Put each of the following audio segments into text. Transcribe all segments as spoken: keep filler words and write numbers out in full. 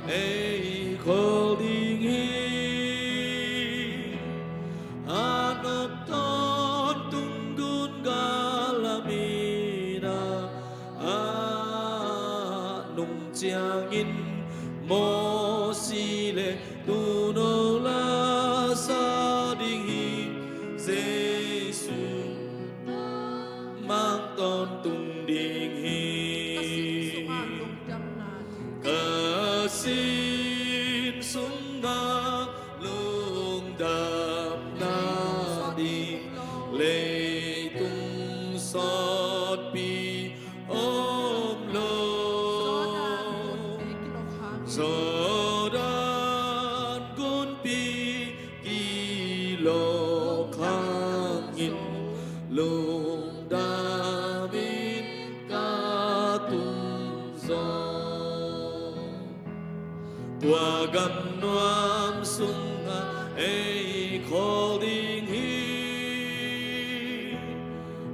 ei khol ding hi. A nop tawntung gun gal a mina, a nung ciangin Mosi le Tuuno la sa ding hi. Jesu mang tawntung ding hi. Ka sin sungah lungdamna ding, ka sin sungah lungdamna ding, leitung sawtpi om lo. Jordan gunpi kilawk hangin lungdamin ka tung zaw. Tua gam nuam sungah ei khol ding hi.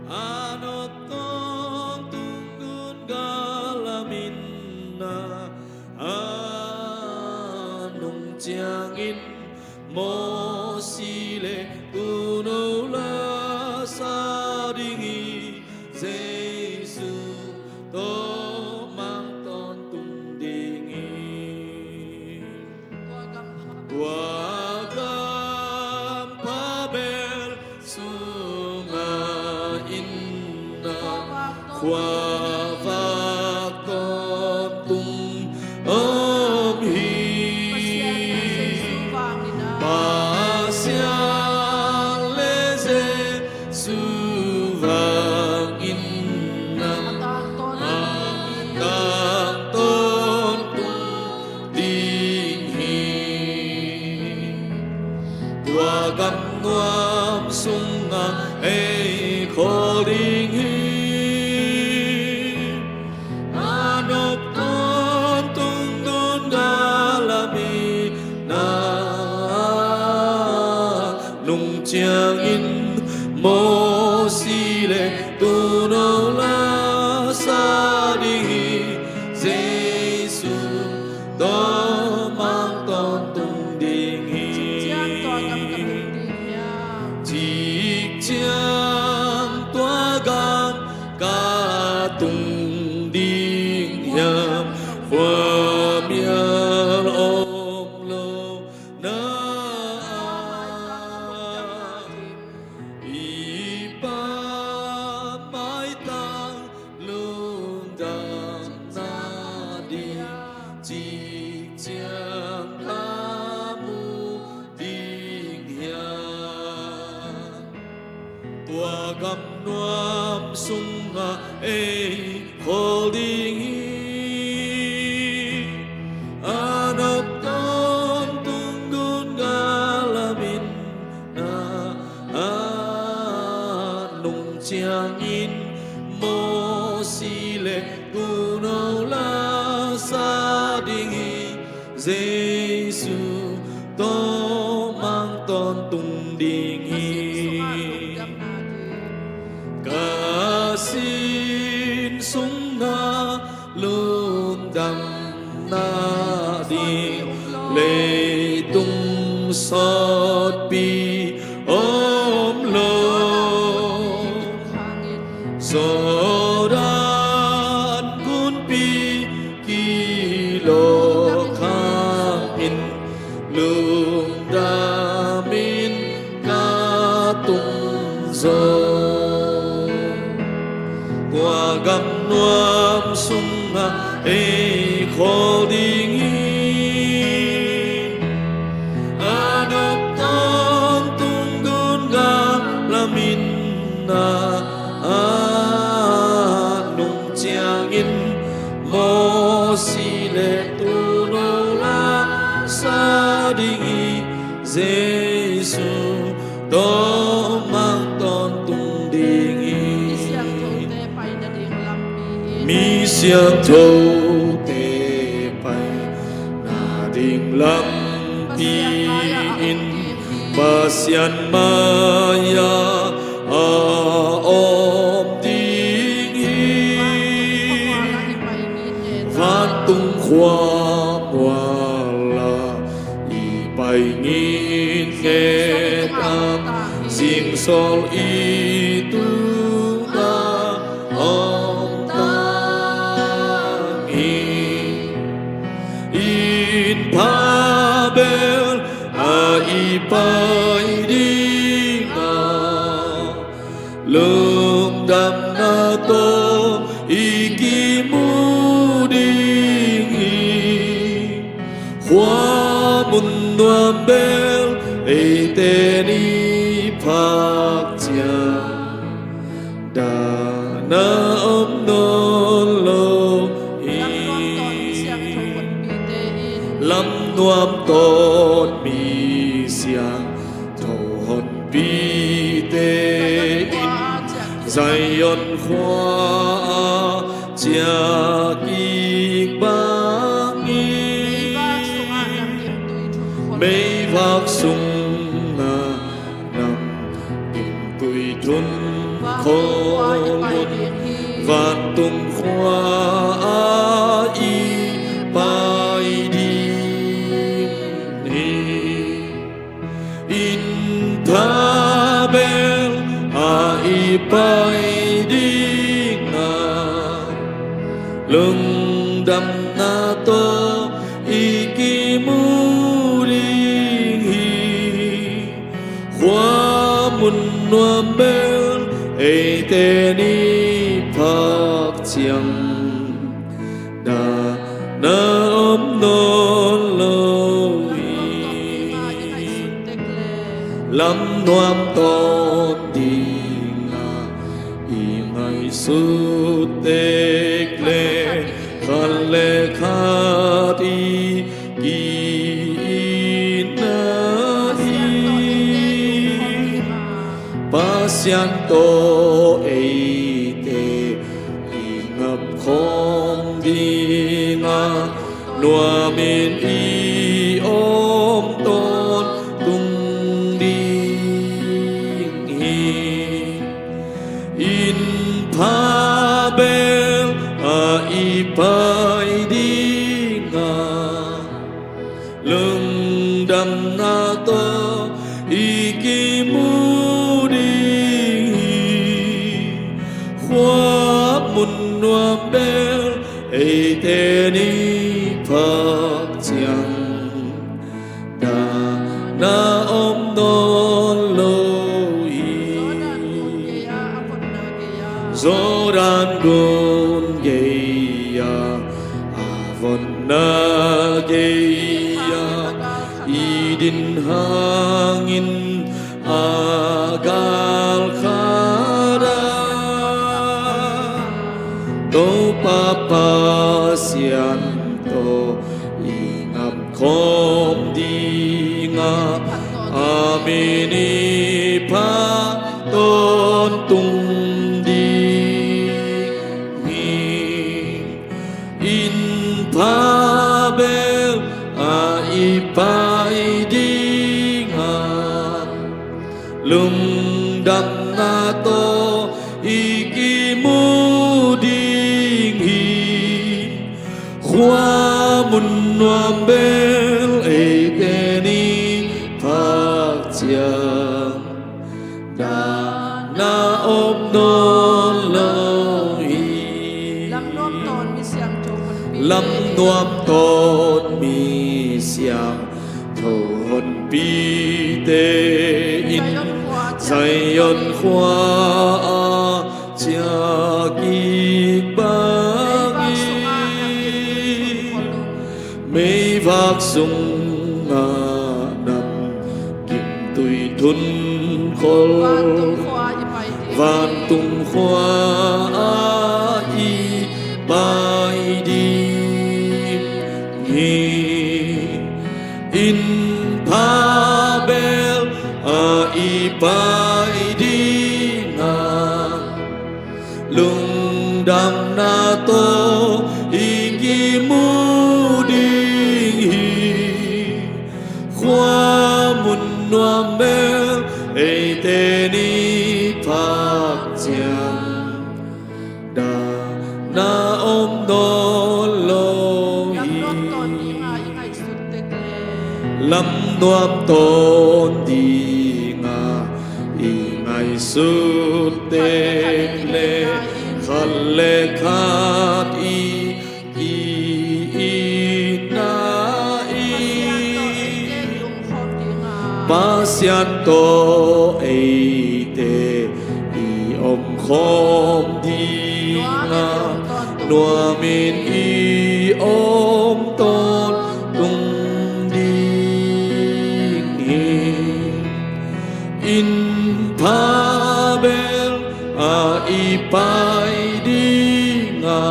A nop tawntung gun gal a mina, a nung ciangin Mosi le Tuuno la sa ding hi. Jesu tawh mang tawntung ding hi. Tua gam pha bel sungah inn ah khuavak tawntung om hi. Pasian le Jesu vangin a tang tawntung ding hi. Tua gam nuam sungah ei khol ding hi. A nop tawntung gun gal a mina, nung ciangin Mosi le Tuuno la sa ding hi. Jesu tawh mang tawntung ding hi. Cik ciang tua gam ka tung ding hiam? Cik ciang tua gam ka tung ding hiam? Khuamial om lo na i Pa maitang lungdamna ding, cik ciang ka mu ding hiam? Tua gam nuam sungah ei khol ding hi. A nop tawntung gun gal a mina, a nung ciangin Mosi le Tuuno la sa ding hi. Jesu tawh mang tawntung ding hi. Ka sin sungah lungdamna ding, leitung sawtpi om lo. Jordan gunpi kilawk hangin lungdamin ka tung zaw. Tua gam nuam sungah ei khol ding hi. A nop tawntung gun gal a mina, a nung ciangin Mosi le Tuuno la sa ding hi. Jesu tawh mang tawntung ding hi. Mi siangthote paina ding lampi in, mi siangthote paina ding lampi in, Pasian mai-ah a om ding hi. Vantung khua Ngin nget a, singsawl i tungah om tang hi. Inn pha bel ah i pai ding a, lungdamna tawh i kimu ding hi. Khua mun nuam bel eite ni phak ciang dahna om nawn lo hi. Lam nuam tawn mi siangtho honpite in Zion khua ah ciah kik bangin meivak sungah namgimtui thun khol un, vantung khua ah i pai ding hi. Inn pha bel ah i pai ding a, lungdamna tawh i kimu ding hi. Khua mun nuam bel eite ni phak ciang dahna om nawn lo hi. Lam nuam tawn ding a i ngaihsut tek leh, khat le khat i ki-itna hi. Pasian tawh eite i ngap khawm ding a, nuamin i om tawntung ding hi. Inn pha bel ah i pai ding a, lungdamna tawh i kimu ding hi. Khua mun nuam bel eite ni phak ciang dahna om nawn lo hi. Jordan gun gei-ah a vonna gei-ah i din hangin a gal khat ah Topa Pasian tawh i ngap khawm ding a, a min i phat tawntung ding hi. Inn pha bel ah i pai ding a, lungdamna tawh i kimu ding hi. Khua mun nuam bel eite ni phak ciang dahna om nawn lo hi. Lam nuam tawn mi siangtho honpite, lam nuam tawn mi siangtho honpite in Zion khua ah ciah kik bangin meivak sungah namgimtui thun khol, vantung khua ah i pai ding hi. Inn pha bel ah i pai ding a, lungdamna tawh i kimu ding hi. Khua mun nuam bel eite ni phak ciang dahna om nawn lo hi. Lamnuam tawn dinga i ngaihsut tek le khat le khat i ki-itna i Pasian tawh eite i omkhawm dinga nuamin i om tawntung ding hi. Inn pha bel ah i pai dinga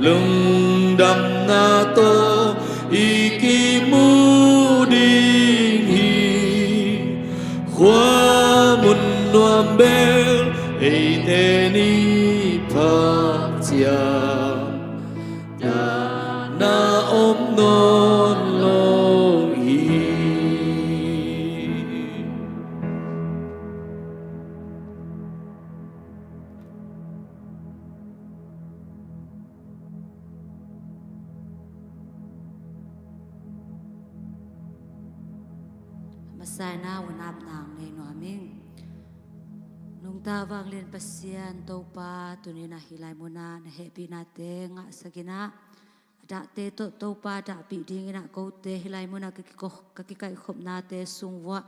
lungdamna tawh i kimu ding hi. Khua mun nuam bel eite ni phak ciang dahna om nawn lo hi. Masa-in ah hun apna nei nuam ing. Nungta vanglian Pasian Topa, tuni-in ah hih lai munah na hehpihnate ngahsak in ah, a dahte tawh Topa dahpih dingin ah kote hih lai munah ka kiko-, ka kikaihkhopnate sung vuah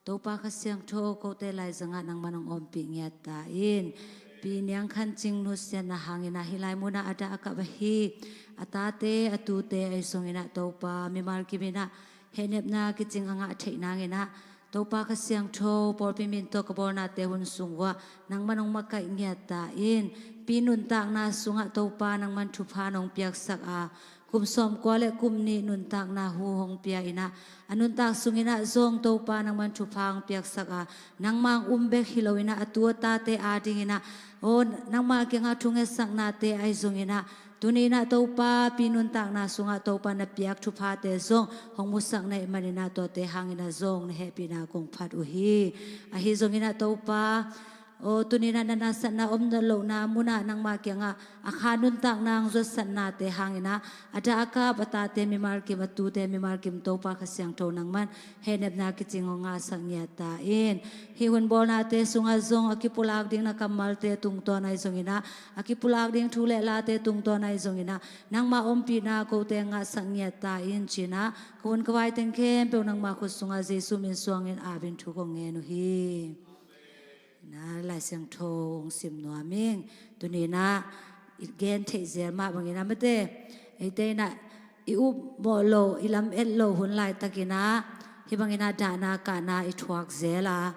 Topa Kha Siangtho kote laizangah nangman hong ompih ngiat ta in. Pi Niang Khan Cing nusiatna hangin ah hih lai munah a dah a kap ahi a tate a tute ahi zongin ah Topa mimal kim in ah hehnepna kicing a ngah theih nangin ah Topa Kha Siangtho pawlpi min tawh ka bawlnate hun sung vuah nangman hong makaih ngiat ta in. Pi nuntakna sungah Topa nangman thupha nong piaksak a, kum sawmkua le kum nih nuntakna hu hong pia in ah, a nuntak sungin ah zong Topa nangman thupha hong piaksak a, nangmah hong um bek hi loin ah a tu a tate adingin ah, aw, nangmah kiangah thungetsaknate ahi zongin ah, tuni-in ah Topa pi nuntakna sungah Topa na piak thuphate zong hong musak na hih manin ah tuate hangin ah zong na hehpihna kong phat uh hi. Ahi zongin ah Topa, aw, tuni-in ah na nasatna om nawn lohna munah nangmah kiangah a kha nuntakna hong zuatsatnate hangin ah a dah a kap a tate mimal kim a tute mimal kim Topa Kha Siangtho nangman hehnepna kicing hong ngahsak ngiat ta in. Hih hun bawlnate sungah zong a kipulak ding na kammalte tungtawn ahi zongin ah, a kipulak ding thu le late tungtawn ahi zongin ah, nangmah ompihna kote ngahsak ngiat ta in ci-in ah, ka hun ka vai teng khempeuh nangmah khut sungah Jesu min suangin ap in thu kong ngen uh hi. Na Lai Siangtho hong sim nuam ing. Tuni-in ah i gen theih zel mah bangin ah mate, eite in ah i up mawh loh, i lam et loh hun laitakin ah hih bangin ah dahna kahna i thuak zel a,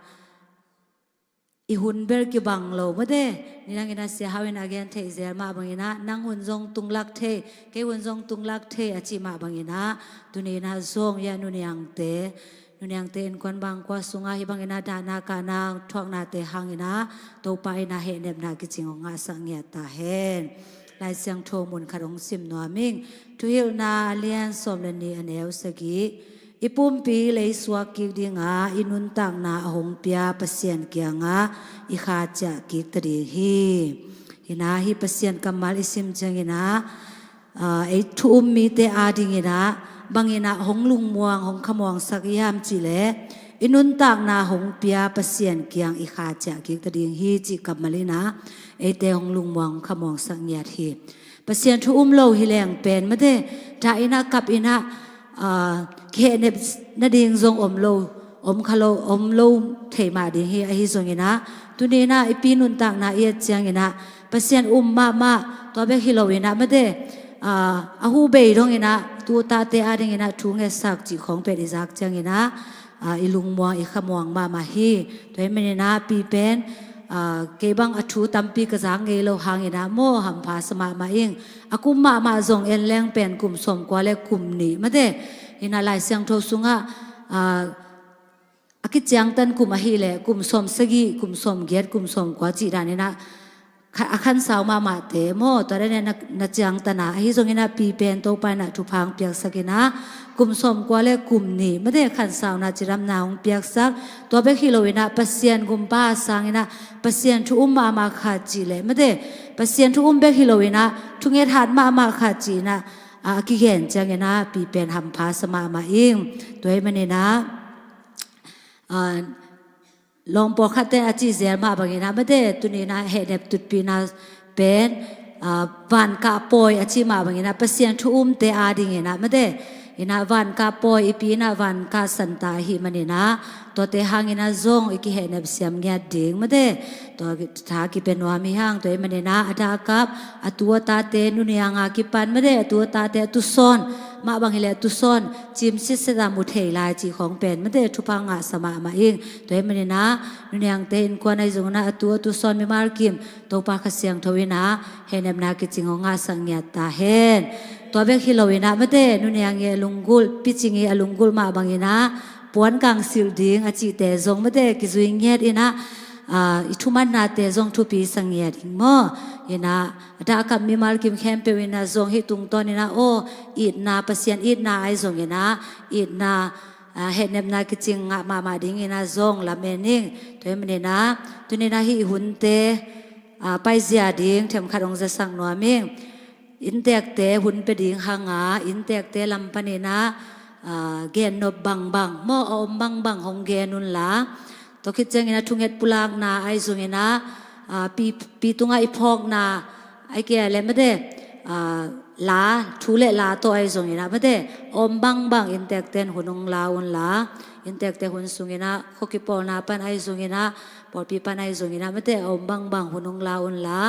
i hun bel kibang lo mate. Nidangin ah Sia Hau in a gen theih zel mah bangin ah nang hun zong tunglak thei, kei hun zong tunglak thei a cih mah bangin ah tuni-in ah zong i a Nu Niangte, Nu Niangte innkuan bangkua sungah hih bangin ah dahna kahna thuaknate hangin ah Topa in ah hehnepna kicing hong ngahsak ngiat ta hen. Lai Siangtho mun khat hong sim nuam ing. Thuhilhna a lian sawm le nih a neu sagih. I pumpi leisuak kik dinga i nuntakna a hong pia Pasian kiangah i kha ciah kik ta ding hi. Hih na hih Pasian kammal i sim ciangin ah, aa, ei thu um mite adingin ah bangin ah hong lungmuang, hong khamuangsak hiam cih leh, i nuntakna hong pia Pasian kiang i kha ciah kik ta ding hi cih kammal in ah eite hong lungmuang, hong khamuangsak ngiat hi. Pasian thu um lo hi leng pen mate, dah in ah kap in ah, aa, kihehnep nading zong om lo, om kha lo, om lo thei mah ding hi. Ahi zongin ah tuni-in ah i pi nuntakna i et ciangin ah Pasian um mahmah, tua bek hi loin ah mate, aa, a hu bei dongin ah tu tate adingin ah thu ngetsak cih khawng pen i zak ciangin ah, aa, i lungmuang, i khamuang mahmah hi. Tua hih manin ah pi pen, aa, kei bang a thu tampi ka zak ngei lo hangin ah maw hampha sa mahmah ing. A kum mahmah zong en leng pen kum sawmkua le kum nih mate. Hih na Lai Siangtho sungah, aa, a kiciangtan kum ahih leh kum sawmsagih, kum sawmgiat, kum sawmkua cih danin ah kha-, a khansau mahmahte maw, tua danin ah na, na ciangtan a. Ahi zongin ah pi pen Topa in ah thupha hong piaksak in ah kum sawmkua le kum nih mate khansauna cidamna hong piaksak. Tua bek hi loin ah Pasian gumpa a sangin ah Pasian thu um mahmah khat cih leh mate, Pasian thu um bek hi loin ah thunget hat mahmah khat cih in ah, a kigen ciangin ah pi pen hampha sa mahmah ing. Tua ahih manin ah, a, lawm pawlkhatte a cih zel mah bangin ah mate, tuni in ah hehnep tutpihna pen, a, vankah pawi a cih mah bangin ah Pasian thu umte adingin ah mate, in ah vankah pawi, i pi in ah vankah santa ahih manin ah, tuate hangin ah zong i kihehnep siam ngiat ding mate. Tua tha kipia nuam hi hang. Tua ahih manin ah a dak kap a tu a tate nuniang a kipan mate, a tu a tate a tusawn mah bang hileh a tusawn cim sitset a mu thei lai cih khawng pen mate, thupha ngah sa mahmah ing. Tua ahih manin ah nuniangte innkuan ahi zongin ah a tu a tusawn mimal kim Topa Kha Siangtho in ah hehnepna kicing hong ngahsak ngiat ta hen. Tua bek hi lo in ah mate, nuniang i a lunggulh, picing i a lunggulh mah bangin ah puan kang silh ding a cihte zong mate kizui ngiat in ah, a, i thumanate zong thupi sa ngiat ing maw. In ah a dak kap mimal kim khempeuh in ah zong hih tungtawn in ah aw, itna, Pasian itna ahi zongin ah itna, a, hehnepna kicing ngah mahmah dingin ah zong lamen ing. Tua ahih manin ah tuni in ah hih hunte, a, paizia ding themkhat hong zasak nuam ing. Inntekte hun pia ding hang a, inntekte lam panin ah, a, gennop bangbang maw, a om bangbang hong gen unla. Tua khit ciangin ah thunget pulakna ahi zongin ah, a, pi, pi tungah i phawkna, ahih kei leh mate, a, la, thu le la tawh ahi zongin ah mate, a om bangbang inntekte in hun hong la unla. Inntekte hun sungin ah, khua kipawlna pan ahi zongin ah, pawlpi pan ahi zongin ah mate, a om bangbang hun hong la unla.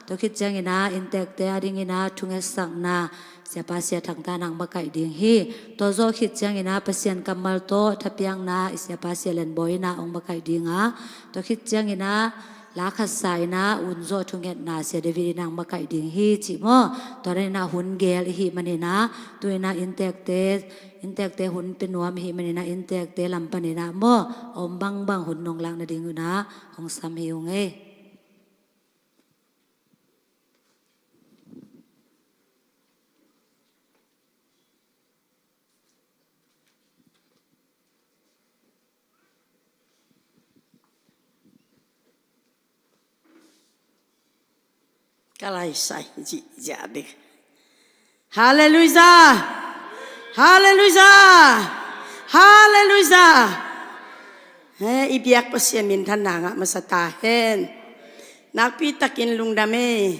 Tua khit ciangin ah inntekte adingin ah thungetsakna Siapa Sia Thang Tha in ah hong makaih ding hi. Tua zawh khit ciangin ah Pasian kammal tawh thapiakna i Siapa Sia Lian Bawi in ah hong makaih ding a, tua khit ciangin ah la khat sa in ah un zawh thungetna Sia David in ah hong makaih ding hi cih maw. Tua dan in ah hun gel i hih manin ah, tu in ah inntekte, inntekte hun pia nuam i hih manin ah inntekte lam panin ah maw, a om bangbang hun nong lak nading un ah hong sam hi ung ei. Ka laisai zihziah bek. Halleluiah! Halleluiah! Halleluiah! He, i biak Pasian minthanna ngah masa ta hen. Nakpi takin lungdam ei.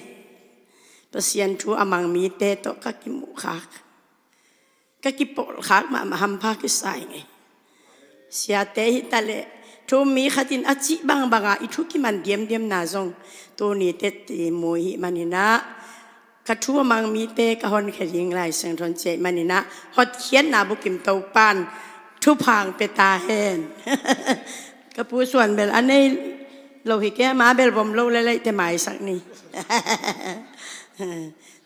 Pasian thu a mang mite tawh ka kimuhkhak, ka kipawlkhak mahmah, hampha kisa ing ei. Siate hi ta leh, thu um mi khat in a cih bangbang a i thu kiman diamdiamna zong tuni teh i mu i hih manin ah, ka thu a mang mite ka honkhia ding Lai Siangtho in ci ahih manin ah, hotkhiatna bukim Topa'n thupha hong pia ta hen. Ka Pu Suan bel a nei lo hi kei a, ma bel vom lo lel ei teh maisak ni.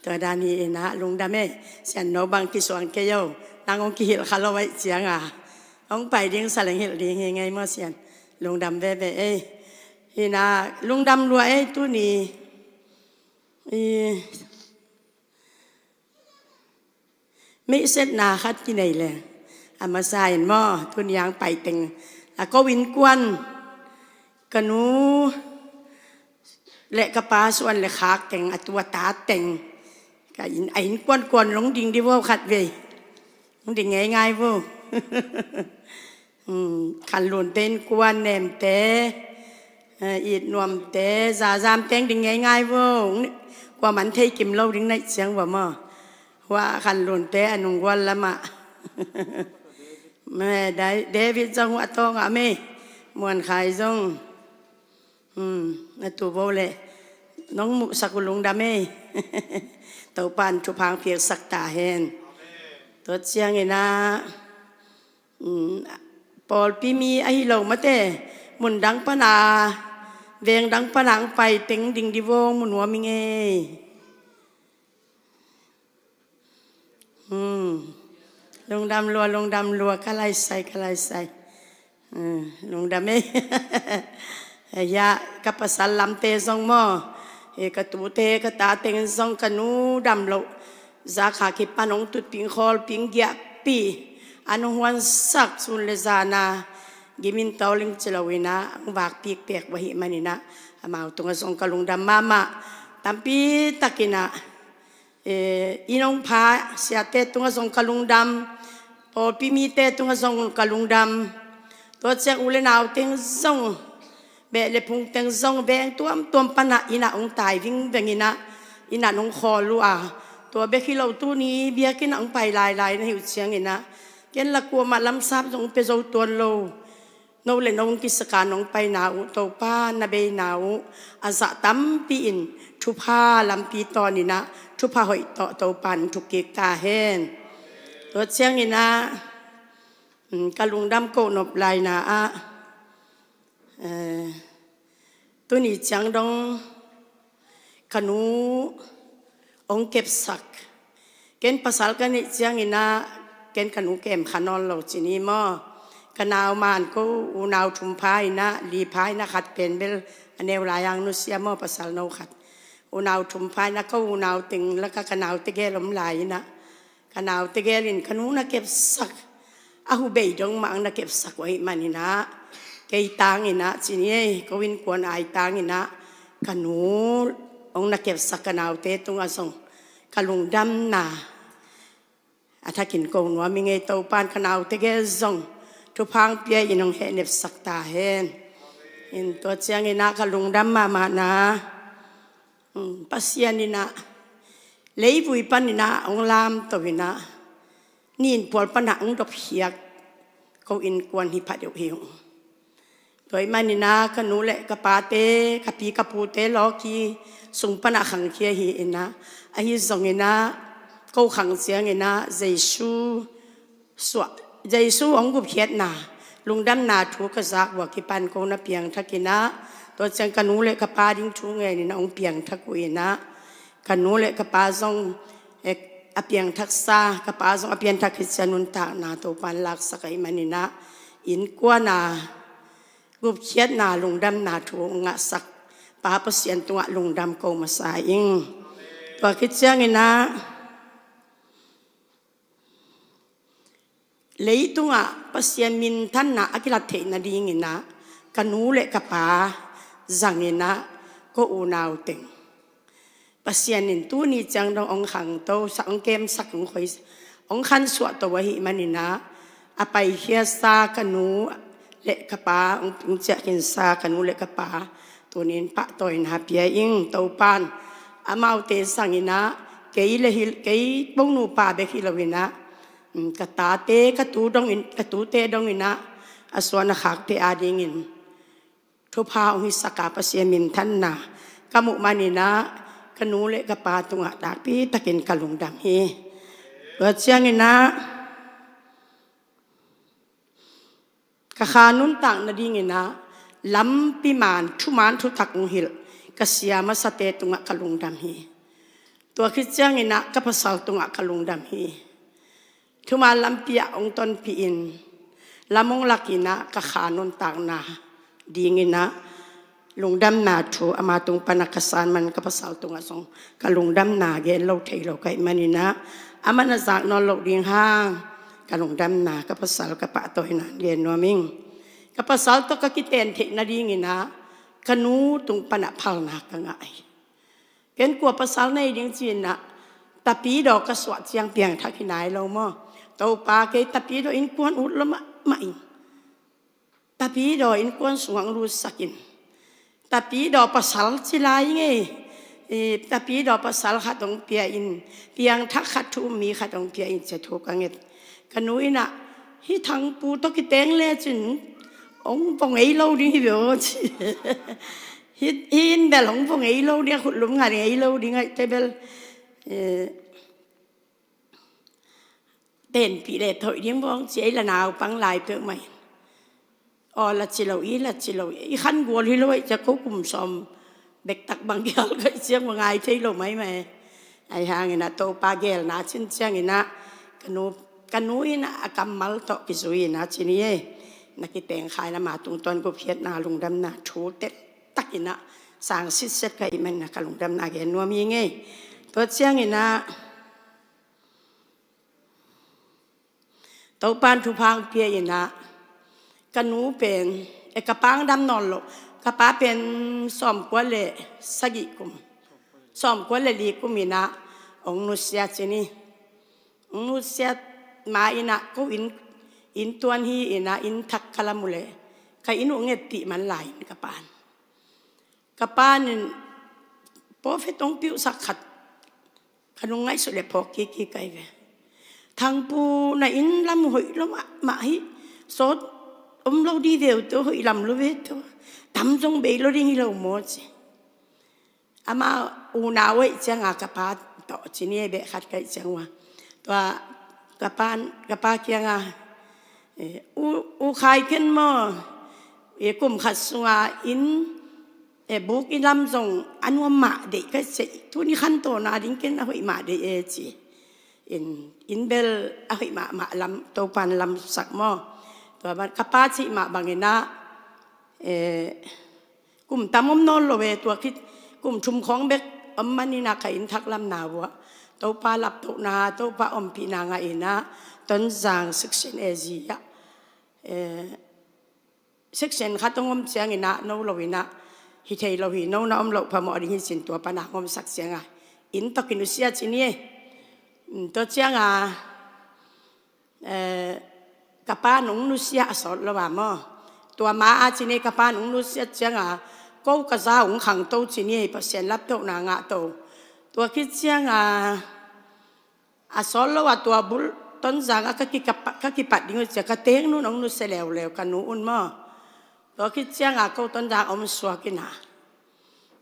Tua dan hi in ah lungdam ei. Sian no bang kisuang kei o. Nang hong kihilh kha lo ahih ciang a, hong pai ding sa leng hilh ding hi ing ei maw Sian. Lungdam veve ei. Hi in ah lungdam lua ei tuni. I meihsetna khat kinei leng, a masa in maw, tuni a hong pai teng a ko innkuan, ka nu le ka pa Suan le Khak teng, a tu a ta teng, ka inn, a innkuan kuan lung ding di vo khat vei. Hong ding ngeingai vo. Um, Khanlunte innkuan, Nemte, eh, Itnuamte, Zazamte hong ding ngeingai vo. Kuaman thei kim lo ding na hih ciang vo maw. Hua Khanlunte a nunggual lamah. Me, Dai-, David zong hua tawngah mei. Muankhai zong. Hmm, na tu vo le. Nong muhsak uh lungdam ei. Topa'n thupha hong piaksak ta hen. Tua ciangin ah, hmm, pawlpi mi ahi lo mate, mun dang pana, veng dang pana hong pai teng ding di vo, mu nuam ing ei. Hmm. Lungdam lua, lungdam lua, ka laisai, ka laisai. Hmm, lungdam ei. Hia, ka pasal lamte zong maw. Hei, ka tute, ka tate in zong ka nu dam loh. Zakha kipan hong tutpih, khawlpih, giahpih. An hong huansak sun le zan a. Gimin tawling ci lo in ah, hong vakpih pek uh ahih manin ah. Amau tungah zong ka lungdam mahmah. Tampi takin ah. Eh, i nong pha siate tungah zong ka lungdam, pawlpi mite tungah zong ka lungdam. Tua ciang u le nau teng zong, beh le phung teng zong, beng tuamtuam panah innah hong tai vingveng innah, innah nong khawl uh a, tua bek hi lo tuni biakinn ah hong pai lailai na hi uh cianginah, ken la kuamah lamsap zong hong pia zo tuan lo. No le no hong kisaka nong paina uh, Topa na beina uh a zah tampi in thupha lampi tawn innah thupha hoih tawh Topa in thuk kik ta hen. Tua cianginah, um, ka lungdam koh nop laina ah, eh, tuni ciang dong ka nu hong kepsak. Ken pasal ka neih cianginah ken ka nu kem kha nawn lo ci ni maw. Ka nau man ko unau thum pha innah, li pha innah, khat pen bel a neu lai-ang nusia maw, pasal no khat. Unau thum pha innah ko unau teng lakah ka nau tegel om lai innah, ka nau tegel in ka nu na kepsak, a hu bei dong mah hong na kepsak uh ahih maninah, kei tanginah ci ni ei, ko innkuan ai tanginah ka nu hong na kepsak ka naute tungah zong ka lungdamna a thakin ko nuam ing ei. Topa in ka nau tegel zong thupha hong pia in hong hehnepsak ta hen. In tua cianginah ka lungdam mahmahna, um, Pasian innah leivui paninah hong lamto innah, nin pual panah hong dopkhiat ko innkuan hi pha deuh hi ung. Tua ahih maninah ka nu le ka pate, ka pi ka pute lawki sung panah khangkhia hi innah, ahi zonginah ko khang cianginah Jesu suah, Jesu hong gupkhiatna lungdamna thu ka zak uh a kipan ko na piangthak innah, tua ciang ka nu le ka pa ding thu ngen innah hong piangthak uh innah, ka nu le ka pa zong, eh, a piangthaksa, ka pa zong a piangthak hi ciang nuntakna Topa in laksak ahih maninah, innkuana gupkhiatna lungdamna thu hong ngahsak Pa Pasian tungah lungdam ko masa ing. Tua khit cianginah leitungah Pasian minthanna a kilat theih nadinginah ka nu le ka pa zanginah ko unau teng Pasian in tuni ciang dong hong khangto sak, hong kemsak, hong khoi, hong khansuahto ahih maninah, a paikhiatsa ka nu le ka pa, hong, hong ciahkhinsa ka nu le ka pa, tunin pahtawina pia ing. Topa in amaute zanginah, kei le hi, kei bongnupa bek hi loinah, um, ka tate, ka tu dongin, ka tute donginah a suan a khakte adingin thupha hong hisak a Pasian minthanna ka muh maninah ka nu le ka pa tungah takpi takin ka lungdam hi. Tua cianginah ka kha nuntak nadinginah lampi man, thuman thutak hong hilh ka sia masate tungah ka lungdam hi. Tua khit cianginah ka pasal tungah ka lungdam hi. Thuman lampi ah hong tonpihin, lam hong lakinah ka kha nuntakna dinginah lungdamna thu ama tung panah ka san man ka pasal tungah zong ka lungdamna gen lo thei lo ka hih maninah, aman a zak nawn loh ding hang ka lungdamna ka pasal ka pahtawina gen nuam ing. Ka pasal tawh ka kiten theih nadinginah ka nu tung panah phalna ka ngah hi. Ken kua pasal nei ding ci-inah, tapidaw ka suah ciang piangthak hi nai lo maw? Topa, kei tapidaw innkuan ut lo mahmah in, tapidaw innkuan sungah hong lutsak in, tapidaw pasal ci lai ngei, i, tapidaw pasal khat hong pia in, piangthak khat, thu um mi khat hong pia in, ci-a thu ka nget. Ka nu innah, hih Thangpu tawh kiteng lecin hong vong ei lo ding hi ve aw, ci. Hih, hih inn bel hong vong ei lo ding, a khutlum ngah ding ei lo ding ahih teh bel, eh, tenpih le thoih ding bawng ci, ei la naupang lai peuhmah in. Aw, la ci lo, i la ci lo, i khan gual hi lo ahih ciang ko kum sawm bektak bang kial ka hih ciang va ngai thei lo maimai. Ahi hanginah Topa geelna cin cianginah ka nu, ka nu innah a kammal tawh kizui innah ci ni e. Na kiteng kha inah ama tungtawn gupkhiatna lungdamna thu teltak innah sang sitset ka hih maninah ka lungdamna gen nuam hi ngei. Tua cianginah Topa in thupha hong pia innah ka nu pen, e, ka pa hong dam nawn lo, ka pa pen sawmkua le sagih kum, sawmkua le li kum innah Ong nusia ci ni. Ong nusia ma in ah ko inn, inn tuan hi in ah inn thak ka lam uh leh ka inn uh nget pih man lai in ka pa'n. Ka pa'n in prophet ong piuhsak khat ka nung ngaihsut leh phawk kik kik ka hi ve. Thangpu na inn lam hoih lo mahmah hi. Sawt om lo ding ve uh tawh, hoih lam lo ve tawh. Tam zong bei lo ding hi lo maw ci. Ama unau ahih cianga ka pa tawh ci ni, beh khat ka hih ciang ua. Tua ka pa, ka pa kianga, eh, u, u Khai ken maw, eh, kum khat sunga inn, eh, buk inn lam zong a nuam mah deih ka ci, tuni khantawn a ding ken a hoih mah deih e ci. Inn, inn bel a hoih mahmah lam, Topa'n lamsak maw. Tua ban ka pa cih mah bangin ah, eh, kum tam om nawn lo e, tua khit kum thum khawng bek om manin ah ka inn thak lam na uh ah Topa laptohna, Topa ompihna ngah in ah Tonzang section A G ah, eh, section khat ong om ciangin ah no lo in ah hi thei lo hi, no na om loh phamawh ding hi cin, tua pana ong omsak cianga inn tawh kinusia ci ni e. Tua cianga, eh, ka pa nong nusia a sawt lo a maw. Tua ma a ci ni, ka pa nong nusia cianga ko ka za ong khangto ci ni e, Pasian laptohna ngahto. Tua khit cianga a sawt lo a tua bul Tonzang ah ka kikapa-, ka kipat ding uh cia ka teng nu nong nusia leuleu ka nu un maw. Tua khit cianga ko Tonzang om suak in ah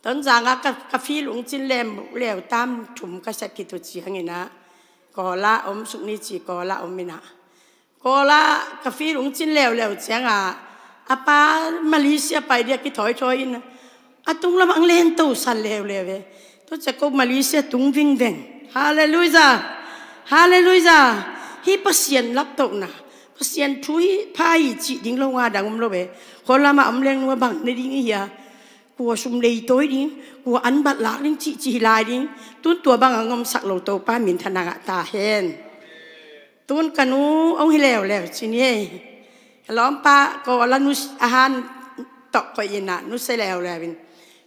Tonzang ah ka, ka feel ung cin lem leu tam thum ka sep khit uh ciangin ah Kawl ah om suk ni ci, Kawl ah om in ah Kawl ah ka feel ung cin leuleu cianga a pa Malaysia pai dia kithawithawi in a tung lamah ang lento san leuleu e. Tua cia ko Malaysia tung vingveng. Halleluijah. Halleluijah. Hi Pasian laptohna, Pasian thu hi pha hi cih ding lo nga dang om lo e. Khualamah om leng nua bang ne ding i hia? Kua sum leitawi ding, kua an bat lak ding cih ci hi lai ding. Tun tua bang a ngomsak lo Topa minthanna ngah ta hen. Tun ka nu ong hi leuleu ci ni e. Ka lawmpa ko la nu a han tawh koih in ah nusia leuleu in.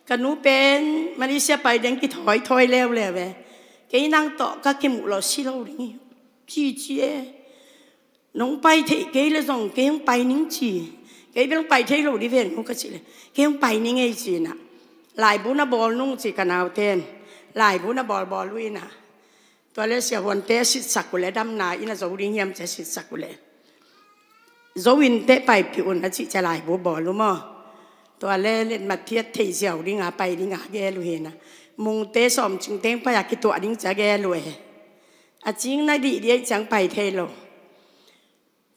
Ka nu pen Malaysia pai ding kithawithawi leuleu e. Kei nang tawh ka kimuh lo si lo ding hi ci ci e. Nong pai theih kei le zong kei hong pai ning ci. Kei bel pai thei lo di ven mu ka cih le kei hong pai ning ei ci in ah. Laibu na bawl nung ci ka naute'n. Laibu na bawlbawl uh in ah. Tua le siavuante sitsak uh le damna in a zo ding hiam cia sitsak uh le. Zo in teh paipih un a cih cia laibu bawl uh maw. Tua le letmat thiat thei ziau dinga pai dinga gel uh hi in ah. Mungte sawmcing teng pai a kituah ding cia gel uh e. A cing na dih dih ahih ciang pai thei lo.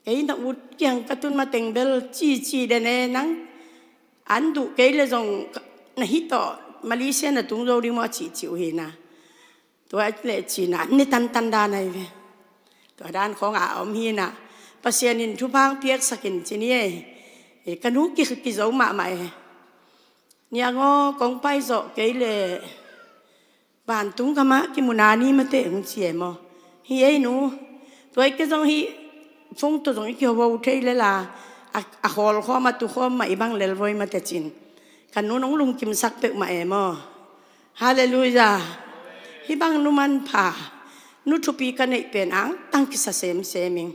Kei na ut kiang ka tun mateng bel cici den e, nang an duh kei le zong na hi tawh Malaysia na tung zo ding maw a cihcih uh hi in ah. Tua le ci in ah an ne tantan dan ahi ve. Tua dan khawng a om hi in ah Pasian in thupha piaksak in ci ni e. E, ka nu ki, kizo mahmah e. Niang aw, kong pai zawh kei le vantung gamah kimuna ni mateh hong ci e maw. Hi ei nu. Tua i ke zong hi phung tawh zong i kiho thei le la a, a hawl khawm a tu khawm mah i bang lel voi mateh cin. Ka nu nong lungkimsak peuhmah e maw. Halleluijah. Hi bang nu manpha, nu thupi ka neih pen angtang kisa semsem ing.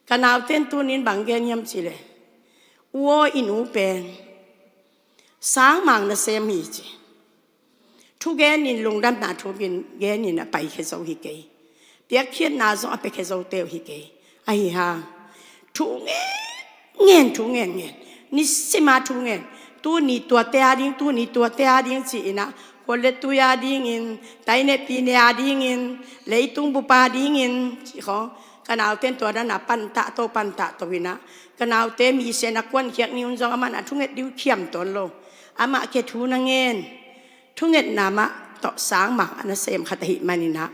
Ka naute'n tunin bang gen hiam ci le, u aw, i nu pen sangmang nasem hi ci. Thugen in, lungdamna thugen in a paikhia zo hi kei. Piakkhiatna zong a piakhia zote uh hi kei. Ahi hang thu ngen ngen, thu ngen ngen, nisima thu ngen. Tuni tuate a ding, tuni tuate a ding ci in ah, khual le tui a dingin, taineh pineh a dingin, leitung bup a dingin ci khawng. Ka naute'n tua dan a pantah to, pantah to in ah, ka naute mission a kuankhiak ni un zong amah'n a thunget ding uh khiam tuan lo. Amah kia thu na ngen. Thungetna mah tawh sangmang a nasem khat ahih manin ah,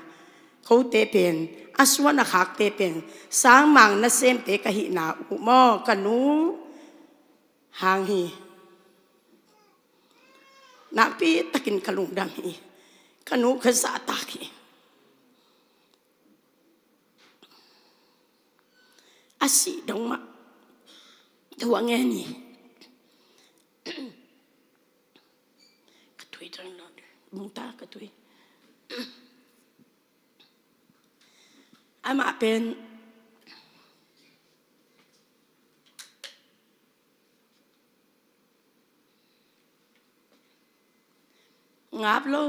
kote pen, a suan a khakte pen sangmang nasemte ka hihna uh maw, ka nu hang hi. Nakpi takin ka lungdam hi. Ka nu ka zahtak hi. A sih dong mah tua ngen hi. Ka tui dang lo, bungta ka tui. Amah pen ngap lo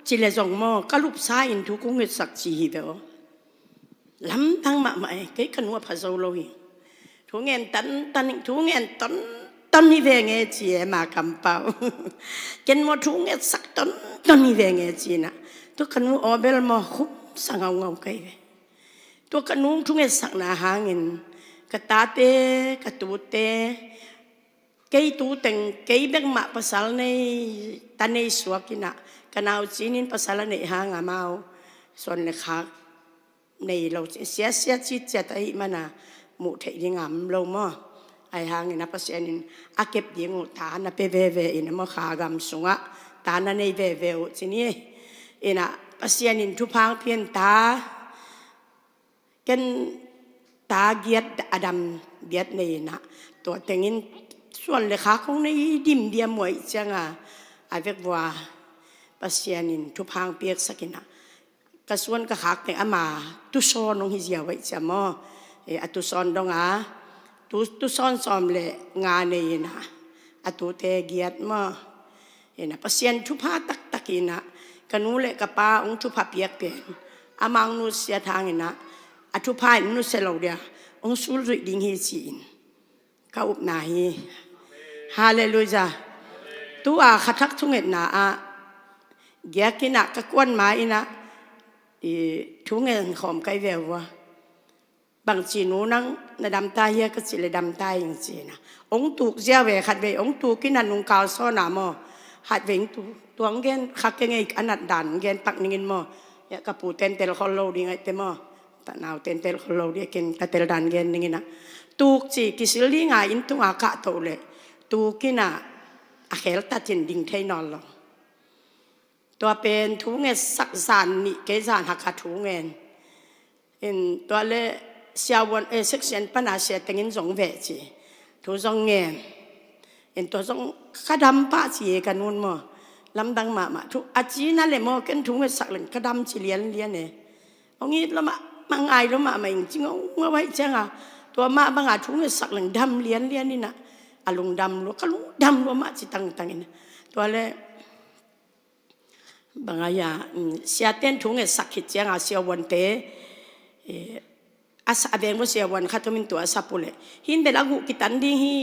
ci le zong maw, ka lupsa in thu kong ngetsak ci hi ve aw. Lamdang mahmah e, kei ka nu a pha zo lo hi. Thu ngen tantan, thu ngen tonton hi ve nge ci e, ma kampau. Ken maw thu ngetsak tonton hi ve nge ci na. Tua ka nu aw bel maw khum sa ngaungau kei ve. Tua ka nu thu ngetsakna hangin ka tate, ka tute, kei tu teng, kei bek mah pasal nei, ta nei suak in ah, ka nau cinin pasal a neih hang amau suan le khak nei lo, siasia citciat ahih mana muh theih ding a om lo maw. Ahi hangin a Pasian in a kep ding uh ta na pe veve in a maw, kha gam sungah ta na nei veve uh ci ni. In ah Pasian in thupha hong pia in ta, ken ta giat a dam giat nei in ah, tua tengin suan le khak hong nei dimdiam uh ahih ciang a, a vekvua Pasian in thupha hong piaksak in ah, ka suan ka khak teng ama tusawn hong hi ziau ahih ciang maw. E, a tusawn dong a, tu, tusawn sawm le nga nei in ah, a tute giat maw. In ah Pasian thupha taktak in ah, ka nu le ka pa hong thupha piak pen, amah hong nusiat hangin ah, a thupha in nusia lo dia, hong sulzuih ding hi ci-in ka upna hi. Halleluiah. Tu a khathak thungetna ah giak in ah ka kuan ma in ah, i, thungen khawm kai ve ua. Bangci nu nang na damta hia ka cih le damta ing ci na. Ong tuk zia ve khat vei, ong tuk in a nung kal sawn a maw. Khat vei ong tuk, tua ong gen kha kei ngei a nat dan ong gen pak ningin maw. Ia ka pu ten tel khol lo ding ai te maw. Ta nau ten tel khol lo ding a ken ka tel dan gen ningin a. Tuk ci kisil ding a inn tung a kah to le. Tuk in a a khel tatin ding thei nawn lo. Tua pen thu ngetsak zan nih kei zan hak a thu ngen. In tua le siavuan, eh, section pana sia tengin zong veh ci. Thu zong ngen. In tua zong ka dam pah ci e ka nun maw. Lamdang mahmah thu a ci na le maw ken thu ngetsak leng ka dam ci lianlian e. Hong it lo mah, mah ngai lo mah, mah ing ci ngaungau ahih ciang a. Tua mah bang a thu ngetsak leng dam lianlian in a. A lungdam lua, ka lungdam lua mah ci tangtang in a. Tua le bang a ia, mm, siaten thu ngetsak khit ciang a siavuante, eh, a sa, a veng vua siavuan khat om in tua a sap uh leh. Hin bel a guh kitan ding hi,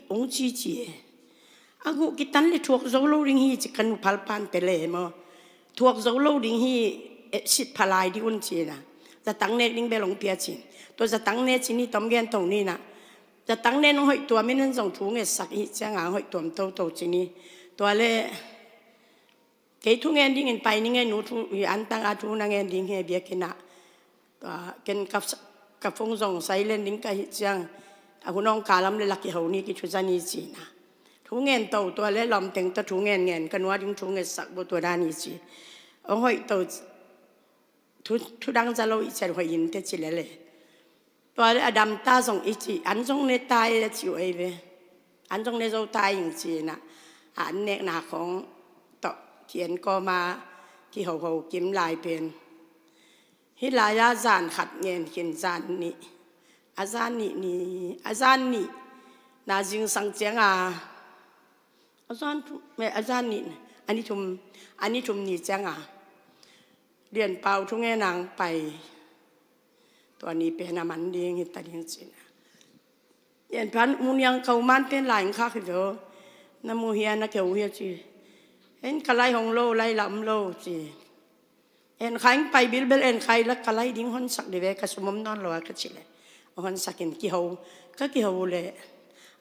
ong ci ci e. A guh kitan le thuak zo lo ding hi ci ka nu phalpante le maw. Thuak zo lo ding hi, eh, sit phalai ding un ci na. Zatang nek ding bel ong pia cin. Tua zatang ne ci ni tom gen to ni na. Zatang ne nong hoih tuam in zong thu ngetsak hi ciang a hoih tuam toto ci ni. Tua le kei thu ngen dingin pai ni ngei nu thu, i antang a thu na ngen ding hi biakinn ah. Tua, ken ka, ka phone zong silent ding ka hih ciang. A hun ong kalam le lak i ho ni ki thu zan i ci na. Thu ngen to tua le lawm teng tua thu ngen ngen ka nua ding thu ngetsak bo tua dan i ci. Ong hoih to thu, thu dang za lo i cian hoih in te ci le le. Tua le a dam ta zong i ci, an zong ne ta e a ci uh ei ve. An zong ne zo ta ing ci na. A an nekna khong tawh ki en kawma ki hoho kim lai pen. Hih lai a zan khat ngen khin zan nih. A zan nih ni, a zan nih. Na zingsang ciang a. A zan thum, eh, a zan nih. A ni thum, a ni thum ni ciang a. Lianpau thu ngen ang pai. Tua ni pen a man ding hi ta ding ci na. Lianpau mu niang kau man pen lai ang khak hi ve aw. Na mu hia na keu hia ci. En ka lai hong lo, lai lam lo ci. En khai pai bilbel en khai la ka lai ding hon sak di ve ka sum om nawn lo a ka ci le. Hon sak in kiho, ka kiho le.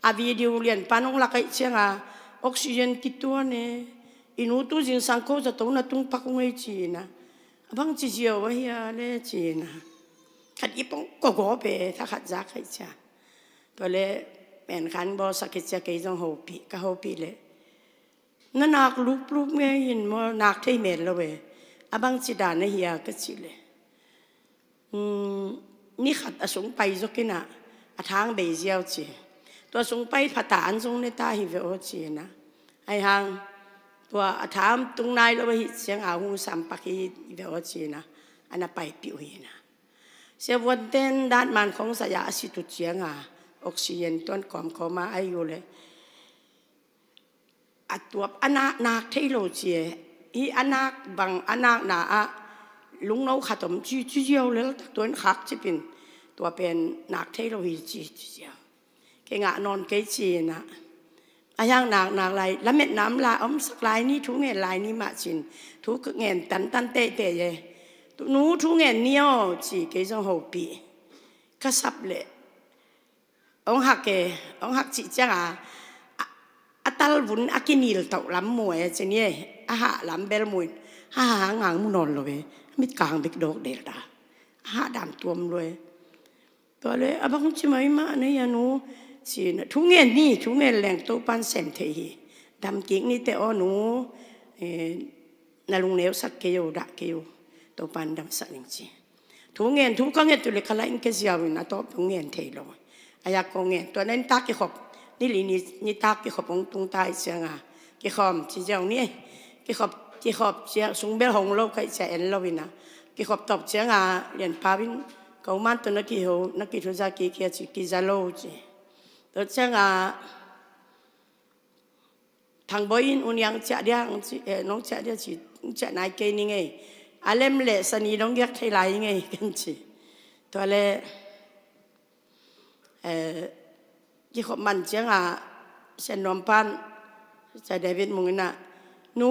A video lianpau nong lak ai ciang a oxygen kituan e. I nu tu zingsang ko zato na tung pak ung ei ci na. A bang ci ziau a hia le ci na. Khat i pong ko go pe tha khat zak ai cia. Tua le pen khan bo sak i cia kei zong hopi, ka hopi le. Na nak luplup ngei hin maw nak thei mel lo e. A bang ci dan a hia ka ci le. Ni khat a sung pai zok in a, a thang bei ziau ci. Tua sung pai phata an zong ne ta hi ve aw ci na. Ai hang, tua a thang tung nai lo hi ciang a hung sam pak hi ve aw ci na. Ana pai piu hi na. Siavuanten datman khong zai-a a sit uh cianga oxygen tuan kawmkawma ai uh le a tuap a nak nak thei lo ci e. Hi a nak bang a nakna ah lungno khat om ci ci ziau lel tak tuan khak cipin tua pen nak thei lo hi ci ci ziau. Kei ngah nawn kei cinah a hiang nak nak lai lametna om la om sak lai ni thu ngen lai ni mah cin thu ngen tantan teitei e. Nu thu ngen ni aw ci kei zong hopih ka sap leh ong hak e, ong hak cih cianga a talvun a kinil tauh lam muai a ci ni e. A hah lam bel muin a hah ngang mu nawn lo e. A mitkang bek dawk del ta a hah dan tuam lo e. Tua le a bang ci mai mah na hi a nu cinah thu ngen ni thu ngen leng Topan sem thei hi. Dam kik ni te aw nu. Na lungneu sak kei uh dah kei uh Topan damsak ning ci. Thu ngen thu ka nget uh le ka la in ke ziau in a tawp thu ngen thei lo. A yak ko ngen tua na in tak kikhop ni li ni tak kikhop ong tung tai cianga kikhawm ci ziau ni. Kikhop kikhop cia sung bel hong lo kai cia en lo ina kikhop tawp cianga Lian Pau in ko man tua na kiho na kithuza kikhia ci kiza lo ci. Tua cianga Thangbawi in uniang ciah dia nong ciah dia ci ciah nai kei ni ngei. A lem le sani dong giak thei lai ngei kan ci. Tua le kikhop man cianga Sian Nuam pan Sia David mung ina nu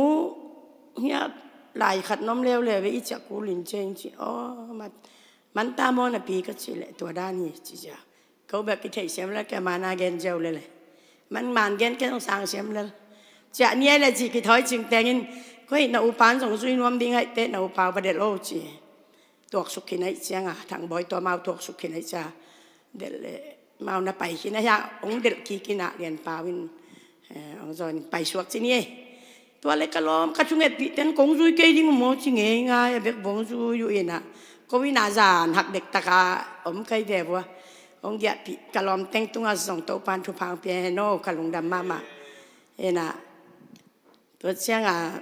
hiap lai khat nom leuleu ve i ciah kulin ciang ci aw mat man ta maw na pi ka ci le tua dan hi ci cia. Ko bek kitheih siam lel kia mana gen ziau lele. Man man gen ken sang siam lel. Ciah niai le ci kithawi cing tengin koi na upan zong zui nuam ding haih te na upa va delh o ci. Tuaksuk kinaih cianga Thangbawi tua mau tuaksuk kinaih cia. Delh le mau na pai kina hia ong delh kikina Lian Pau in ong zon paisuak ci ni e. Tua le ka lawm ka thungetpih ten kong zui kei ding uh maw ci ngei ngai a bek bong zui uh ina ko ina zan hak dektaka om kai ve vua. Ong giahpih ka lawm teng tunga zong Topan thuphang pia hen aw ka lungdam mahmah. Ina tua cianga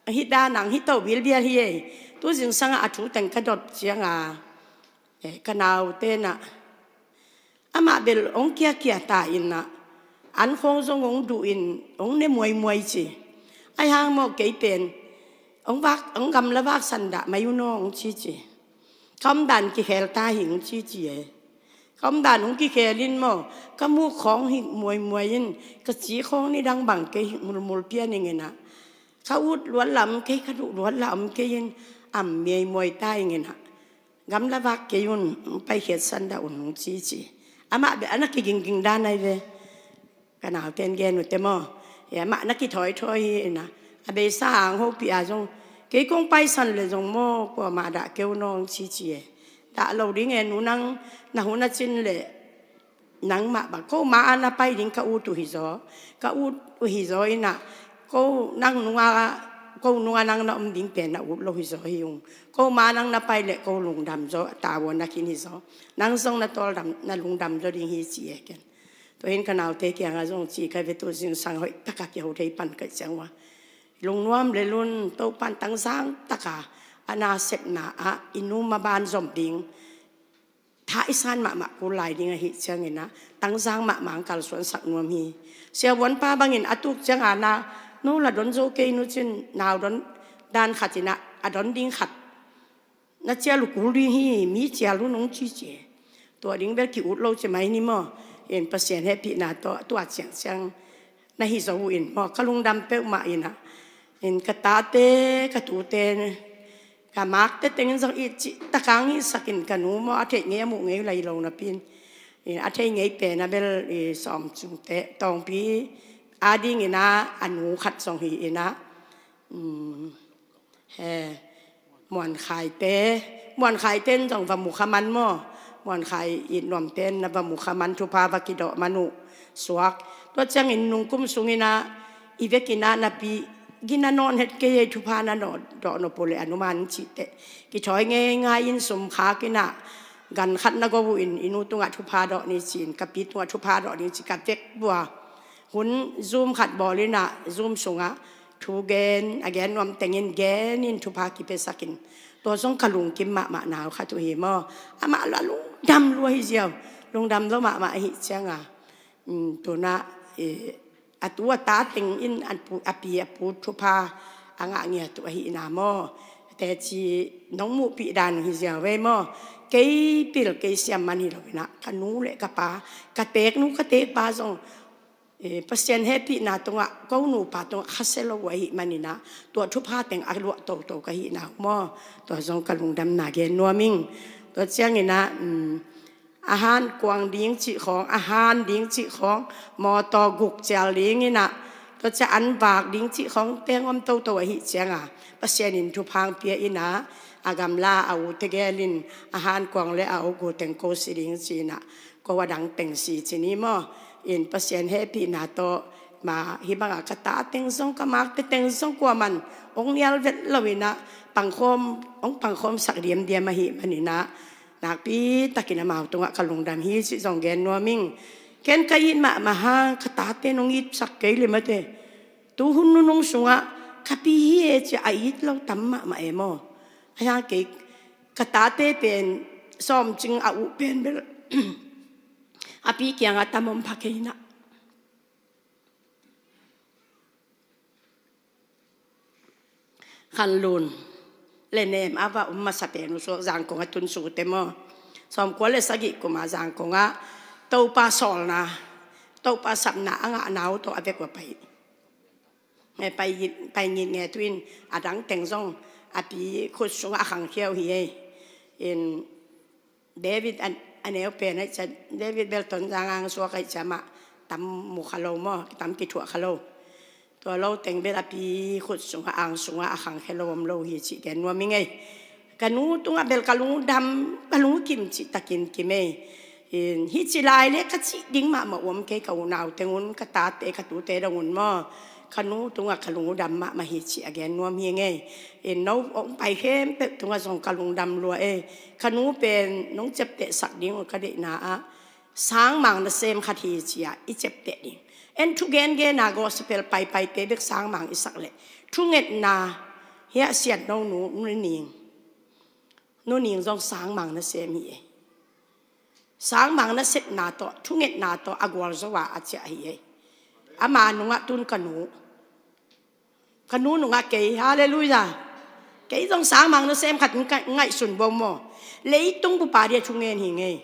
hih danang hih to bilbial hi ei. Tu zingsanga a thu teng ka dot cianga ka nau tenah amah bel ong kiakia ta innah an khawng zong ong duh in ong ne muaimuai ci. Ai hang mawh kei pen ong vak ong gamla vak sandah mai uh naw ong ci ci. Ka omdan kikhel ta hi ong ci ci e. Ka omdan ong kikhel in maw ka muk khawng hik muaimuai in ka ci khawng nidang bang kei hik mulmul pian inginah ka ut luat la om kei ka duh luat la om kei in am miaimuai ta inginah gamla vak kei un paikhiat sandah un hong ci ci. Amah beh a na kigingging dan ai ve. Ka nauten gen uhte maw amah na kithawithawi hi ina a beisa ang hopih a zong kei kong paisan le zong maw kuamah dah keu nawng ci ci e. Dah lo ding e nu nang na hun a cin le nangmah bang ko ma a na pai ding ka ut uh hizaw ka ut uh hizaw inah ko nang nunga ko nunga nang na om ding pen na ut lo hizaw hi ung. Ko ma nang na pai le ko lungdam zaw tavuan na khin hizaw nang zong na tawldam na lungdam zaw ding hi ci e ken. Tua hin ka naute kianga zong ci kai ve tu zingsang hoih taka kiho thei pan kai ciang ua lungnuam le lun Topan tangzang taka a nasepna ah i nu maban zom ding. Tha i san mahmah kul lai ding ahi cianginah tangzang mahmah ang kalsuansak nuam hi. Siavuanpa bangin a tuk cianga na no la don zo kei nu cin nau don dan khatinah a don ding khat na cial uh kul ding hi mi cial uh nong ci ci. Tua ding bel ki-ut lo ci mai ni maw in Pasian hehpihna tawh tua ciangciang na hi zo uh in maw ka lungdam peuhmah inah in ka tate ka tute ka makte tengin zong i cih takang i sakin ka nu maw a theih ngei a muh ngei lai lo napin a thei ngei pen a bel i sawm cungte tawngpi a dingina a nu khat zong hi inah he muankhaite muankhaite in zong va mu kha man maw muankhai it nuamte in na va mu kha man thupha va kidawh man uh suak tua ciangin nungkum sungina i vekina napi gina nawn het kei ei thupha na dawh nop uh le a numan cihte kithawi ngeingai in sum khakina gan khat na go uh in i nu tungah thupha dawh ni ci-in ka pi tungah thupha dawh ni ci ka vek bua hun zum khat bawl inah zum sungah thu gen a gen nuam tengin gen in thupha kipiasakin Tua zong ka lungkim mahmah nau khat uh hi maw. Amah la lungdam lua hi ziau. Lungdam lo mahmah ahi cianga, um, tuna, eh, a tu a ta teng in a pu, a pi a pu thupha a ngah ngiat uh ahihna maw. Teci nong muhpih dan hi ziau vei maw. Kei pil kei siam man hi lo ina, ka nu le ka pa, ka teek nu ka teek pa zong, eh, Pasian hehpihna tungah, ko nupa tungah khasia lo uh ahih manina, tua thupha teng a luah toto ka hihna uh maw. Tua zong ka lungdamna gen nuam ing. Tua ciangina, um, a han kuang ding cih khawng, a han ding cih khawng, mawtaw guk cial dingina, tua cia an vak ding cih khawng teng om toto ahih cianga, Pasian in thupha pia ina, a gamla a u tegel in a han kuang le a u gu teng ko si ding cina, ko a dang teng si cini maw. In Pasian hehpihna tawh, ma hi banga ka ta teng zong, ka mak te teng zong kuaman ong nial vet lo ina, pangkhawm, ong pangkhawm sak diamdiam ahih manina, nakpi takin amau tungah ka lungdam hi cih zong gen nuam ing. Ken ka it mahmah hang, ka tate nong itsak kei le mate. Tu hun nunung sungah ka pi hi e cia a it lo tam mahmah e maw. A hiang kei ka tate pen sawmcing a uh pen bel a pi kiangah tam om pha kei na. Khanlun le nem a va um masa pen uh suak Zangkong a tun sute maw. Sawmkua le sagih kuma Zangkong ah Topa sawlna, Topa sapna a ngahna uh tawh a vek va pai. Nge pai, pai ngit nge tuin a dang teng zong a pi khut sungah a khangkhia uh hi ei. In David a, a neu pen ahi cia, David bel Tonzang ang suak ahi cia mah tam mu kha lo maw, tam kithuah kha lo. Tua lo teng bel a pi khut sungah, ang sungah a khangkhia lo om lo hi cih gen nuam ing ei. Ka nu tungah bel ka lungdam, ka lungkim cih takin kim ei. In, hih ci lai le ka cih ding mahmah uam kei, ka unau teng un, ka tate, ka tute dong un maw. Ka nu tungah ka lungdam mahmah hi cih a gen nuam hi ngei. In, no ong pai khempeuh tungah zong ka lungdam lua ei. Ka nu pen nong ciaptehsak ding uh ka deihna ah sangmang nasem khat hi cia i ciapteh ding. En thu gengena gospel paipaite bek sangmang i sak leh thungetna hiah siat no nu, nu ning. Nu ning zong sangmang nasem hi ei. Sangmang nasepna tawh, thungetna tawh a gualzo a a ciah hi ei. Ama nungah tun ka nu, ka nu nungah kei, halleluiah. Kei zong sangmang nasem khat ngaihsun bo maw. Leitung bupa dia thungen hi ngei.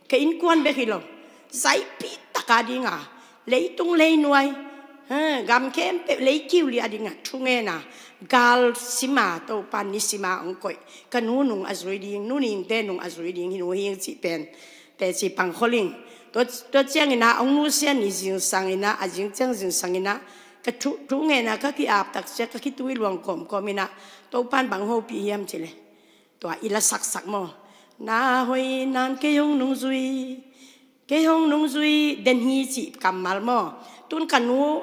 Ka innkuan bek hi lo, zaipih taka dinga leitung leinuai, ha, gam khempeuh leikiu li a dinga thungena, gal sima Topa ni sima ong koih. Ka nu nung a zui ding, nu ningte nung a zui ding hi nu hing cih pen teci pangkholing. Tua, tua ciangina ong nusia ni zingsangina, a zingciang zingsangina ka thu, thungena ka ki-ap takcia ka khitui luang kawmkawmina Topan bang hopih hiam cileh. Tua i la saksak maw. Na hoih nan kei hong nungzui, kei hong nungzui den hi cih kammal maw. Tun ka nu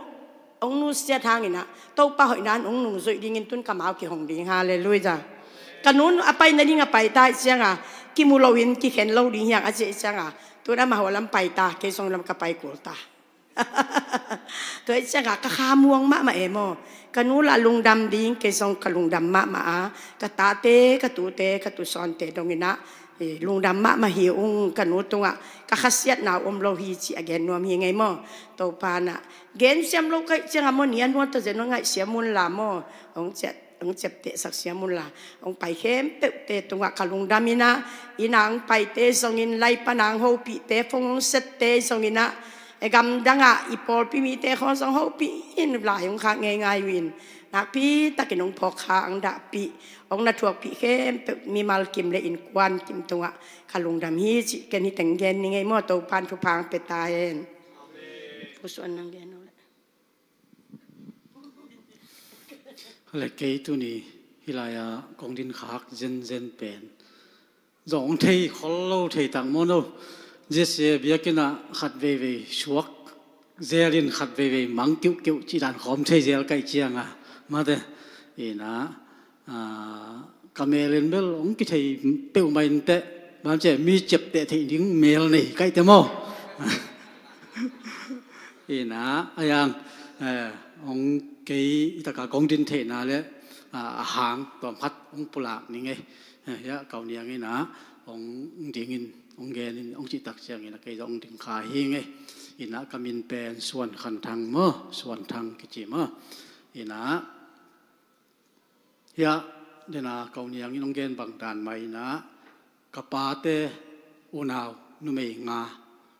hong nusiat hangina Topa hoih nan hong nungzuih dingin tun ka mau kihong ding, halleluiah. Ka nu a pai nading a paita ih cianga kimu loin kikhen lo ding hiang a ciah ih cianga tun amah hua lam paita, kei zong lam ka pai kulta. Tua ih cianga ka kha muang mahmah e maw. Ka nu lah lungdam ding, kei zong ka lungdam mahmah a, ka tate, ka tute, ka tusawnte dongina, eh, lungdam mahmah hi ung. Ka nu tungah ka khasiatna om lo hi cih a gen nuam hi ngei maw. Topa na gen siam lo ka ih cianga maw, ni a nuata zen ngaih siam unla maw. Ong ciat ong ciaptehsak siam unla, ong pai khempeuhte tungah ka lungdam ina, ina ong paite zongin, lai pana ong hopihte, phone ong sette zongina, e gamdangah i pawlpi mite khawng zong hopih in lai ong khak ngeingai uh in, nakpi takin ong phawkkha ong dahpih, ong na thuakpih khempeuh mimal kim le innkuan kim tungah ka lungdam hi cih ken hi teng gen ni ngei maw. Topan thupha ong pia ta hen. Amen. Pusuan nang gen uh le. Le kei tuni hih lai-a kong din khak zenzen pen zong thei khol lo thei tak maw no. Zia sia biakinn ah khat veivei suak zel in khat veivei mang kiuhkiuh cih dan khawm thei zel ka ih cianga mate ina, ah, ka mel in bel hong kithei peuhmah inteh, bang ciah mi ciapteh theih ding mel nei ka ih teh maw. Ina, a yang, eh, hong kei i taka kong din theihna le, ah, a hang tuam khat hong pulak ni ngei. Hiah kau niang in ah hong dingin hong genin hong cihtak ciangin ah kei zong hong ding kha hi ngei. In ah ka min pen Suan Khan Thang maw, Suan Thang kici maw. In ah hiah dena kau niang in hong gen bang dan mah in ah ka pate unau numei nga,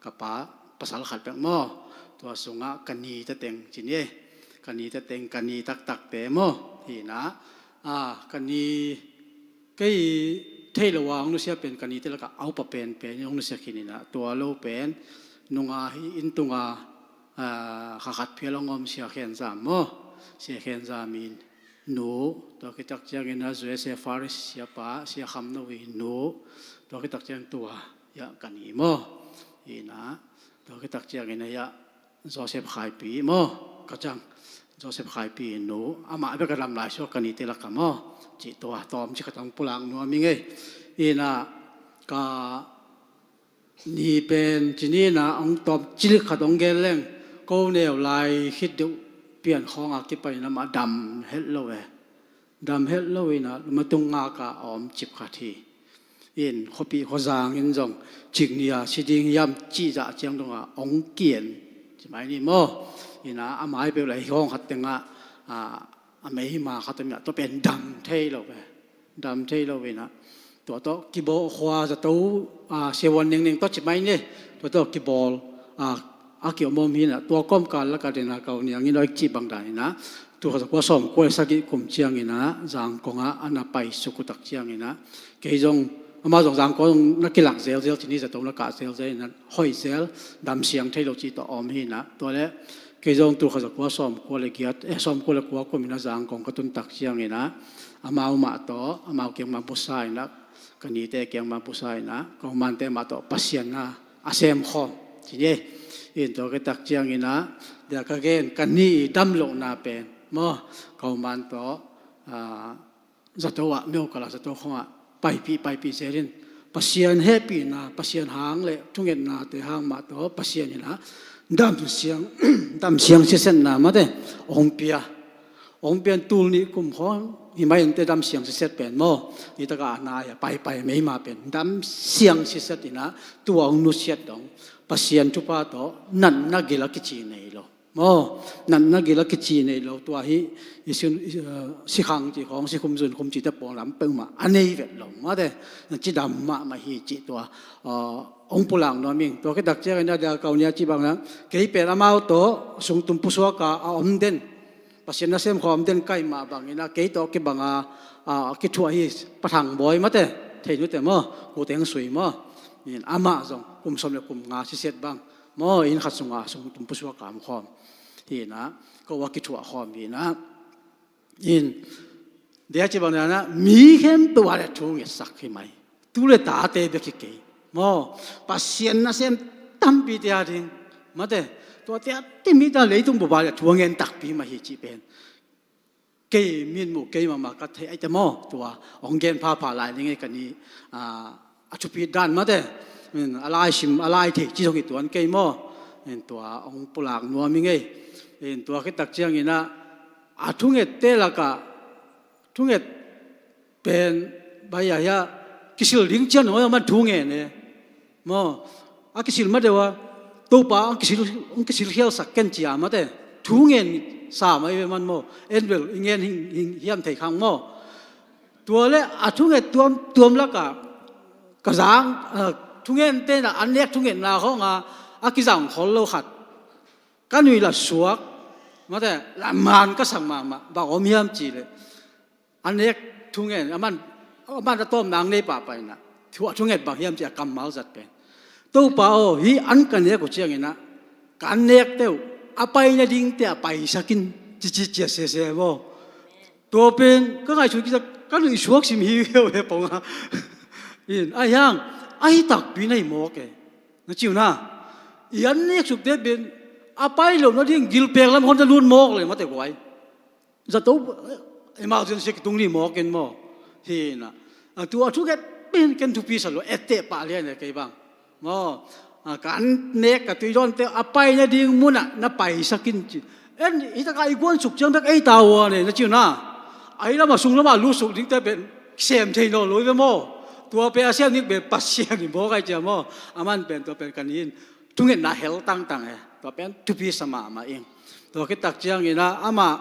ka pa pasal khat bek maw, tua sungah ka nite teng ci ni, ka nite teng, ka ni taktakte maw. Hi in ah, a, ka ni kei thei lo a hong nusia pen ka nite lakah a upa penpen in hong nusia khin in ah, tua lo pen nunga hi inn tunga, a, kha khat phial hong om Sia Khen Zam maw, Sia Khen Zam in nu, tua khit tak ciangin ah J S F Faris siapa, Sia Kham No i nu, tua khit tak ciangin tua hiah ka ni maw. Hi in ah, tua khit tak ciangin ah hiah Joseph Khaipi maw, ka cang, Joseph Khaipi i nu, amah bek a dam lai suak ka nite lakah maw. Cih tua tawm ci khat hong pulak nuam hi ngei. Hi in ah ka ni pen ci ni in ah hong tawm ci khat hong gen leng, ko neu lai khit deuh pian khawng a kipan in amah dam het lo e. Dam het lo in ah lum a tung ngak a a om cip khat hi. In khuapi khuazang in zong cik ni a si ding hiam cih zah ciang dong a hong kian ci mai ni maw. In ah a mai peuh lai hi khawng khat teng ah, a, a meima khat om in ah tua pen dam thei lo e. Dam thei lo in ah tua tawh kibawl khua zato, a, siavuan nengneng tawh ci mai ni, tua tawh kibawl, a, a kiom om hi in ah tua kawmkal lakah dena kau niang in a oi cih bang dan in ah tul khat za kua sawm kua le sagih kum ciangin ah Zangkong ah a na pai suk uh tak ciangin ah kei zong, amah zong Zangkong na kilak zelzel ci ni, zato na kah zelzel in ah hoih zel, dam siang thei lo cih tawh a om hi in ah, tua le kei zong tul khat za kua sawm kua le giat, eh, sawm kua le kua kum in ah Zangkong ka tun tak ciangin ah amau mah tawh, amau kiang mah busa in ah, ka nite kiang mah busa in ah, ka humante mah tawh Pasian na a sem khawm ci ni. In tua khit tak ciangin ah, dia ka gen ka ni i dam lohna pen maw, ka human tawh, a, zato ah, myo kal ah zato khawng ah paipih paipih zel in Pasian hehpihna, Pasian hang le thungetnate hang mah tawh Pasian in ah dam siang, dam siang siasetna mate hong pia. Hong pian tul nih kum khawng hi mai in te dam siang siaset pen maw. Hi takah a nai a paipai meima pen dam siang siaset in ah tua hong nusiat dong Pasian thupha tawh natna gil a kici nei lo maw. Natna gil a kici nei lo tua hi. I sin, i, uh, sikhang cih khawng, sikhum zunkhum cihte pawl lam peuhmah a nei vet lo mate. Na cidam mahmah hi cih tua, uh, hong pulak nuam ing. Tua khit tak ciangin a dia kau nia cih bang a, kei pen amau tawh sungtum pusuak a a om den, Pasian nasem khawm den kai mah bangin a kei tawh kibang a, a, kithuah hi. Pathang bawi mate, thei nute maw, kute hang sui maw. In amah zong kum sawm le kum nga sisiat bang maw, inn khat sunga sungtum pusuak a om khawm hi in ah, ko a kithuah khawm hi in ah. In dia ci bang dan ah mi khempeuh a le thu ngetsak hi mai. Tu le tate bek hi kei maw. Pasian nasem tampite a ding mate, tuate a timi ta leitung bup a le thu a ngen takpi mah hi cih pen kei min muh kei mahmah ka thei aite maw. Tua hong gen phapha lai ni ngei ka ni, a, a thupi dan mate. In a lai sim a lai thei ci zong hi tuan kei maw. In tua hong pulak nuam hi ngei. In tua khit tak ciangin ah a thungette lakah thunget pen bai a hiah kisil ding cian hong man thu ngen e maw. A kisil ma deuh a, Topa ang kisil, ang kisil khialsak ken cia mate thu ngen sa mai ve man maw. En bel i ngen hing, hing hiam thei khang maw. Tua le a thunget tuam, tuam lakah ka zang, a, thungen tena an nek thungetna khawng a, a kizang khol lo khat ka nui la suak mate, la man ka sang mahmah, bang om hiam ci le a nek thungen, a man, a man a tawm nang nei pahpah in ah thu a thunget bang hiam ci a kammal zat pen, Topa aw, hi an ka nek uh ciangin ah ka an nek teuh a pai nadingte a paisak in cici cia sese maw. Tua pen ka ngaihsun kisa ka nuih suak sim hi veu he pong a. In a hiang a hi takpi na hi mawk e. Na ciu na i an nek sukte pen a pai lo nading gilpek lam hon na lut mawk le mate guai. Zato emergency kitung ni mawk in maw. Hi na a tu a thu nget pen ken thupi sa lo, etteh pah lian e kei bang maw. A, ka an nek ka tui dawnte a pai nading munah na paisak in ci. En hi takah i guan suk ciang bek ei ta ua ne na ciu na. Ai lamah sung lamah lut suk dingte pen sem thei nawn lo hi ve maw. Tua pen a sem ning pen Pasian hi mawk ahi ciang maw. Aman pen tua pen ka ni in thungetna hel tangtang e. Tua pen thupi sa mahmah ing. Tua khit tak ciangin ah amah,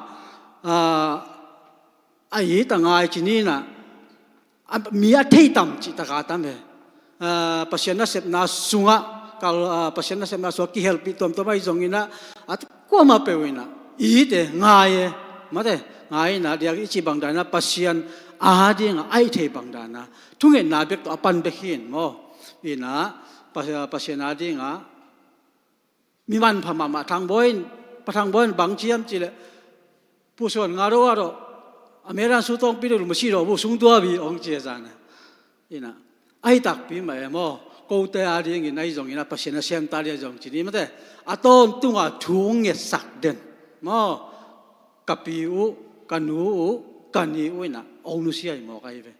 ah, a it a ngai ci ni in ah, a, mi a thei tam cih tak a tam e. Ah, Pasian nasepna sungah, kal, ah, Pasian nasepna sungah kihelpih tuamtuam ahi zongin ah, a kuamah peuh in ah it e, ngai e, mate, ngai in ah, diak i cih bang dan in ah Pasian a dingah a it thei bang dan in ah thungetna bek tawh a pan bek hi in maw. In ah, Pa-, Pasian a dingah mi manpha mahmah, Thang Bawi in, Pa Thang Bawi in bang ci hiam cih leh, Pu Suan, nga do a do, a medan su tawngpi do, lu ma si do bu sung tua bi, hong ci a zan a. In ah, ahi takpi mah e maw. Kote a dingin ahi zongin ah, Pasian a sem ta ding ahi zong ci ni mate, a tawntung a thu hong ngetsak den maw. Ka pi uh, ka nu uh, ka ni uh in ah hong nusia hi mawk ahi ve.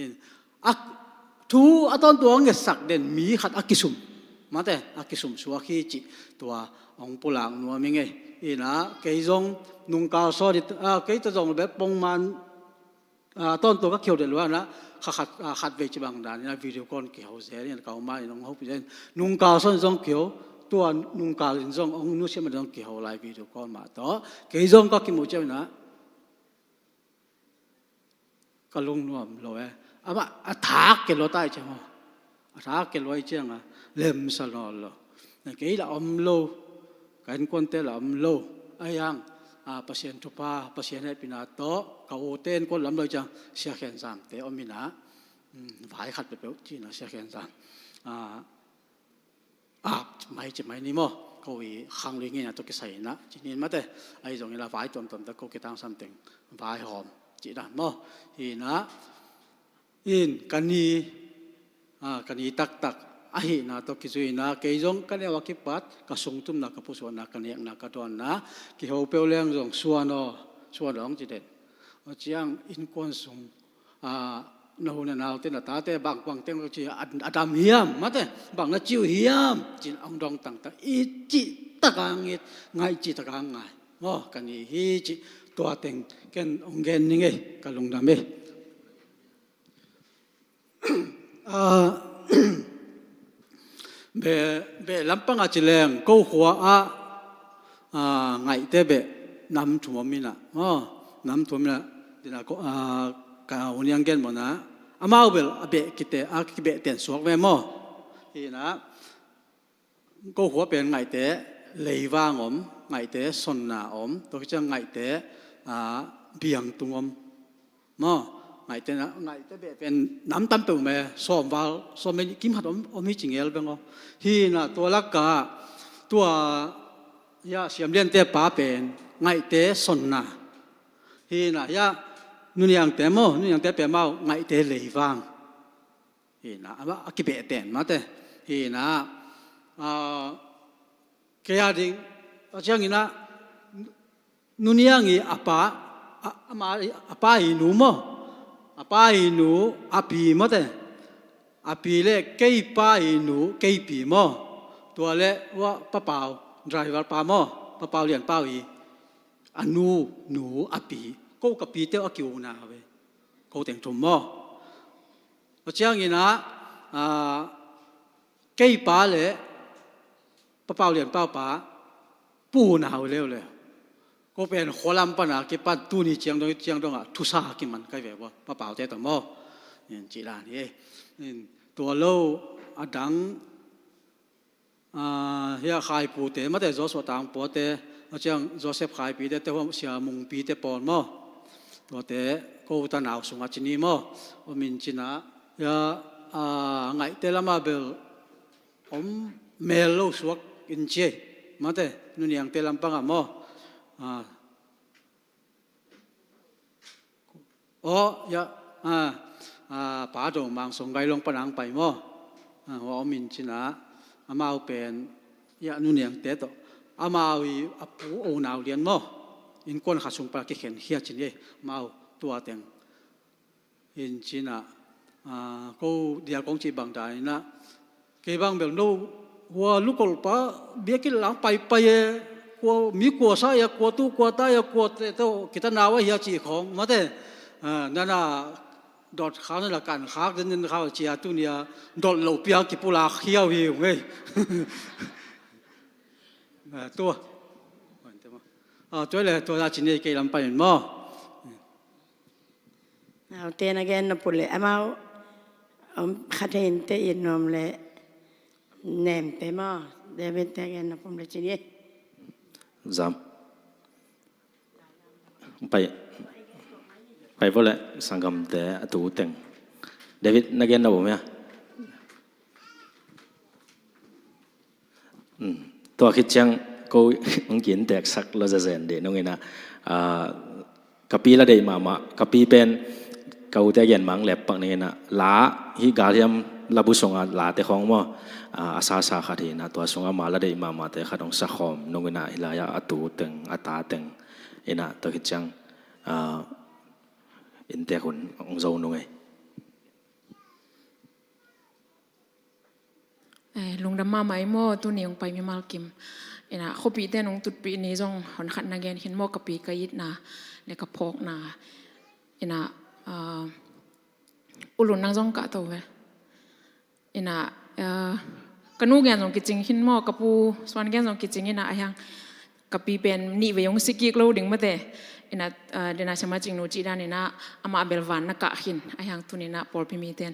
In, a, thu a tawntung a ngetsak den mi khat a kisum, mate, a kisum suak hi cih tua hong pulak nuam ing ei. In ah, kei zong nungkal sawt i, ah, kei ta zong bek pongman, ah, tawntung ka kiho den lua in ah, kha khat, ah, khat vei ci bang dan in ah video call kiho zel in ah, ka uma in hong hopih zel in, nungkal sawt in zong kiho, tua nungkal in zong hong nusia ma zong kiho lai video call mah tawh. Kei zong ka kimu ciang in ah, ka lungnuam lo e. Amah a thak ke lo tai ciang aw. A thak ke lo ai ciang a, lemsa nawn lo. Na kei la om lo. Ka innkuante la om lo. Ahi hang, a, Pasian thupha, Pasian hehpihna tawh ka ute innkuan lam lo ciang, Sia Khen Zam te om in ah, mm, vai khat peuhpeuh ci in ah, Sia Khen Zam, a, ap mai ci mai ni maw. Ko i khang lui ngeina tawh kisai in ah ci ni mate. Ahi zongin la vai tuamtuam tawh ko kitangsam teng vaihawm ci dan maw. Hi in ah, in ka ni, a, ka ni taktak ahihna tawh kizui in ah, kei zong ka neu a kipat ka sungtumna, ka pusuahna, ka nekna, ka dawnna kiho peuh leng zong Suan aw, Suan aw hong ci den. Aw ciang innkuan sung, a, na u na naute, na tate bang, bang teng ci a, a dam hiam mate, bang na ci uh hiam ci in hong dong tangtang, it cih tak a hong it, ngaih cih tak a hong ngai maw. Ka ni hi cih tua teng ken hong gen ning ei, ka lungdam ei. A, beh, beh lampang a ci leng ko khua ah, a, ngaihte beh nam thum om in ah, aw, nam thum om in ah, din a ko, a, ka u Niang gen mawk in ah, amau bel a beh kite, a kibeh ten suak ve maw. Hi in ah, ko khua pen ngaihte leivang om, ngaihte sonna om, tua khit ciang ngaihte, a, biangtung om. Maw, ngaihte na, ngaihte beh pen nam tam peuh om e, sawm val, sawm le nih kim khat om, om hi ci ngel beng aw. Hi in ah tua lakah, tua, ya, Siam Liante pa pen ngaihte sonna. Hi in ah, ya, Nu Niangte maw, Nu Niangte pen amau ngaihte leivang. Hi in ah, a, a kibeh ten mate. Hi in ah, a, kei a ding, a ciangin ah, Nu Niang i a pa, a, ama, a pa i nu maw. A pa i nu, a pi mate. A pi le kei pa i nu, kei pi maw. Tua le ua Pa Pau, driver pa maw. Pa Pau Lian Pau i a nu, nu, a pi. Ko ka pite uh a kiu na ve. Ko teng thum maw. Tua ciangin ah, a, kei pa le Pa Pau Lian Pau pa, pu nau leuleu. Ko pen khualam pana kipan tuni ciang dong, ciang dong ah thusa kiman kai ve bua, Pa Pau te tawh maw. In ci dan hi. In tua lo a dang, a, hia Khaipu te mate, Joshua Tangpua te, a ciang Joseph Khaipi te, te huam Sia Mungpi te pawl maw. Tuate ko ta nau sungah ci ni maw. Om in ci in ah, hia, a, ngaihte lamah bel om mel lo suak in ci ei. Mate, Nu Niangte lampangah maw. A, aw, ya, a, a, Pa Do Mang Song Gai Long panang pai maw. A, aw, om in ci in ah, amau pen, ya, Nu Niangte tawh. Amau i a pu O Nau Lian maw. Innkuan khat sung pan kikhen khia ci ni ei. Amau tua teng in ci in ah, a, ko dia kong ci bang dan in ah, kei bang bel no hua lukolpa biakinn lang paipai e, kua mi kua sa ia, kua tu kua ta ia, kua te tawh kita nau a hia ci khawng mate. A, nana Dot khak na la kan khak den den khak cia tu nia dot lo pia kipulak hiau hi ung ei. Tua. Tua le tua la ci nei kei lam pai in maw? Naute na gen nop uh leh amau om khat hei in te in nuam leh nem pe maw? David te gen nop um leh ci ni. Zam. Pai, pai vawleh sanggamte a tu teng. David na gen nop um hia? Tua khit ciang ko hong kinteksak lo zazen dih nung inah, ka pi la deih mahmah, ka pi pen ka ute a gen mang leppak ning inah la hih galhiam labu sunga late khawng maw, a sasa khat hi inah tua sunga ma la deih mahmahte khat hong sakhawm nung inah hih lai-ah a tu teng a ta teng inah tua khit ciang inntek hun hong zo nung ei. Lungdam mahmah i maw tuni hong pai mimal kim. Inah khuapihte nong tutpih ni zong honkhat na gen khin maw ka pi ka itna le ka phawkna. Inah ulun nang zong kah to ve. Inah ka nu gen zong kicing khin maw ka pu Suan gen zong kicing inah a hiang ka pi pen nih vei hong si kik lo ding mate. Inah dena siama cingnu cih dan inah amah bel van na kah khin a hiang tuni inah pawlpi miten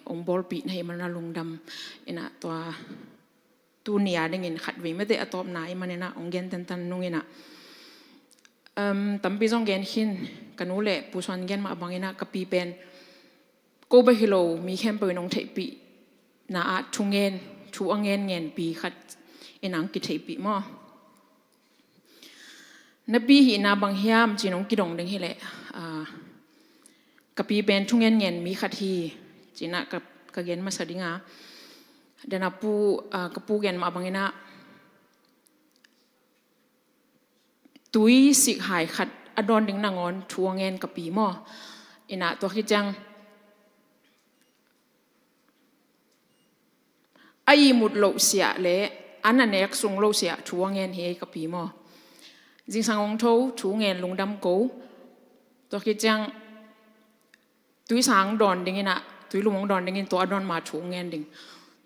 hong bawlpih na hi mana lungdam. Inah tua tuni a dingin khat vei mate a tawpna i man inah hong gen tentan nung inah tampi zong gen khin ka nu le Pu Suan gen mah bang inah ka pi pen ko bek hi lo mi khempeuh in hong theihpih na ah thungen thu a ngenngenpi khat inah hong kitheihpih maw? Na pi hihna bang hiam ci-in hong kidong ding hileh ka pi pen thu ngenngen mi khat hi ci-in ah ka gen masa ding a. Dena pu ka pu gen mah bang inah tui sikhai khat a dawn ding nangawn thu a ngen ka pi maw? Inah tua khit ciang a ihmut loh siah le a na nek sung loh siah thu a ngen hi ei ka pi maw? Zingsang hong tho thu ngen lungdam ko. Tua khit ciang tuisang dawn ding inah tuilum hong dawn dingin tua a dawn ma thu ngen ding.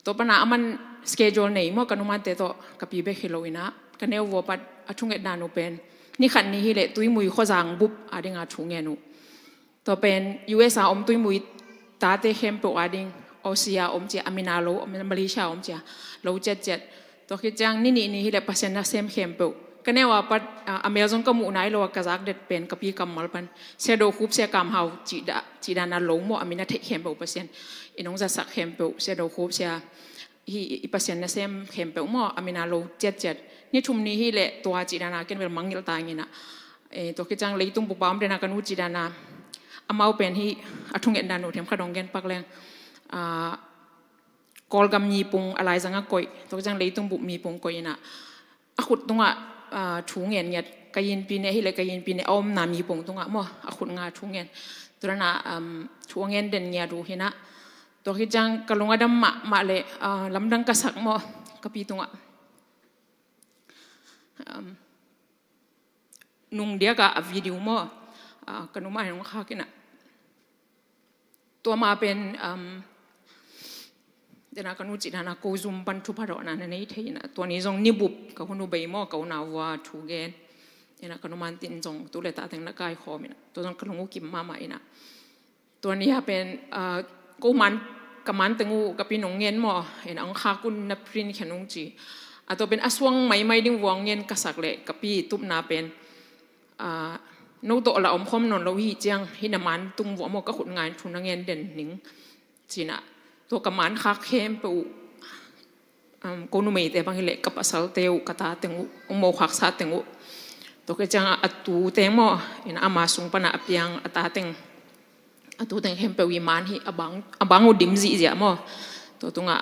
Tua pana a man schedule nei maw ka numante tawh ka pi bek hi lo inah ka neu vua pat a thunget dan uh pen ni khat ni hileh tuimui khuazang bup a dinga thu ngen uh. Tua pen U S a om tuimui tate khempeuh a ding Aussie a om cia a mina lo Malaysia a om cia lo ciatciat. Tua khit ciang ni nih ni hileh Pasian nasem khempeuh ka neu a pat a mel zong ka muh nai lo a ka zak det pen ka pi kammal pan Sia Do Khup Sia Kam Hau cih dan a lo maw a min a theih khempeuh Pasian in hong zatsak khempeuh Sia Do Khup Sia hi i Pasian nasem khempeuh maw a min a lo ciatciat. Ni thum ni hileh tua cih dan a ken bel mangngilh ta ing inah tua khit ciang leitung bup a om dena ka nu cih dan a amau pen hi a thunget dan uh themkhat hong gen pak leng Kawlgam mipung a laizang a koih tua khit ciang leitung bup mipung koih inah a khut tungah thu ngen ngiat ka yinpi ne hileh ka yinpi ne a omna mipung tungah maw a khut nga thu ngen. Tua dana thu a ngen den ngiat uh hinah tua khit ciang ka lung a dam mahmah le lamdang ka sak maw ka pi tungah nung diaka a video maw ka nu mah hin hong khak inah. Tua ma pen dena ka nu cih dana ko zum pan thupha dawhna na nei thei inah tua ni zong ni bup ka hun uh bei maw ka unau vua thu gen inah ka nu mantin zong tu le ta teng na kaikhawm inah tua zong ka lung uh kim mahmah inah. Tua ni a pen ko man ka man teng uh ka pi nong ngen maw inah hong khak un na print khen ung ci. A tua pen a suang maimai ding vua hong ngen ka sak leh ka pi tupna pen no tawh la omkhawm nawn lo hi ciang hi na man tung vua maw ka khut nga in thu na ngen den ning. Cinah tua ka man khak khempeuh uh ko numeite bang hileh ka pasalte uh ka ta teng uh ong mo khaksa teng uh tua khit ciangah a tu teng maw inah ama sung panah a piang a ta teng a tu teng khempeuh i man hi a bang uh dim zihziah maw. Tua tungah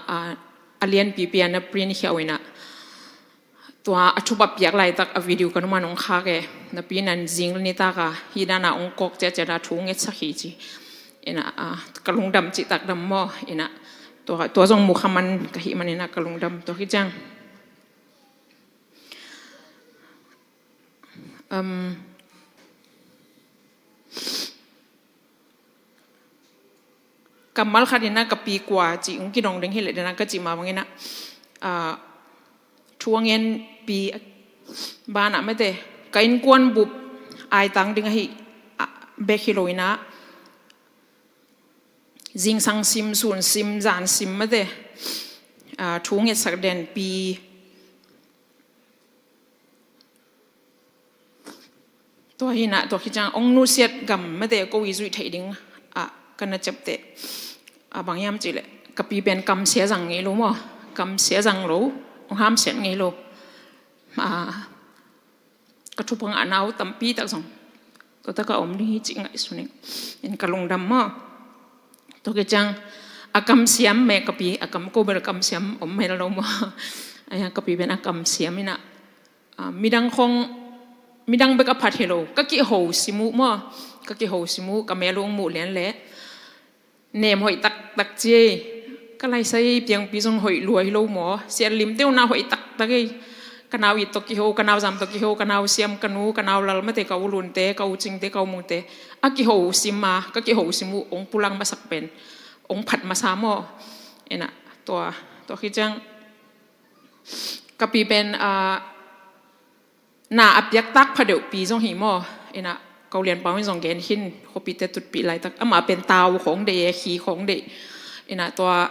a lianpipi a na print khia uh inah tua a thupha piak laitak a video ka numan ong khak e. Napi nan zing nitaka hih dana ong kawk ciatciata thu ngetsak hi ci. Inah ka lungdam cihtak dam maw inah tua zong mukhaman ka hih man inah ka lungdam tua khit ciang. Kammal khat in ah ka pi kua cih hong kidong ding hi leh, den ah ka cih mah bangin ah, ah, thu a ngen pi banah mate, ka innkuan bup aitang ding ahi, ah, bek hi lo in ah, zingsang sim, sun sim, zan sim mate, ah, thu ngetsak den pi. Tua hi in ah, tua khit ciang hong nusiat gam mate ko i zuih theih ding ah ka na ciapteh, ah, bang hiam cih leh ka pi pen kamsia zang ngei lo maw, kamsia zang lo, hong hamsiat ngei lo. Ah, ka thupha ngahna uh tampi tak zong tua tak a om ding hi cih ngaihsun ing. In ka lungdam maw. Tua khit ciang a kamsiam meh ka pi, a kam ko bel kamsiam om mel lo maw. Ai, ka pi pen a kamsiam in ah, ah, midang khong, midang bek a phat hi lo. Ka kiho sim uh maw, ka kiho sim uh, ka mel uh hong muh lian leh nem hoih taktak ci ei. Ka laisai piangpi zong hoih lua hi lo maw. Sian limte uh na hoih taktak ei. Ka nau it tawh kiho, ka nau zam tawh kiho, ka nau siam, ka nu, ka nau lal mate, ka u lunte, ka u cingte, ka u mungte. A kiho sim a, ka kiho sim uh hong pulak masak pen hong phat masa maw. In ah, tua, tua khit ciang ka pi pen, ah, na a piaktak phadeuh pi zong hi maw. In ah, ka u Lian Pau in zong gen khin, khuapite tutpih laitak. Amah pen tau khawng deih e, khi khawng deih. In ah, tua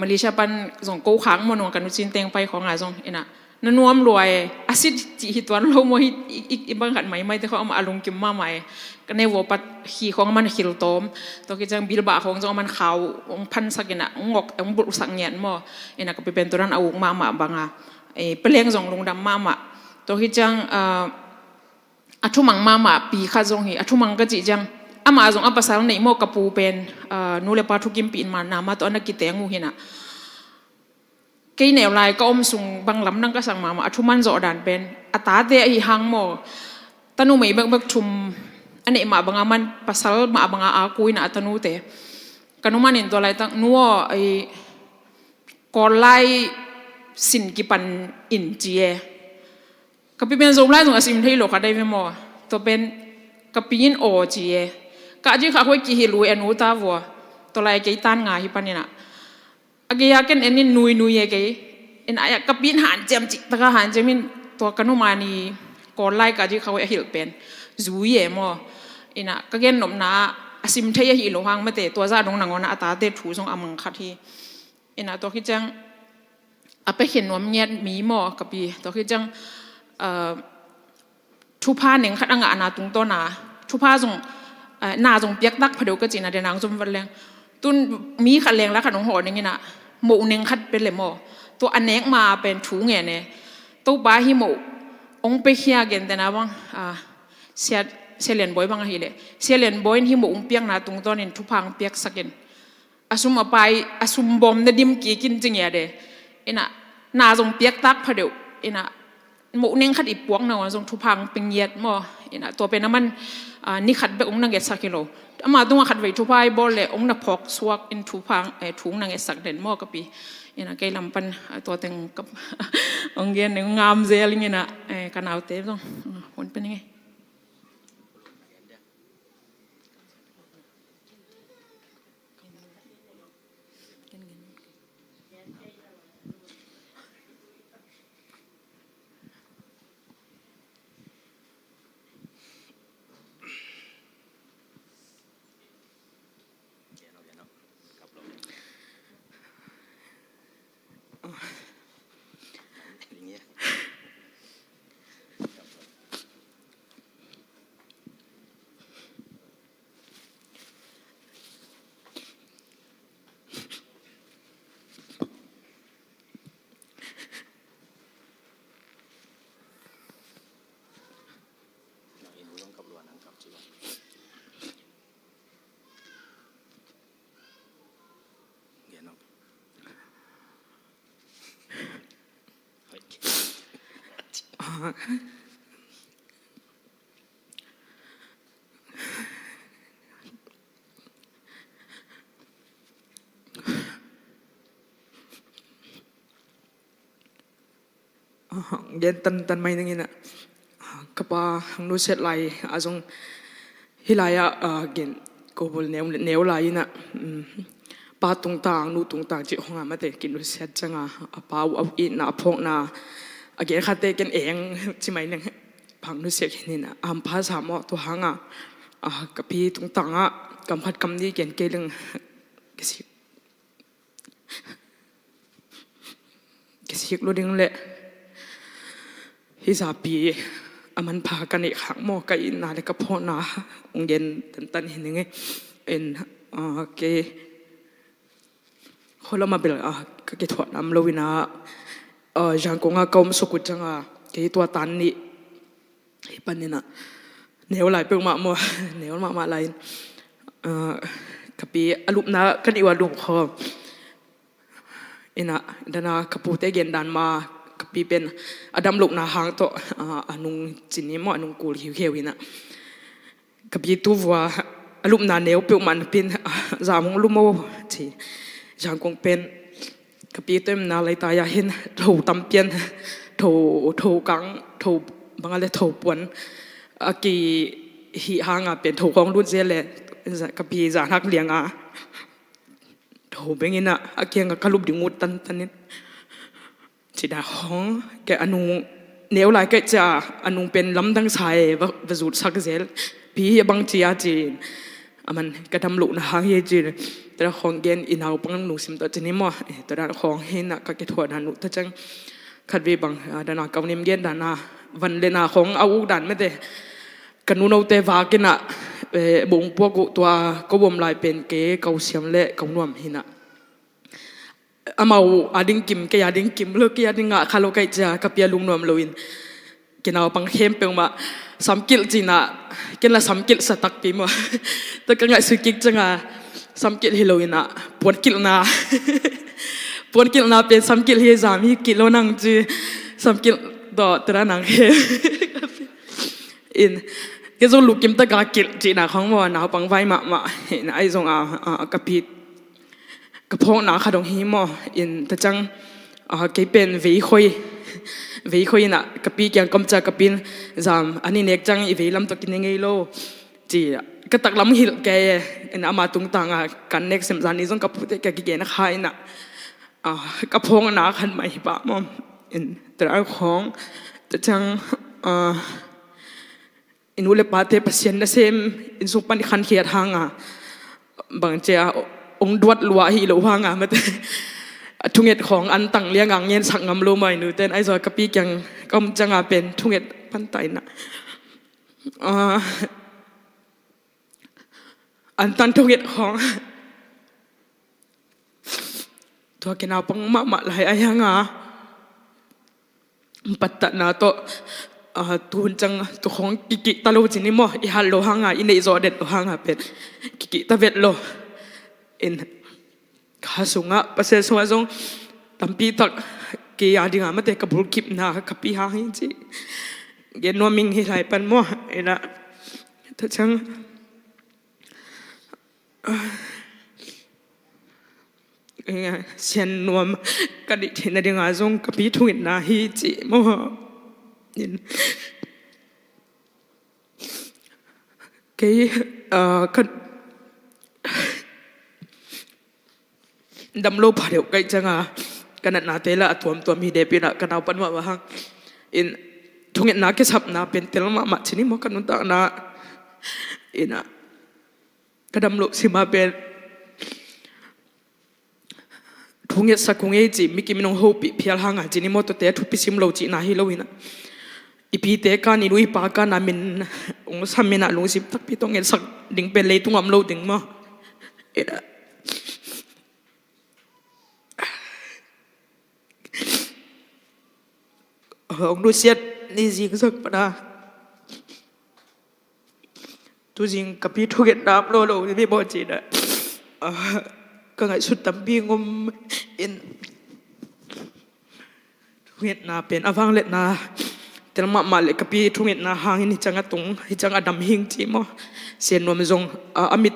Malaysia pan zong ko khak maw, nung ka nu Cin Teng pai khawng a zong. In ah, na nuam lua e, a sit cih hi tuan lo maw, hi, i, i, i bang khat maimaite khawng amah a lungkim mahmah e. Ka neu vua pat khi khawng a man khil tawm. Tua khit ciang bilbah khawng zong a man khau, hong phansak in ah, hong ngok, hong bulhsak ngiat maw. In ah, ka pi pen tua dan a uk mahmah bang a. Eh, paleng zong lungdam mahmah. Tua khit ciang, ah, a thumang mahmah pi khat zong hi, a thumang ka cih ciang, amah zong a pasal neih maw, ka pu pen, ah, nu le pa thukimpih in mah na mah tawh a na kiteng uh hi in ah. Kei neu lai ka om sung bang lamdang ka sak mahmah, a thuman zawh dan pen a tate ahi hang maw, tanumei bekbek thum a neih mah bang a man, pasal mah bang a a ku in ah a tanute. Ka nu man in tua laitak, nu aw, ei, Kawl lai sin kipan in ci e. Ka pi pen Zolai zong a sim thei lo kha dai ve maw. Tua pen ka pi in aw ci e. Ka zi kha khoi kihilh uh e, a nu ta vua. Tua lai kei tan nga hi pan in ah, a gei a ken en in nui nui e kei. In ah, ka pi in hanciam cih tak a hanciam in, tua ka nu man i Kawl lai ka zi kha khoi a hilh pen zui e maw. In ah, ka gen nopna ah, a sim thei ahi lo hang mate, tua zah dong nangawn ah a tate thu zong a mang khat hi. In ah, tua khit ciang a piakhiat nuam ngiat mi maw ka pi. Tua khit ciang, ah, thupha neng khat a ngahna tungtawn a, thupha zong, ah, na zong piaktak phadeuh ka cihna, den ang zom vat leng. Tun mi khat leng la khat hong hawh ning in ah, moh neng khat pia le maw. Tua a nek ma pen thu ngen e. Topa hi moh hong piakhia, gentehna bang, ah, Sia, Sia Lian Bawi bang ahi leh, Sia Lian Bawi in hi moh hong piakna tungtawn in thupha hong piaksak in, a sum a pai, a sum bawm na dim kik in ci ngiat e. In ah, na zong piaktak phadeuh. In ah, moh neng khat i puak nangawn zong thupha hong pia ngiat maw. In ah, tua pen a man, ah, ni khat bek hong na ngetsak hi lo. Ama tungah khat vei thupha i bawl leh hong na phawk suak in thupha, eh, thu hong na ngetsak den maw ka pi. In ah, kei lam pan, ah, tua teng ka hong gen ning, ngam zel ing in ah, eh, ka naute zong, ah, hun pen ing e. Ah, gen tantan mai ning in ah, ah, ka pa hong nusiat lai a zong hih lai ah, ah, gen ko bul neu, neu lai in ah, um, pa tungtang, nu tungtang cih hong a mate, kinusiat cianga, a pa uh a itna, a phawkna, a gen khate ken eng ci mai neng, pang nusiat khin in a, hampha sa maw, tua hanga, a, ka pi tungtanga, kam khat kam ni ken kei leng, kisik, kisik lo ding le, hi zapi, a manpha ka neih khak maw, ka itna le ka phawkna, ong gen tantan hi ning e, in, a, kei, Khualama bel, ah, ka kithuah nam lo ina, ah, Zangkong a ka om suk uh cianga, kei tua tan nih hi panin a, neu lai peuhmah maw, neu mahmah lai in, ah, ka pi a lupna ka nih uh a lungkhawm ina, dana ka pute gen dan ma, ka pi pen a dam lohna hang tawh, ah, a nung cin hi maw, a nung kul hiuhiau ina. Ka pi tu vua a lupna neu peuhmah napi in, ah, zam hong lum o ci. Zangkong pen ka pi tu emna lai ta ya hin tho tam pian, tho, tho kang, tho banga le tho puan a kihih hanga pen tho kong lut zel le ka pi zan hak lianga tho beng ina a kianga ka lup ding ut tantan in. Ci dan khawng, kei a nung neu lai kei cia, a nung pen lamdang sa e, va, va zutsak zel. Pi hi a bang cia ci, a man ka dam lohna hang hi ci. Tua dan khawng gen i naupang nungsim tawh ci ni maw. Eh, tua dan khawng hi na ka kithuah dan uh ta ciang. Khat vei bang, ah, dana ka unim gen dana van le na khawng a uk dan mete. Ka nunote vak ina, eh, bung puak uh tua ka uam lai pen kei ka usiam le ka unuam hi na. Amau a ding kim, kei a ding kim lo, kei a ding ngah kha lo kei cia, ka pi a lungnuam lo in. Kei naupang khempeuh mah, samkilh cina, ken la samkilh sa takpi maw. Tua ka ngaihsut kik cianga, samkilh hi lo ina, puankilhna. Puankilhna pen samkilh hi zam hi kik lo nang ci, samkilh tawh, tua nang hi. In, kei zong lukim taka kilh cihna khawng maw, naupang vai mahmah, in, ahi zong a, a, ka pi, ka phawkna kha dong hi maw, in, ta ciang, a, kei pen veikhoi, veikhoi ina, ka pi kiang ka om cia ka pi in, zam, an i nek ciang i vei lam tawh kine ngei lo, ci, ka taklam hilh kei, in, ama tungtanga, kan nek sem zan i zong ka pute ka kigen kha ina, a, ka phawkna khan mai hi pah maw, in, tua khawng, ta ciang, a, i nu le pate Pasian nasem, innsung pan i khankhiat hanga, bang cia, ong duat lua hi lo hanga, mate, a thunget khawng an tang lianga ngensak ngam lo mai nu ten, ahi zong ka pi kiang ka om cianga pen thunget pan ta ina. A, an tan thunget khawng. Tua kei naupang mahmah lai a hianga. Pattatna tawh, ah, tuhun ciang, tukhawng kikik ta lo cini maw, i hat lo hanga, i neih zawh det lo hanga pen. Kikik ta vet lo. In, kha sungah, Pasian sungah zong, tampi tak, kei a dinga mate ka bulkipna, ka pi hang hi ci. Gen nuam ing hi lai pan maw, ina. Tua ciang, Sian nuam ka nih theihna dinga zong ka pi thungetna hi ci maw. In. Kei, ah, ka dam lo pha deuh kaih cianga ka natnate la a tuamtuam hi depina ka naupan mahmah hang. In thungetna kisapna pen tel mahmah cini maw ka nuntakna. Ina. Ka dam loh sima pen thungetsak ung ei ci, mi kim in hong hopih phial hanga cini maw, tuate a thupi sim lo cihna hi lo hina. I pite kan, i nu i pa kan a min hong sam ina lungsim takpi tawh ngetsak ding pen leitung om lo ding maw. Ina. Hong nusiat ni zing zang pana. Tuzing ka pi thungetna om lo lo ni maw cina. Ah, ka ngaihsut tampi ngom in thungetna pen a vangliatna tel mahmah le ka pi thungetna hangin hi ciang a tung, hi ciang a dam hing ci maw. Sian nuam zong, ah, a mit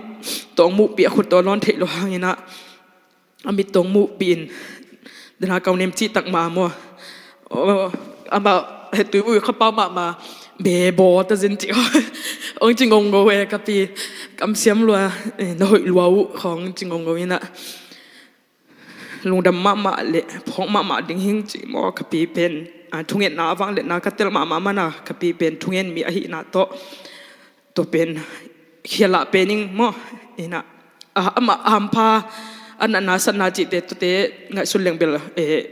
tawh muhpih a khut tawh lawn theih lo hangin ah. A mit tawh muhpih in, dana kau nem cih tak mah maw. Oh, amah he tui vui kha pau mahmah, bebo ta zin cih. Ong ci ngongo e ka pi, kam siam lua, eh, na hoih lua uh, khawng ci ngongo ina. lungdam mahmah le phawk mahmah ding hing ci maw, ka pi pen, ah, thungetna a vangliatna ka tel mahmah mana, ka pi pen thungen mi ahihna tawh, tua pen khialah pen ing maw, ina, ah, amah hampha a natna satna cihte tuate ngaihsun leng bel, eh,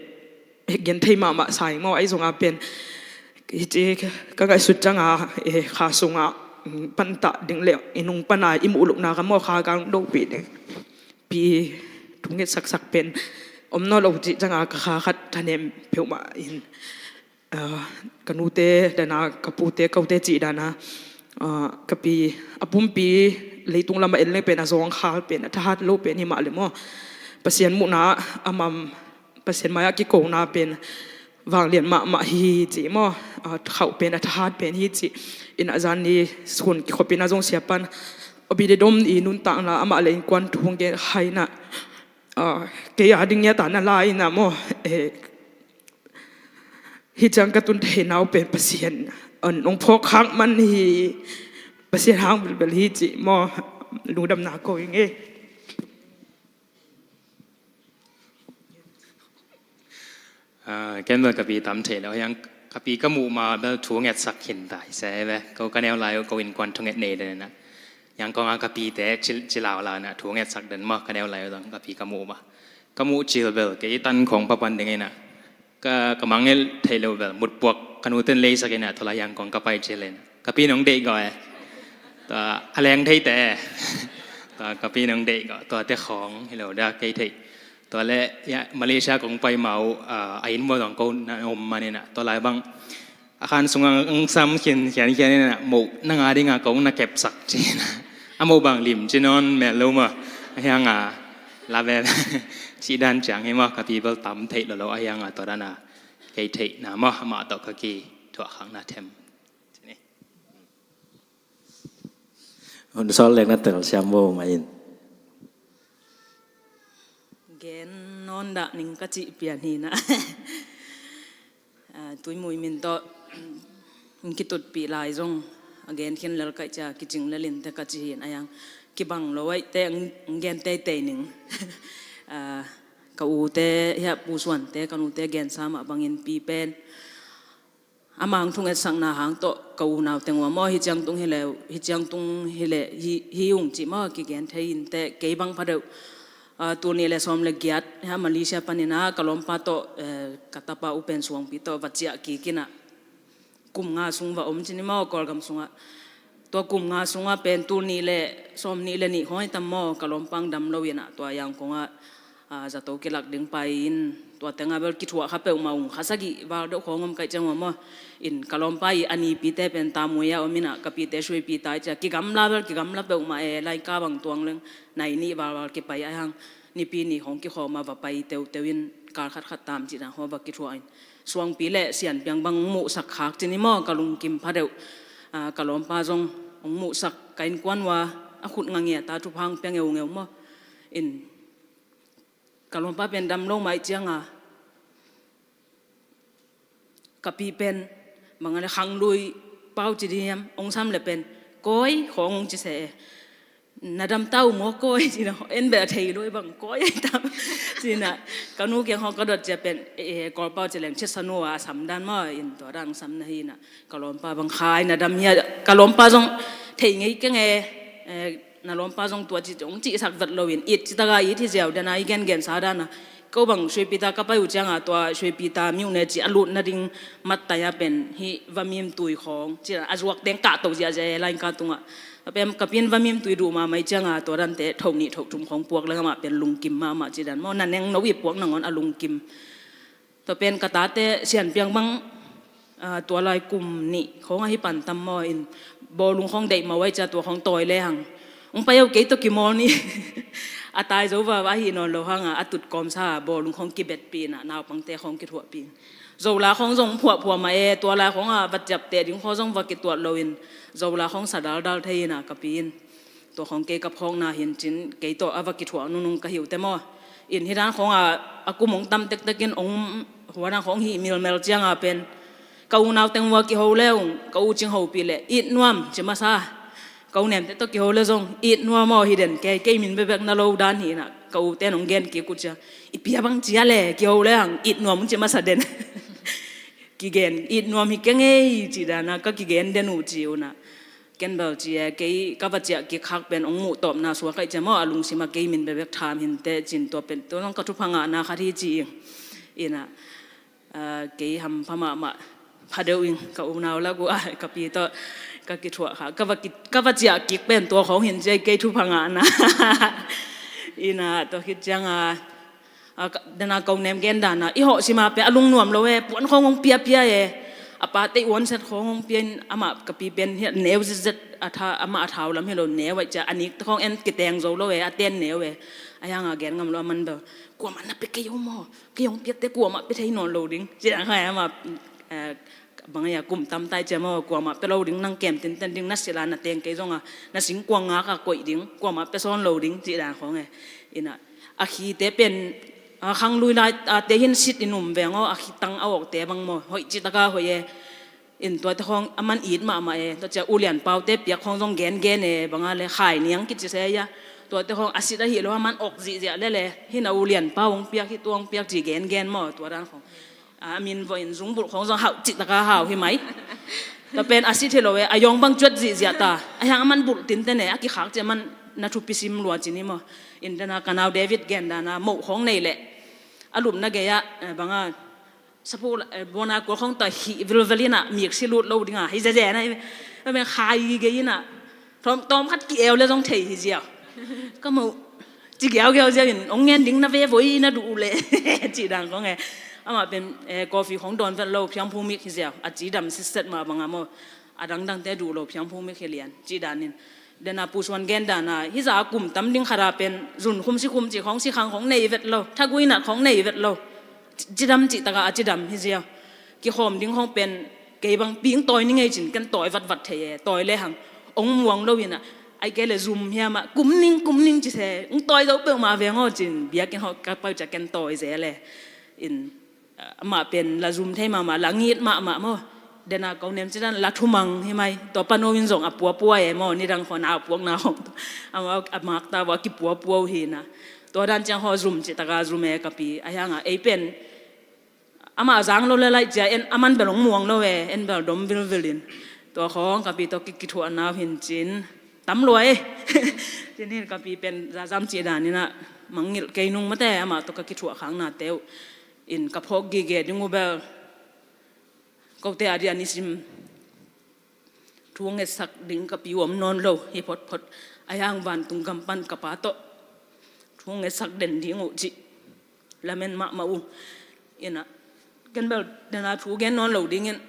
gen thei mahmah sa ing maw, ahi zongah pen hici ka ngaihsut ciangah, eh, kha sungah, mm, pantah ding le i nung pana i muh lukna ka maw, kha gang dopih ding pi thunget saksak pen om nawn lo cih ciangah ka kha khat thanem peuhmah in, ah, ka nute dana, ka pute, ka ute cih dana, ah, ka pi a pumpi leitung lamah en leng pen a zawngkhal pen, a thahat lo pen hi mah le maw, Pasian muhna a mam, Pasian mai-ah kikona pen vanglian mahmah hi ci maw, ah, khauh pen a thahat pen hi ci. Ina zan ni sun kikhopina zong siapan Obidedom i nuntakna amah le innkuan thu hong gen kha ina, ah, kei a ding ngiat a na la ina maw, eh, hi ciang ka tun thei nau pen Pasian an ong phawk khak man hi, Pasian hang belbel hi ci maw, lungdamna ko ing e. Ah, ken bel ka pi tam thei lo, hiang ka pi ka muh ma bel thu ngetsak khin ta hi se ve. Ko ka neu lai uh, ko innkuan thunget nei den na. Hiang kong a ka pi te ci, ci lau lau na, thu ngetsak den maw, ka neu lai uh dang ka pi ka muh ma. Ka muh cil bel, kei tan khong papan ding ina. Ka, ka mangngilh thei lo bel, mutpuak ka nu ten leisak ina, tua la hiang kong ka pai cil ina. Ka pi nong deih gawh e. Tua, a leng thei te. Tua, ka pi nong deih gawh, tua te khong, hi lo da kei thei. Tua le, ya, Malaysia kong pai ma uh, ah, a inn mua dong ko na om man ina. Tua lai bang, a khan sungah ang sam khian, khian, khian ina, mo, na nga dinga kong na kepsak ci ina. A mo bang lim ci nawn mel lo ma. A hiang a, la bel, ci dan ciang hi ma, ka pi bel tam thei lo lo, a hiang a tua dan a. Kei theihna maw, amah tawh ka kithuah khakna them. Hun sawl lek na tel siam bo mah in. Gen nawn dah ning ka cih pian hi na. Ah, Tuimui min tawh, mm, kitutpih lai zong a gen khin lel kaih cia kicing lelin te ka ci hin a hiang kibang lo aih te ang gen teitei ning. Ah, ka u te hiah Pu Suan te ka nu te gensa mah bangin pi pen a mang thungetsakna hang tawh ka unau teng ua maw, hi ciang tung hi le, hi ciang tung hi le, hi, hi ung cih maw, kigen thei in te kei bang pha deuh. Ah, tul nih le sawm le giat, ha, Malaysia panin ah, ka lawmpa tawh, eh, ka tapa u pen suangpi tawh va ciah kik in ah. Kum nga sung va om cin i maw, Kawlgam sungah. Tua kum nga sungah pen tul nih le sawm nih le nih khawng hi tam maw, ka lawmpa ang dam lo in ah, tua Yangon ah, ah, zato kilak ding pai in, tua tengah bel kithuah kha peuhmah ung, kha sagih val deuh khawng om kaih ciang ua maw. In ka lawmpa i a nipite pen Tamui ah om in ah, ka pite Suipi ta i cia, kigamla bel, kigamla peuhmah e, laika bang tuang leng, nai nih valval kipai a hang, nipi ni khawng kikhawm a va pai teuteu in, kal khatkhat tam cih dan khawng va kithuah in. Suangpi le Sianpiang bang muhsak khak cin i maw, ka lungkim pha deuh. Ah, ka lawmpa zong hong muhsak, ka innkuan ua, a khut ngangia ta, thupha hong pia ngeungeu maw. In, ka lawmpa pen dam lo mai cianga, ka pi pen, bang a le khanglui pau ci ding hiam, hong sam le pen, kawi, khawng hong ci se e. Na dam ta uh maw kawi, ci na, en beh a thei lo i bang kawi ai tam. Ci na, ka nu kiang hong ka dot cia pen, eh, eh, Kawl pau ci leng, cia sanu a sam dan maw, in tua dan sam na hi na. Ka lawmpa bang khai na dam hia, ka lawmpa zong thei ngei keng e, eh, na lawmpa zong tua ci hong cihsak vet lo in, it ci taka it hi ziau dan a, i gengen sa dan a. Ko bang Suipi ta ka pai uh cianga tua Suipi ta miuh ne ci a lut nading mat tai a pen, hi va mim tui khawng, ci a zuak teng kah to ziazia e, lain ka tungah. A pen ka pin va mim tui duh mahmah i cianga tua dante tho nih tho thum khawng puak leng amah pen lungkim mahmah ci dan maw, na neng no i puak nangawn a lungkim. Tua pen ka tate Sianpiang bang, ah, tua lai kum nih khawng ahi pan tam maw in bawlung khawng deih mawh ai cia tua khawng tawi le hang. Ung pai au kei tawh kimawl ni. A tai zo va, va ahi nawn lo hanga, a tut kawmsa bawlung khawng kibetpih in ah, naupangte khawng kithuahpih in. Zola khawng zong phuahphuah mah e, tua lai khawng a va ciapteh ding khawng zong va kituat lo in, Zola khawng sa daldal thei in ah ka pi in. Tua khawng kei ka phawkna hin cin, kei tawh a va kithuah nunung ka hi uh te maw. In hi dan khawng a, a kum hong tam tektek in hong, hua dan khawng hih milmel cianga pen. Ka unau teng ua kiho le ung, ka u cing hopih le, it nuam, ci masa. Ka u nemte tawh kiho le zong, it nuam aw hi den kei, kei min bebek na lo dan hi in ah. Ka u ten hong gen kik uh cia, i pia bang cia le kiho le hang, it nuam uh ci masa den. Kigen, it nuam hi keng ei ci dana ka kigen den uh ci una. Ken bel ci e, kei ka va ciah kik khak pen hong muh tawpna suak aih cia maw, a lungsima kei min bebek tham hinte cin tua pen tua zong ka thupha ngahna khat hi ci ing. Ina kei hampha mahmah pha deuh ing, ka unau lak uh a ka pi tawh ka kithuah kha, ka va ki, ka va ciah kik pen tua khawng hin cia kei thupha ngahna. Ina tua khit cianga dana ko nem gen dana i hawh sima pen a lungnuam lo e, puan khawng hong piapia e, a pate i uanset khawng hong pia in amah ka pi pen hi neu zetzet, a tha, amah a thau lam hi lo neu aih cia a nik te khawng en kiteng zo lo e, a ten neu e. A hianga gen ngam lo a man bel, kuamah na pe kei o maw, kei hong piakte kuamah pe thei nawn lo ding ci dan kha e, amah bang a kum tam tai cia maw, kuamah pe lo ding, nang kem tinten ding, na sila na teng kei zonga na singkuang ngaka koih ding, kuamah pe sawn lo ding ci dan khawng e. Ina a khite pen a khang lui lai a te hin sit in um veng aw, a khitang a awkte bang maw hoih citaka hoih e. In tuate khawng a man it mahmah e, tua cia u lian paute piak khawng zong gengen e, banga le khai niang kici se ia. Tuate khawng a sit ahi lo a man awk zihziah lele, hina u lian pau hong piak hi tuang piak ci gengen maw, tua dan khawng a min vaw in zungbulh khawng zong hauh cihtaka hau hi mai. Tua pen a sit hi lo e, a yawng bang cuat zihziah ta, a hiang a man bulh tinten e, a kikhak ci a man na thupi sim lua ci ni maw. In dana ka nau David gen dana moh khawng nei leh a lupna gei-ah banga sapu bona kul khawng ta hih vilvel ina mik si lut lo dinga hi zezena hi. Tua pen khai gei ina tawm khat ki-eu le zong thei hi ziau. Ka moh ci giaugiau ziau in hong ngen ding na ve voi na duh uh le ci dan khawng e. Amah pen coffee khawng dawn vet lo, phiangphu mik hi ziau, a cidam sitset mah banga maw. A dangdangte duh lo, phiangphu mik hi lian ci danin. Dena pusuan gen dana hi za a kum tam ding khata pen zun khum si khum ci khawng si khang khawng nei vet lo, thagui nat khawng nei vet lo. Cidam cihtaka a cidam hi ziau. Kikhawm ding khawng pen kei bang ping tawi ni ngei cin ken tawi vatvat thei e, tawi le hang ong muang lo ina. Ai kei le zum hiama kum ning kum ning ci se, ong tawi zo peuhmah veng aw cin biakinn hawh ka pau cia ken tawi ze le. In amah pen la zum thei mahmah, la ngit mahmah maw. Dena ko nem cidan la thumang hi mai, tua pano in zong a puapua e maw, nidang khawng a puakna khawng amah a makta vua kipuapua uh hina. Tua dan ciang haw zum cihtaka zum e ka pi, a hianga ei pen amah zang lo le laih cia en a man bel hong muang lo e, en bel dom vilvil in. Tua khawng ka pi tawh ki, kithuah nau hin cin tam lua e. Cin hin ka pi pen zazam cih dan ina mangngilh kei nung mate, amah tawh ka kithuah khakna teuh in ka phawk gige ding uh bel kote a dia nisim thu ngetsak ding ka pi uh om nawn lo hi photphot. A hiang vantung gam pan ka pa tawh thu ngetsak den ding uh cih lamen mahmah uh. Ina ken bel dena thu gen nawn lo dingin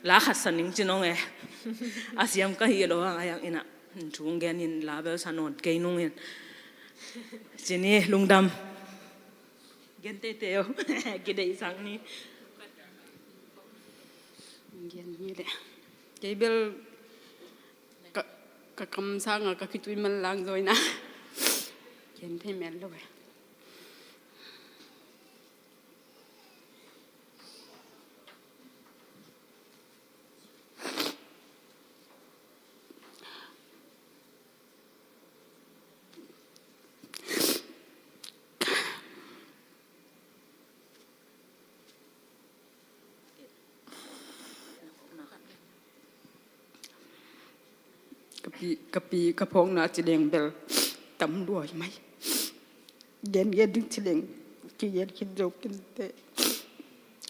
la khat sa ning ci nong e. A siam ka hi lo hang a hiang ina thu gen in la bel sa nawn kei nungin. Cini lungdam. Gen teitei o. Kideihsak ni. Gen hi le. Kei bel ka, ka kam sanga ka khitui man lang zawina. Gen thei mel lo e. Ka pi, ka pi, ka phawkna ci leng bel tam lua hi mai. Gen gen ding ci leng kigen khin zo kinte.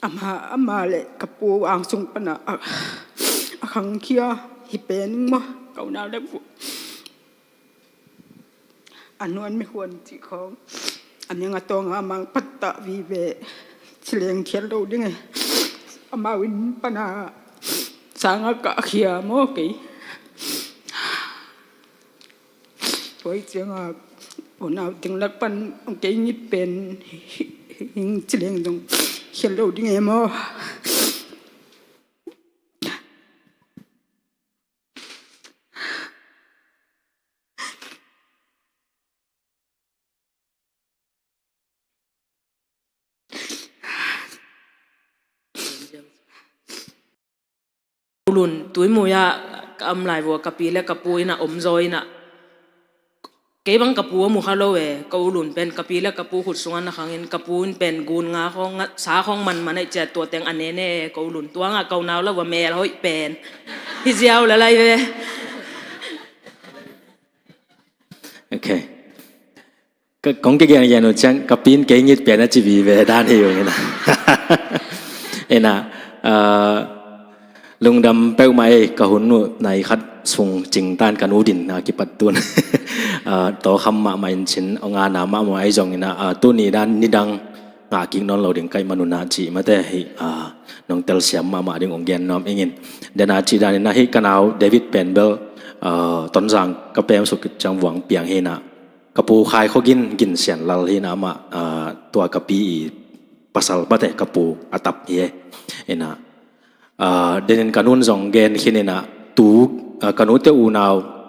Ama, ama le ka pu ang sung pana a, a khangkhia hi pen maw, ka unau le pu. A nuan mi huan cih khawng a ning a tawng a mang pattah vive. Ci leng khial lo ding e. Amau in pana sanga ka khia maw kei. Tua i cianga unau ting lak pan kei ngit pen hing ci leng dong khial lo ding e maw. Lun Tuimui ah ka om lai vua ka pi le ka pu ina om zaw ina Kei bang ka pu a mu kha lo e, ka u Lun pen ka pi le ka pu khut sungah na khangin, ka pu in pen gun nga khawng, nga, sa khawng manman ahih ciang tua teng a nene e, ka u Lun. Tua ngah ka unau lah va mel hoih pen. Hi ziau la lai ve. Ok. Ka, kong kigen gen uh ciang, ka pi in kei ngit pen a ci vive dan hi ung ina. Ina, ah, lungdam peuhmah ei, ka hun uh nai khat sung cingtan ka nu din a kipat tun. Ah, tawkham mahmah in cin, ong ana mahmah ahi zongin ah, ah, tuni dan nidang ngah kik nawn lo ding ka hih manun ah cih mate hi, ah, nong telsiam mahmah ding ong gen nuam ing in. Den a cih danin ah hi ka nau David pen bel, ah, Tonzang ka pem suk ciang vuang piang hi na. Ka pu Khai Khua Gin, Gin Sian Lal hi na amah, ah, tua ka pi i pasal mate ka pu a tap hi e. Ina, ah, denin ka nun zong gen khin ina tu, ah, ka nute unau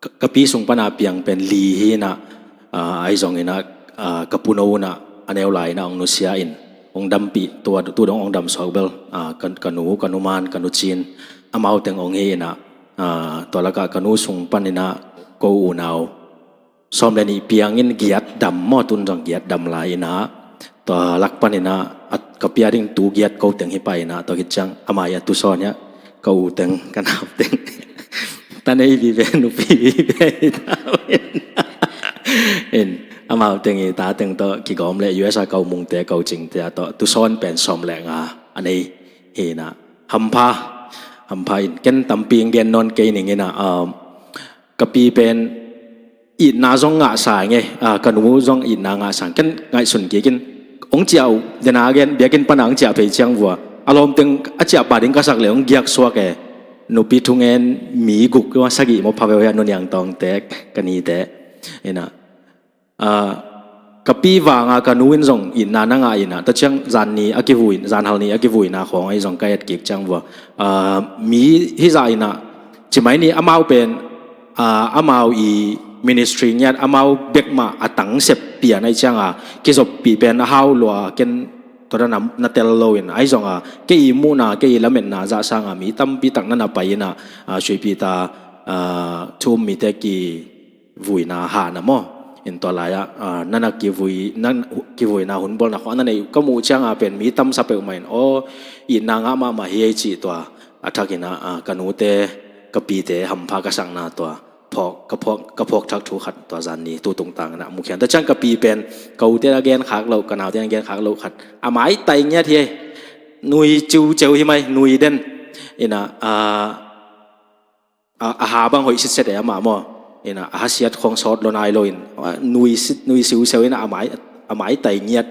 ka, ka pi sung pana piang pen li hi na, ah, ahi zong ina, ah, ka pu no una a neu lai ina ong nusia in ong dampih tua tu dong ong dam suak bel, ah, ka, ka nu, ka nu man, ka nu cin amau teng ong hi ina, ah, tua laka ka nu sung pan ina ko unau sawm le nih piangin giat dam maw, tun zong giat dam lai ina, tua lak pan ina, a, ka pi a ding tu giat ko teng hi pah ina, tua khit ciang amah i a tu sawn hiah ka u teng, ka nau teng. Ta nei vive, nupi vive hi ta in. Amau teng i ta teng tawh kigawm le U S a ka u Mungte, ka u Cingte a tawh tu sawn pen sawm le nga a nei hi na. Hampha, hampha in ken tampi ong gen nawn kei ning ina, um, ka pi pen itna zong ngah sa ing e, ah, ka nu zong itna ngah sa ing. Ken ngaihsun kik in, ong ciah uh, den a gen, biakinn pana ong ciah phei ciang vua a lawmteng a ciah pah ding ka sak le ong giak suak e. Nupi thungen mi guk, sagih maw, pha veu hiah, Nu Niang Tawngte, ka nite. Ina, ah, ka pi vanga ka nu in zong itna na ngah ina, tua ciang zan ni a kivui, zan hal ni a kivuina khawng ahi zong ka et kik ciang vua, ah, mi hizah ina, ci mai ni, amau pen, ah, amau i ministry ngiat amau bek mah a tang sep pian ahi cianga kizoppih pen a hau lua, ken tua dan a na tel lo in, ahi zonga kei i muhna, kei i lametna zah sanga mi tampi tak na na pai ina, ah, suipih ta, ah, thu um mite ki vuina hahna maw, in tua lai-ah, ah, na na kivui, na kivuina hun bawlna khawng na nei ka muh cianga pen mi tamsa peuhmah in aw, itna ngah mahmah hi ei cih tua a thakin ah, ah, ka nute, ka pite hampha ka sakna tua phawk, ka phawk, ka phawk thak thu khat tua zan ni tu tungtang ina mukhian. Tua ciang ka pi pen ka ute na gen khak loh, ka naute na gen khak loh khat a maitai ngiat hi ei. Nui ciuceu hi mai, nui den ina, ah, a, a ha bang hoih sitset e amah maw. Ina, a hasiat khawng sawt lo nai lo in, a, nui sit, nui siuseu ina a mai, a maitai ngiat,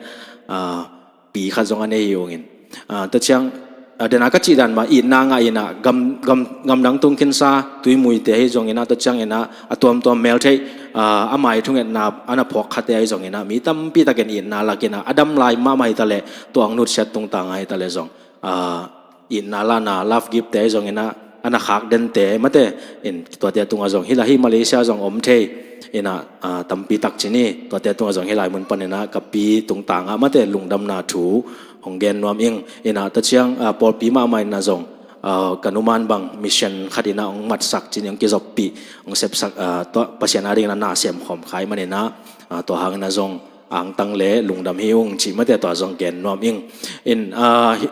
a, pi khat zong a nei hi ung in. A, tua ciang, a, dena ka cih dan mah itna ngah ina gam, gam, gamdang tung khinsa, Tuimuite hi zong ina, tua ciang ina a tuamtuam meltheih, a, a mai thungetna a na phawk khatte ahi zong ina mi tampi takin itna lak ina a dam lai mahmah hi ta leh, tua ong nutsiat tungtang ahi ta leh zong, a, itna lahna, love gift te ahi zong ina, a na khak dente mate in, tuate tungah zong hi la hi, Malaysia zong om thei ina, a, tampi tak ci ni, tuate tungah zong hi lai mun pan ina ka pi tungtangah mate lungdamna thu hong gen nuam ing ina, tua ciang, a, pawlpi mahmah ina zong, a, ka numan bang mission khat ina hong matsak ci ni, hong kizoppih, hong sepsak, a, tua Pasian a ding ina na sem khawm khai man ina, a, tua hang ina zong angtang le lungdam hi ung cih mate tua zong gen nuam ing in, a, hi,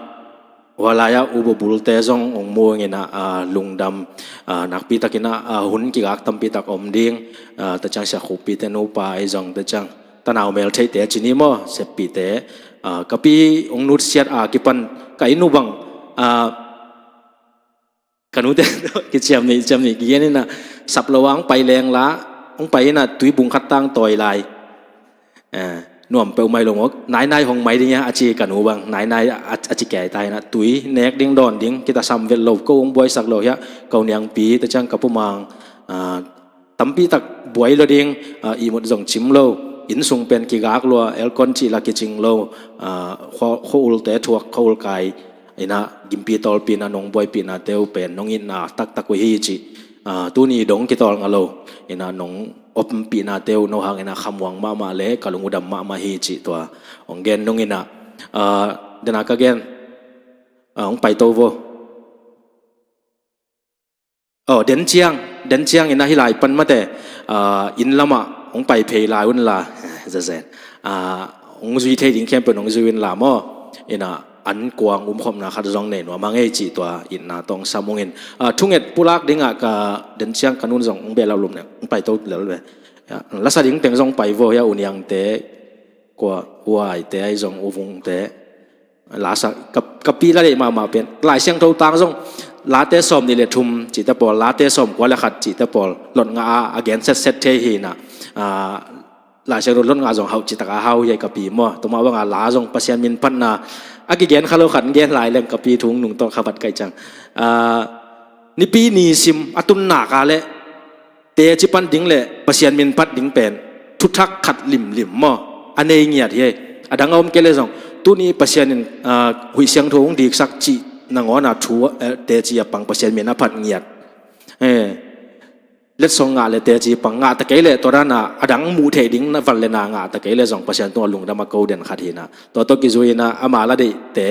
Hua lai-ah U Bo Bulte zong ong mu ing ina, a, lungdam, a, nakpi tak ina, a, hun kigak tampi tak om ding, a, tua ciang Sia Khup Pite nupa ahi zong, tua ciang tanau meltheihte a ci ni maw, Sep Pite, a, ka pi ong nutsiat a kipan ka inn uh bang, a, ka nute kiciam ni, ciam ni, kigen ina sap lo a ong pai leng la, ong pai ina tui bung khat tang tawi lai. Eh, nuam peuhmah lo maw, nainai hong mai ding hia, a ci ka nu bang, nainai a, a ci kei ta ina, tui nek ding dawn ding, kita sam vet lo, ko ong buaisak lo hia, ko niangpi, tua ciang ka pumang, ah, tampi tak buai lo ding, ah, ihmut zong cim lo, inn sung pen kigak lua, aircon cih la kicing lo, ah, khua, khua ulte thuak, khua ul kai, ina gimpi tawlpi ina nong buaipihna teu pen, nong itna taktak uh hi cih, ah, tuni dong kitawl ngah lo, ina nong ompihna teu no hang ina khamuang mahmah le ka lung uh dam mahmah hi cih tua ong gen nung ina, ah, dena ka gen, ah, ong paito vo. Oh, den ciang, Den ciangin ah hih lai pan mate, ah, inn lamah hong pai phei lai unla, zazen, ah, hong zui thei ding khempeuh hong zui unla maw. Inah an kuang umkhopna khat zong nei nuam hang ei cih tua itna tawh hong sam ung in. Ah, thunget pulak dingah ka den ciang ka nun zong hong behlap lum ne hong pai to lel ve. Ya, lasa ding teng zong pai vo, ya, U Niangte, kua, U Aite, ahi zong U Vungte. Lasa ka, ka pi la deih mahmah pen Lai Siangtho tang zong Late sawm nih le thum cihte pawl, Late sawm kua le khat cihte pawl lot ngah a, a gen setset thei hi inah, ah, Lai Siangtho lot ngah zong hauh citak a hau hi a, ka pi maw. Tua mah banga la zong Pasian min phatna a kigen kha lo khat gen lai leng ka pi thu hong nungta kha vat ka hih ciang. Ah, Nipi ni sim a tun nak a leh teci pan ding le Pasian min phat ding pen thuthak khat limlim maw, a nei ngiat hi. A dang a om kei le zong tuni Pasian in, ah, Huih Siangtho hong diksak cih nangawn a thu, eh, teci a pang Pasian min a phat ngiat. Eh, letsong ngah le teci pang ngah ta kei le tua dan a a dang muh theih ding na van le na ngah ta kei le zong Pasian tungah lungdam a ko den khat hi inah. Tua tawh kizui inah ama la deihte,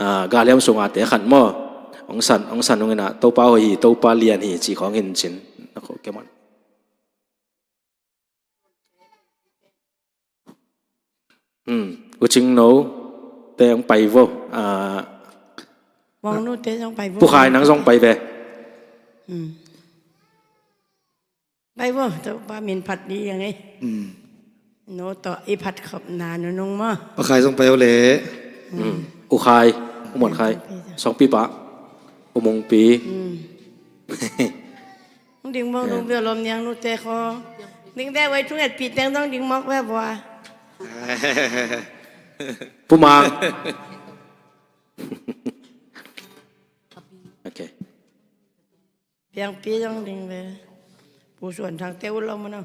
ah, galhiam sunga te khat maw. Hong san, hong san hong inah Topa hoih hi, Topa lian hi cih khawng hin cin. Na kho kei maw. Hmm. U Cing No te hong pai vo. Ah, Mawng Nu te zong pai vo. Pu Khai nang zong pai ve. Hmm. Pai vo, Topa min phat dih ang ei. Hmm. No tawh i phat khopna nunung maw. Pa Khai zong pai o le. Hmm. U Khai, U Muan Khai, Sawngpi pa, U Mungpi. Hmm. Ding mawk nung bia lom niang nu te kho. Ding bia wai thunget pi teng dong ding mawk bia bua. Pu Mang. Ok. Piang pi dong ding bia. Pu Suan Thang te u lom no.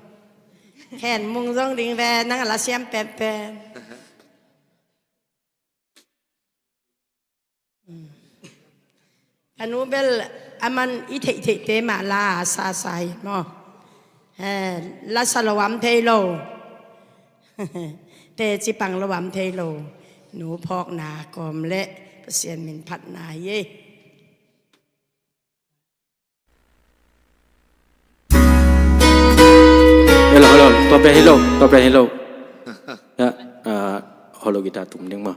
Khen Mung dong ding bia nang a la siam pen pen. Ka nu bel a man i theihtheihte mah la a sasa hi maw. Eh, la sa lo am thei lo. Teci pang lo am thei lo. Nu phawkna kawm le Pasian min phatna hi ei. Hello, hello. Tua pen hi lo, tua pen hi lo. Ya, ah, holo guitar tum ding maw.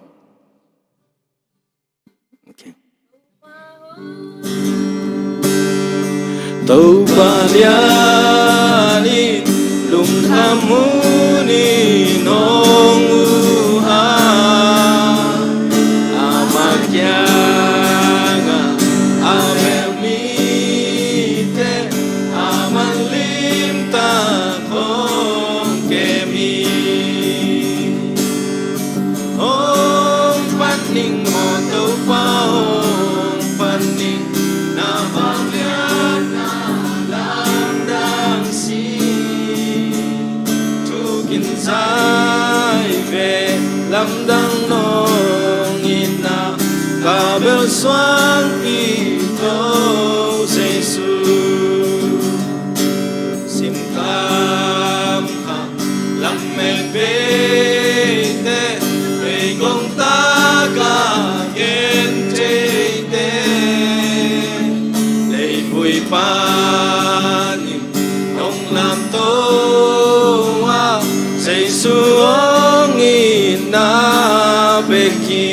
Ok. Topa lian in lungkham hun in hong uh a, ama kiangah a bel mite a man limtak hong kem hi. Hong pan ning maw Topa, hong pan ning, na vangliatna lamdang si. Thukin zai ve lamdang nong itna, ka bel suangpi Topa Jesu. Simkam kha lamet beite, ei kong taka gentheite, leivui panin nong lamto a, Jesu hong itna bek hi.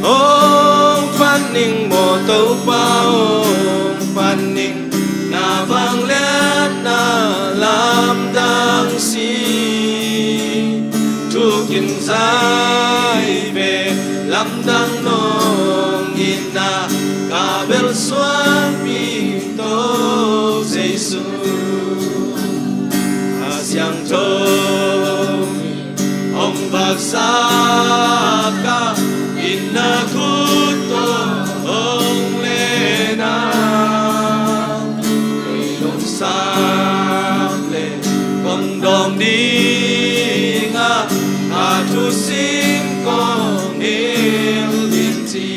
Hong pan ning maw Topa, hong pan ning, na vangliatna lamdang si. Thukin zai ve lamdang nong itna, ka bel suangpi Topa Jesu. A siangtho hong vaksak a, itna khut tawh hong len a, ei lungsam le kong dawng ding a, a thusim kong hilh ding ci.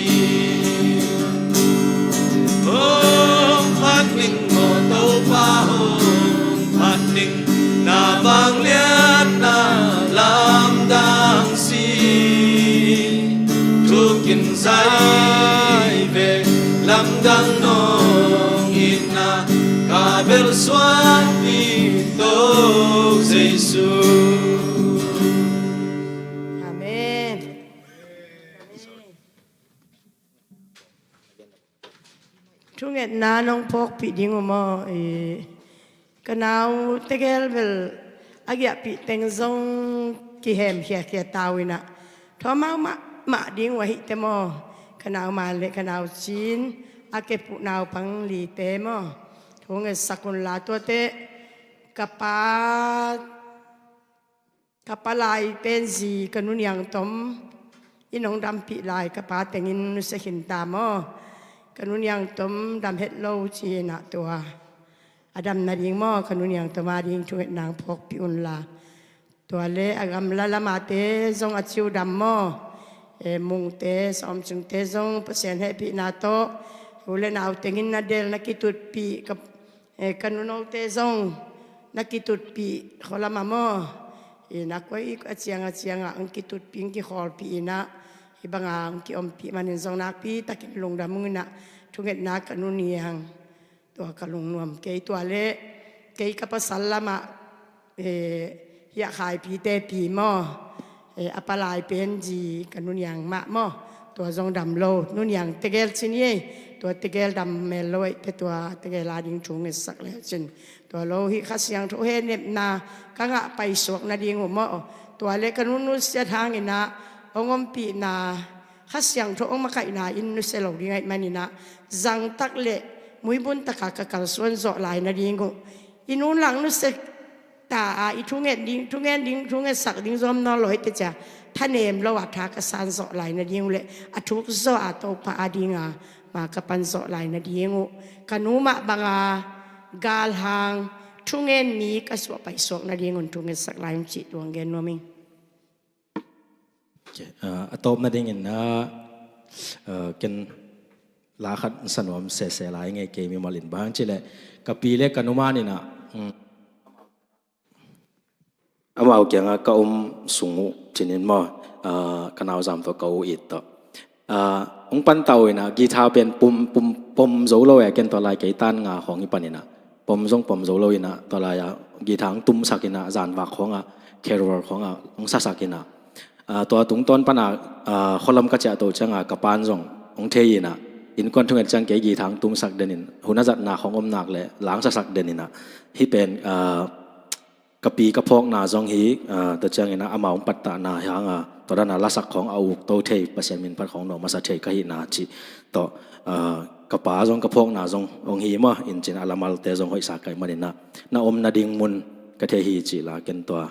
Hong phat ning maw Topa, hong phat ning, na vangliatna lamdang si. Thukin zai ve lamdang nong Ka belsuanpi To Jesu. Amen. Thungetna nong phawkpih ding uh maw? I, ka nau tegel bel a giahpih teng zong kihem khiakhia ta uh inah, thawmau mahmah ding uh ahih teh maw, ka nau ma le ka nau cin a kepuh naupang lite maw, thungetsak unla tuate ka pa ka palai pen zi ka Nu Niang Tom in hong dampih lai, ka pa tengin nusia khin ta maw? Ka Nu Niang Tom dam het lo ci-in ah tua a dam nading maw, ka Nu Niang Tom ading thungetna hong phawkpih unla. Tua le a gamla lamate zong a ciu dam maw? E, Mungte, Sawmcingte zong Pasian hehpihna tawh u le nau tengin na del na kitutpih, ka E, ka nunote zong na kitutpih khualama maw? I, na koi a ciang a ciangah hong kitutpih, hong kikhawlpih inah, hih banga hong kiompih manin zong nakpi takin lungdam ung inah, thungetna ka Nu Niang, tua ka lungnuam kei. Tua le kei ka pasal lamah, e, hiah Khaipite pi maw? E, a palai pen zi ka Nu Niang mah maw? Tua zong dam lo, Nu Niang tegel cin ei, tua tegel dam mel lo ei, te tua tegel ading thungetsak le cin. Tua lo hi Kha Siangtho hehnemna ka ngah paisuak nading uh maw? Tua le ka Nu Nusiat hang inah hong ompihna, Kha Siangtho hong makaihna in nusia lo ding ahih man inah, zangtak le muibun taka ka kalsuan zawh lai nading uh, i nunlang nusia ta a, i thungen ding, thungen ding, thungetsak ding zom nawn lo hi teh cia, thanem lo a tha ka san zawh lai nading uh le a thuk zawh a Topa adinga ma ka pan zawh lai nading uh, ka nu mah banga galhang thungen mi ka suah paisuak nading un thungetsak lai ung cih tuang gen nuam ing. Ok, ah, a tawp nadingin ah, ah, ken la khat sa nuam sese lai ngei kei mimal in, bang hang cih leh ka pi le ka nu man inah, mm, amau kiangah ka om sung uh cinin maw, ah, ka nauzam tawh ka u it tawh, ah, hong pan ta uh inah, guitar pen pom, pom, pom zo lo e, ken tua lai kei tan nga khawng i pan inah, pom zong pom zo lo inah, tua lai-ah guitar hong tumsak inah, zanvak khawngah, carol khawngah hong sasak inah, ah, tua tungtawn pana, ah, khualam ka ciahto cianga ka pan zong hong thei inah, innkuan thunget ciang kei guitar hong tumsak den in, hun a zatna khawng om nak le la hong sasak den inah, hih pen, ah, ka pi ka phawkna zong hi, ah, tua ciangin ah amau hong pattahna hanga tua dana lasak khawng a ukto thei, Pasian min phat khawng nuam masa thei ka hihna cih tawh, ah, ka pa zong ka phawkna zong hong hi maw, in cin a lamalte zong hoihsa ka hih manin ah, na om nading mun ka thei hi cih la ken tua,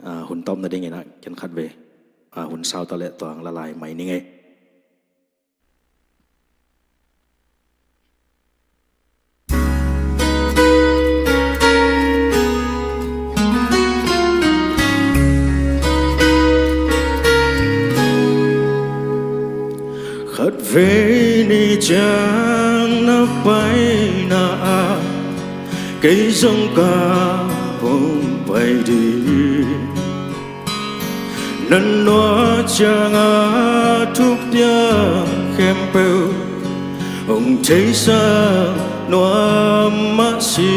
ah, hun tawp nadingin ah ken khatvei, ah, hun sau ta leh tua hong la lai mai ning ei. Khatvei ni ciang na paina ah kei zong ka hong pai ding. Na nuai ciangah thupiang khempeuh hong theisak nuam mah si.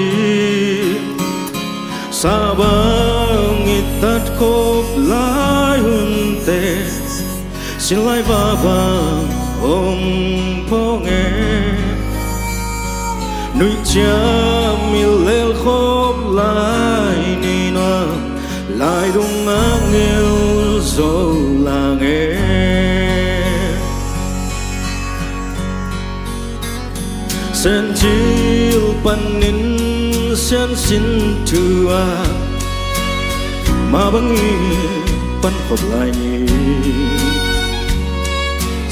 Sa bang i tat khop lai hunte, sin lai va bang hong phawng e. Nuih ciang i lel khop lai ni nuam, lai dungah ngeu zo lang e. Sencil panin siansin thu ah, mah bangin pan khop lai ni.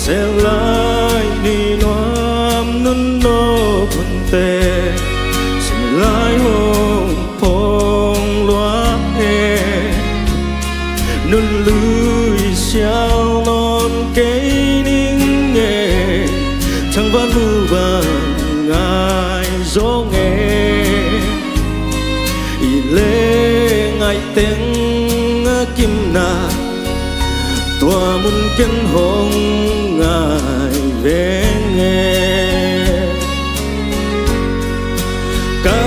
Sel lai ni nuam nunno hunte, sin lai hong phawng lua e. Nun lui sial nawn kei ning e, thangvan mu bang ngai zong e. I leh ngaih teng a kimna, tua mun ken hong ngai veng e. Ka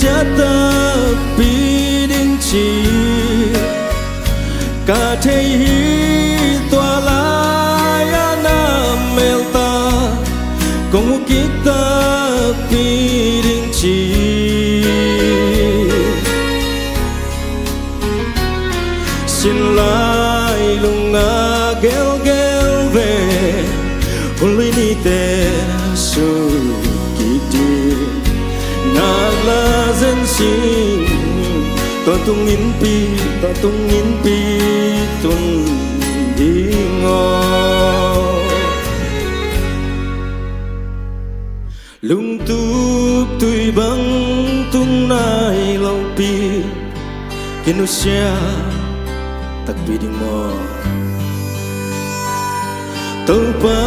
Sia takpi ding ci ka thei hi. Tua lai-ah na melta kong mu kik takpi ding ci. Sin lai lungah gelgel ve, hun lui nite suk kik ding. Ngak la zen sing, tawntung innpi, tawntung innpi tun ding aw. Lungtup tui bang tung nai lopi, kinusia takpi ding maw? Topa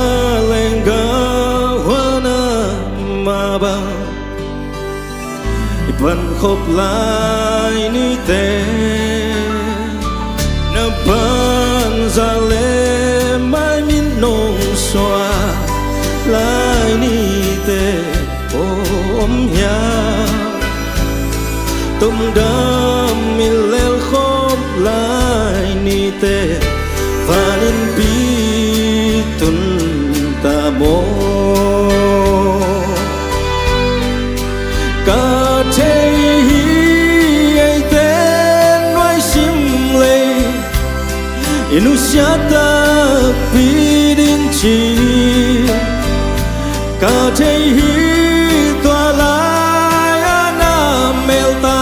lenggaw huan ah mah bang i pankhop lai nite, na banza le maimin nong suah lai nite om hiam? Tomdam i lelkhop lai nite van innpi tun ta maw? Ka thei hi, eite nuai sim lei i nusia takpi ding ci. Ka thei hi, tua lai-ah na melta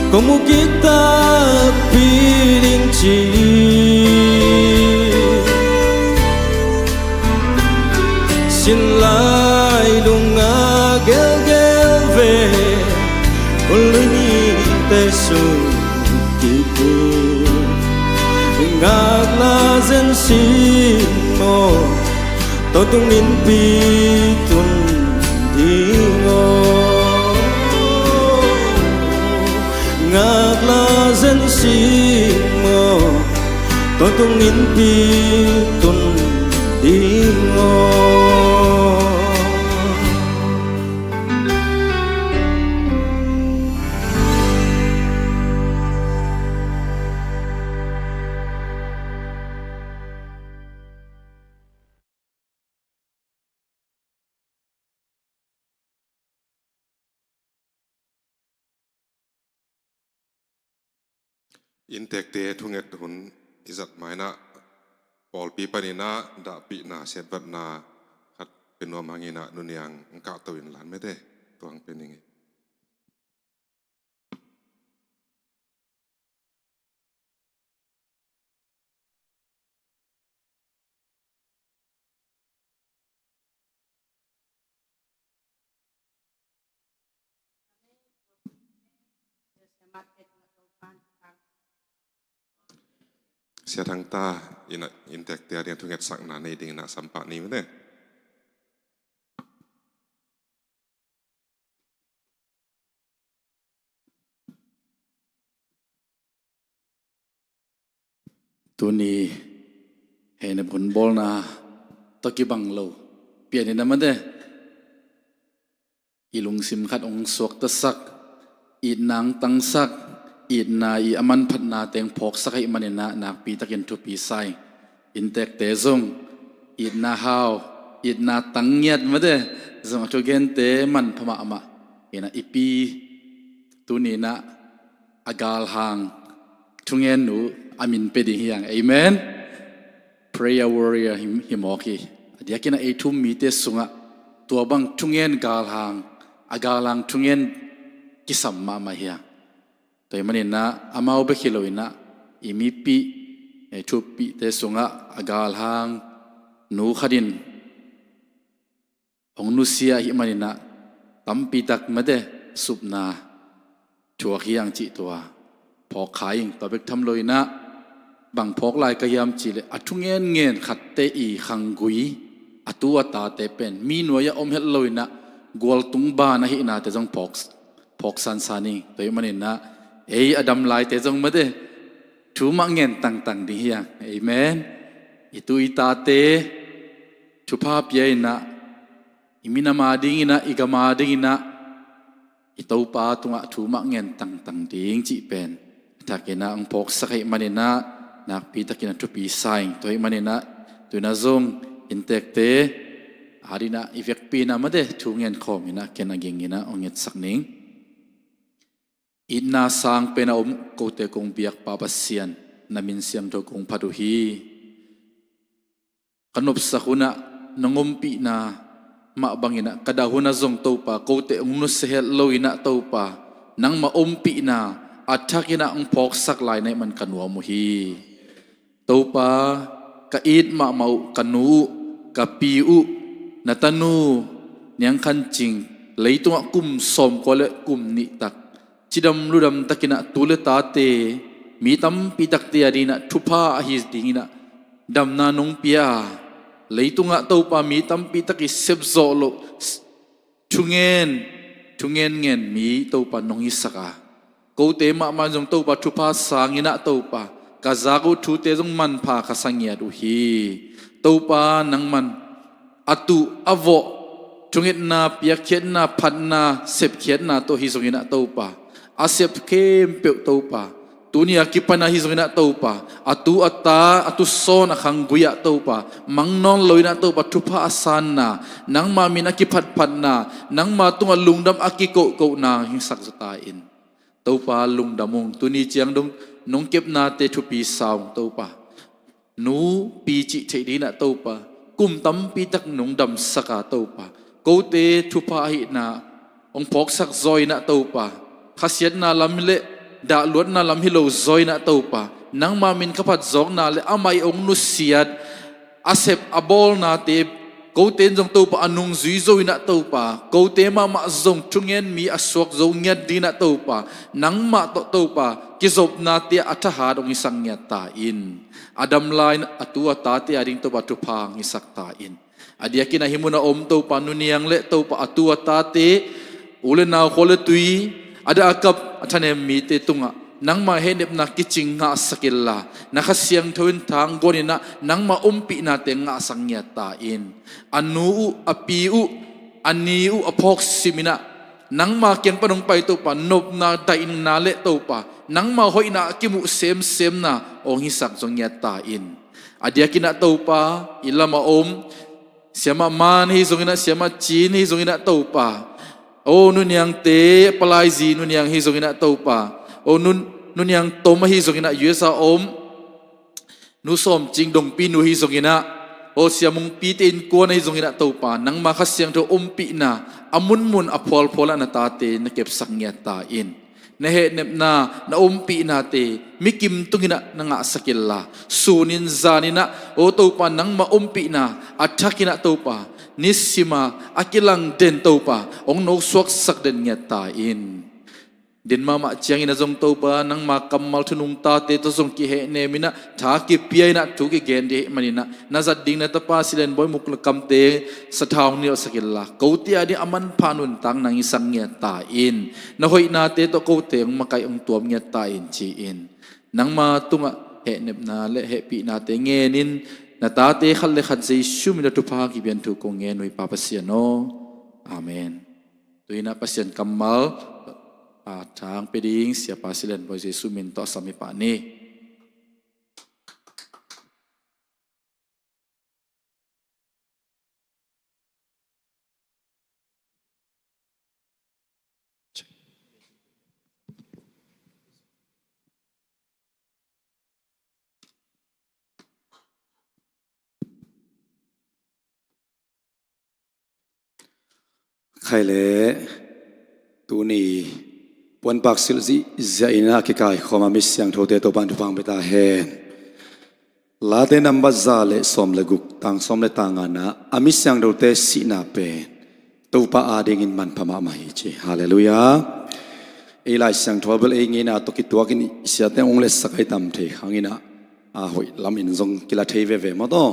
kong mu kik takpi ding ci. Sin lai lungah gelgel ve, hun lui nite suk kik ding. Ngak la zen sing maw? Tawntung innpi tun ding aw. Ngak la zen sing maw? Tawntung innpi tun ding aw. Inntekte thunget hun i zat ma-in ah, pawlpi panin ah dahpihna, siatvatna khat pia nuam hangin ah, nuniang hong kahto in lan mete, tua hong pia ning ei. Sia Thang ta in ah, inntekte adingin thungetsakna nei dingin ah sam pah ni mete. Tuni hehna hun bawlna tawh kibang lo pian in ah mate, i lungsim khat hong suaktasak, itna hong tangsak, itna i a manphatna teng phawksak ahih manin ah nakpi takin thupi sa ing. Inntekte zong itna hau, itna tang ngiat mate, zong a thugente manpha mahmah in ah, i pi tuni in ah a galhang thungennu a min pia ding hi hang. Amen. Prayer warrior hi, hi mawk hi. A diakin ah ei thu-um mite sungah tua bang thungen galhang, a galhang thungen kisam mahmah hi hang. Tua ahih manin ah amau bek hi lo in ah, i mipih, ei thu-uppihte sungah a galhang nu khat in hong nusia ahih manin ah, tampi tak mate supna thuak hi hang cih tua phawk kha ing. Tua bek tham lo in ah, bang phawk lai ka hiam cih leh, a thungen ngen khatte i khanggui, a tu a tate pen mi nuai-ah om het lo in ah, gualtung ban ahihnate zong phawk, phawk sansan ing. Tua ahih manin ah, ei a dam laite zong mate, thu mah ngen tangtang ding hi hang. Amen. I tu i tate thupha pia in ah, i minam adingin ah, i gam adingin ah, i Topa tungah thu mah ngen tangtang ding cih pen a thakin ah hong phawksak ahih manin ah nakpi takin a thupi sa ing. Tua ahih manin ah tu-in ah zong inntekte adingin ah i vekpi in ah mate thu ngen khawm in ah ken a ging in ah hong ngetsak ning. Itna sang pen a om kote kong biak Pa Pasian, na min siangtho kong phat uh hi. Ka nopsak hun ah nong ompihna mah bangin ah ka dah hun ah zong Topa kote hong nusia het lo in ah Topa nangmah ompihna a thakin ah hong phawksak lai na hih man ka nuam uh hi. Topa, ka it mahmah uh ka nu uh, ka pi uh, na tanu Niang Khan Cing, leitungah kum sawmkua le kum nih tak cidam ludam takin ah tu le tate mi tampi takte adingin ah thupha ahi dingin ah damna nong pia a, leitungah Topa mi tampi tak i sepzawh loh thungen, thungen ngen mi Topa nong hisak a, kote mahmah in zong Topa thupha sang in ah Topa ka zak uh thute zong manpha ka sa ngiat uh hi. Topa nangman a tuh a vawh thungetna, piakkhiatna, phatna, sepkhiatna tawh hi zongin ah Topa a sep khempeuh Topa tuni a kipan ahi zongin ah Topa a tu a ta, a tusawn a khanggui ah Topa mang nawn lo in ah Topa thupha a sanna, nangma min a kiphatphatna, nangma tungah lungdam a kikohkohna hong hisak zaw ta in. Topa lungdam ung, tuni ciang dong nong kepnate thupi sa ung Topa. Nu pi cih theih dingin ah Topa kum tampi tak nong damsak a Topa, kote thupha ahihna hong phawksak zaw in ah Topa, khasiatna lam le dahluatna lam hi lo zaw in ah Topa, nangma min ka phat zawkna le amah i hong nusiat a sep a bawlnate kote in zong Topa a nungzui zo in ah Topa, kote mahmah zong thungen mi a suak zo ngiat dingin ah Topa, nangmah tawh Topa kizopnate a thahat hong hisak ngiat ta in. A dam lai-in a tu a tate ading Topa thupha hong hisak ta in. A diakin ah hih mun a om Topa Nu Niang le Topa a tu a tate, u le nau, khua le tui, a dah a kap a thanem mite tungah nangma hehnepna kicing ngahsak inla, na Kha Siangtho in thang guan in ah nangma ompihnate ngahsak ngiat ta in. A nu uh, a pi uh, a ni uh a phawk sim in ah nangma kiang pan hong pai Topa nopna, daihna le Topa nangma hoihna a kimuh semsemna hong hisak zaw ngiat ta in. A diakin ah Topa i lam a om Siamah Man hi zongin ah, Siamah Cin hi zongin ah Topa, o Nu Niangte palaizi Nu Niang hi zongin ah Topa, o Nu, Nu Niang Tom ahi zongin ah U S A om Nu Sawm Cing Dongpi nu hi zongin ah, o Sia Mung Pite innkuan ahi zongin ah Topa, nangma Kha Siangtho ompihna a munmun a phualphual ah na tate na kepsak ngiat ta in. Na hehnepna, na ompihnate mi kim tung in ah na ngahsak inla, sunin zanin ah, o Topa, nangma ompihna a thak in ah Topa, nisim a a kilang den Topa hong nosuaksak den ngiat ta in. Den mahmah ciangin ah zong Topa, nangma kammal thu nungtate tawh zong kihehnem in ah, tha kipia in ah thu kigen ding ahih manin ah, na zat ding na Tapa Silenbawi Muk Kamte sathau hong nialsak inla, kote ading a manpha nuntak nang hisak ngiat ta in. Na hoihnate tawh kote hong makaih hong tuam ngiat ta in ci-in, nangma tungah hehnepna le hehpihnate ngen in, na tate khat le khat Jesu min tawh thupha kipia in thu kong ngen uh hi Pa Pasian aw. Amen. Tu-in ah Pasian kammal a thang pia ding Siapa Silenbawi Jesu min tawh a sam hi pah ni. Khai le tuni puanpak silh zihziah in a kikaikhawm a mi siangthote Topa'n thupha hong pia ta hen. Late nambat za le sawm le guk, tang sawm le tang nga-ah a mi siangthote sihna pen Topa adingin manpha mahmah hi ci. Halleluiah. Ei Lai Siangtho bel ei ngeina tawh kituakin i siate hong letsak a i tam thei hangin ah, a hoih lamin zong kila thei veve maw taw.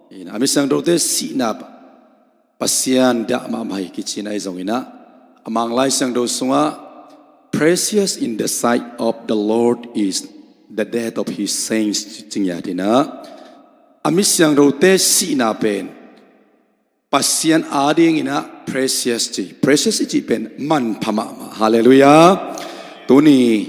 A mi siangthote sihna Pasian dah mahmah hi kici-in ahi zongin ah, a Mang Lai Siangtho sungah, "Precious in the sight of the Lord is the death of his saints," ci ngiat in ah, a mi siangthote sihna pen Pasian adingin ah precious ci, precious i cih pen manpha mahmah. Halleluiah. Tuni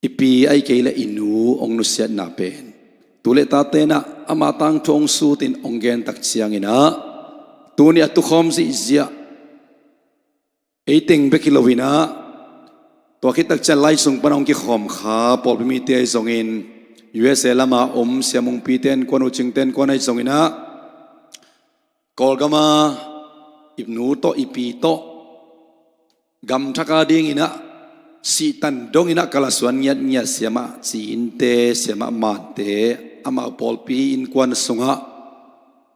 i pi ahih kei leh i nu hong nusiatna pen tu le tate in ah ama tangthu hong sutin hong gen tak ciangin ah tuni a tukhawm zihziah ei teng bek hi lo in ah, tua khit tak ciang lai sung pan hong kikhawm kha pawlpi mite ahi zongin, U S A lama om siamungpite innkuan, ucingte innkuan ahi zongin ah, Kawlgama i nu tawh i pi tawh gamthak adingin ah sihtan dongin ah kalsuan ngiatngiat, siamah Ci Innte, siamah Mante, amau pawlpi innkuan sungah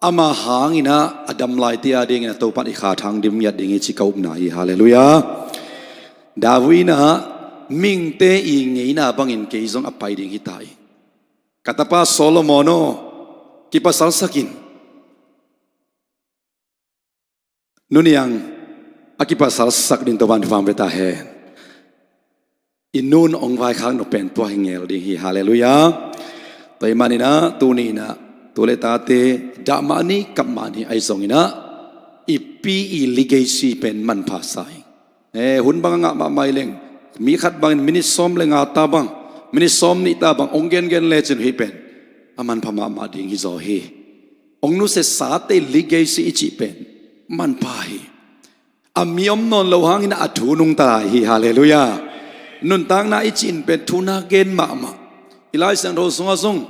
ama hangin ah a dam laite adingin ah Topa'n i kha thang dim ngiat ding hi ci ka upna hi. Halleluiah. David in ah mihingte i ngeina bangin kei zong a pai ding hi ta hi. Ka tapa Solomon aw, kipasalsak in. Nu Niang a kipasalsak ding Topa'n thupha hong pia ta hen. I nu'n hong vaikhak nop pen tua hi ngel ding hi. Halleluiah. Tua ahih manin ah tuni in ah tu le tate dah mah ni, kap mah ni ahi zongin ah i pi i legacy pen manpha sa hi. Eh, hun bang a ngah mahmah hi leng, mi khat bangin minit sawm le nga ta bang, minit sawm nih ta bang hong gengen lecin hih pen a manpha mahmah ding hi zaw hi. Hong nusiasate legacy i cih pen manpha hi. A mi om nawn lo hangin a thu nungta hi. Halleluiah. Nuntakna i cih in pen thu na gen mahmah. I Lai Siangtho sungah zong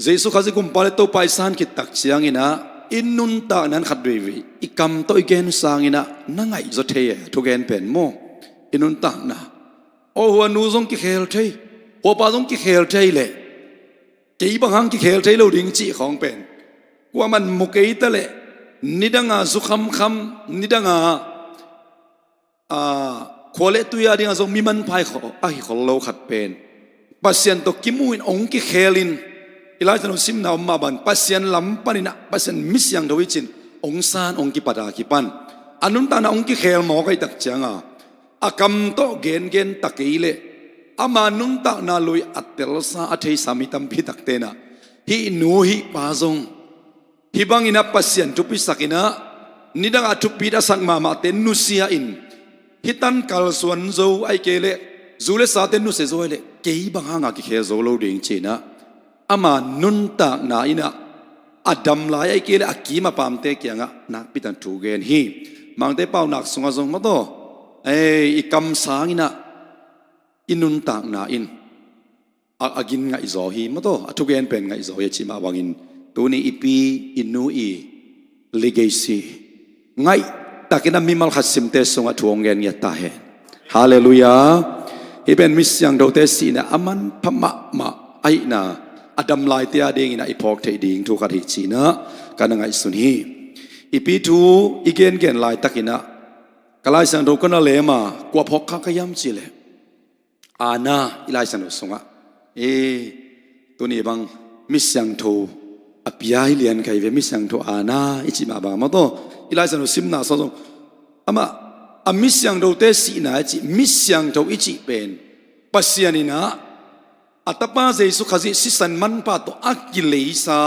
Jesu Khazih Kumpa le Topa i san khit tak ciangin ah i nuntakna in khat veivei i kam tawh i gen sangin ah na ngaihzaw thei e, thugen pen maw? I nuntakna, aw, hua nu zong kikhel thei, hua pa zong kikhel thei leh kei bang hang kikhel thei lo ding cih khawng pen kuaman mu kei ta leh, nidanga zu khamkham, nidanga, aa, khua le tui adingah zong mi manpha ahi khol, ahi khol lo khat pen Pasian tawh kimu in hong kikhelin, i Lai Siangtho simna om mah bang Pasian lam panin ah Pasian mi siangtho i cih in hong san, hong kipat a kipan a nuntakna hong kikhel mawk ahih tak cianga a kam tawh gengen ta kei leh ama nuntakna lui a telsa a theisa mi tampi takte in ah hih nu hih pa zong hih bangin ah Pasian thupisak in ah nidangah thupit a sak mahmahte nusia in, hih tan kalsuan zo ahih kei leh zu le sate nusia zo ahih leh kei bang hanga kikhel zo lo ding ci-in ah ama nuntakna in ah a dam lai ahih kei leh a kim a pamte kiangah nakpi takin thu gen hi. Mangte paunak sungah zong maw taw, ei, i kam sangin ah i nuntakna in a, a gin ngaihzaw hi maw taw, a thugen pen ngaihzaw hi a cih mah bangin tuni i pi i nu i legacy ngaihtakin a mimal khat simte sungah thu hong gen ngiat ta hen. Halleluiah. Hih pen mi siangthote sihna a manpha mahmah ahihna a dam laite adingin ah i phawk theih ding thu khat hi ci-in ah ka na ngaihsun hi. I pi thu i gengen laitakin ah ka Lai Siangtho ka na lem a, kua phawk kha ka hiam cih leh Anna i Lai Siangtho sungah, e, tuni bang mi siangtho a pia hi lian kha hi ve, mi siangtho Anna i cih mah bang maw taw, i Lai Siangtho simna sung zong amah a mi siangthote sihna i cih, mi siangtho i cih pen Pasian in ah a tapa Jesu Khazih sisan manpha tawh a kileisa,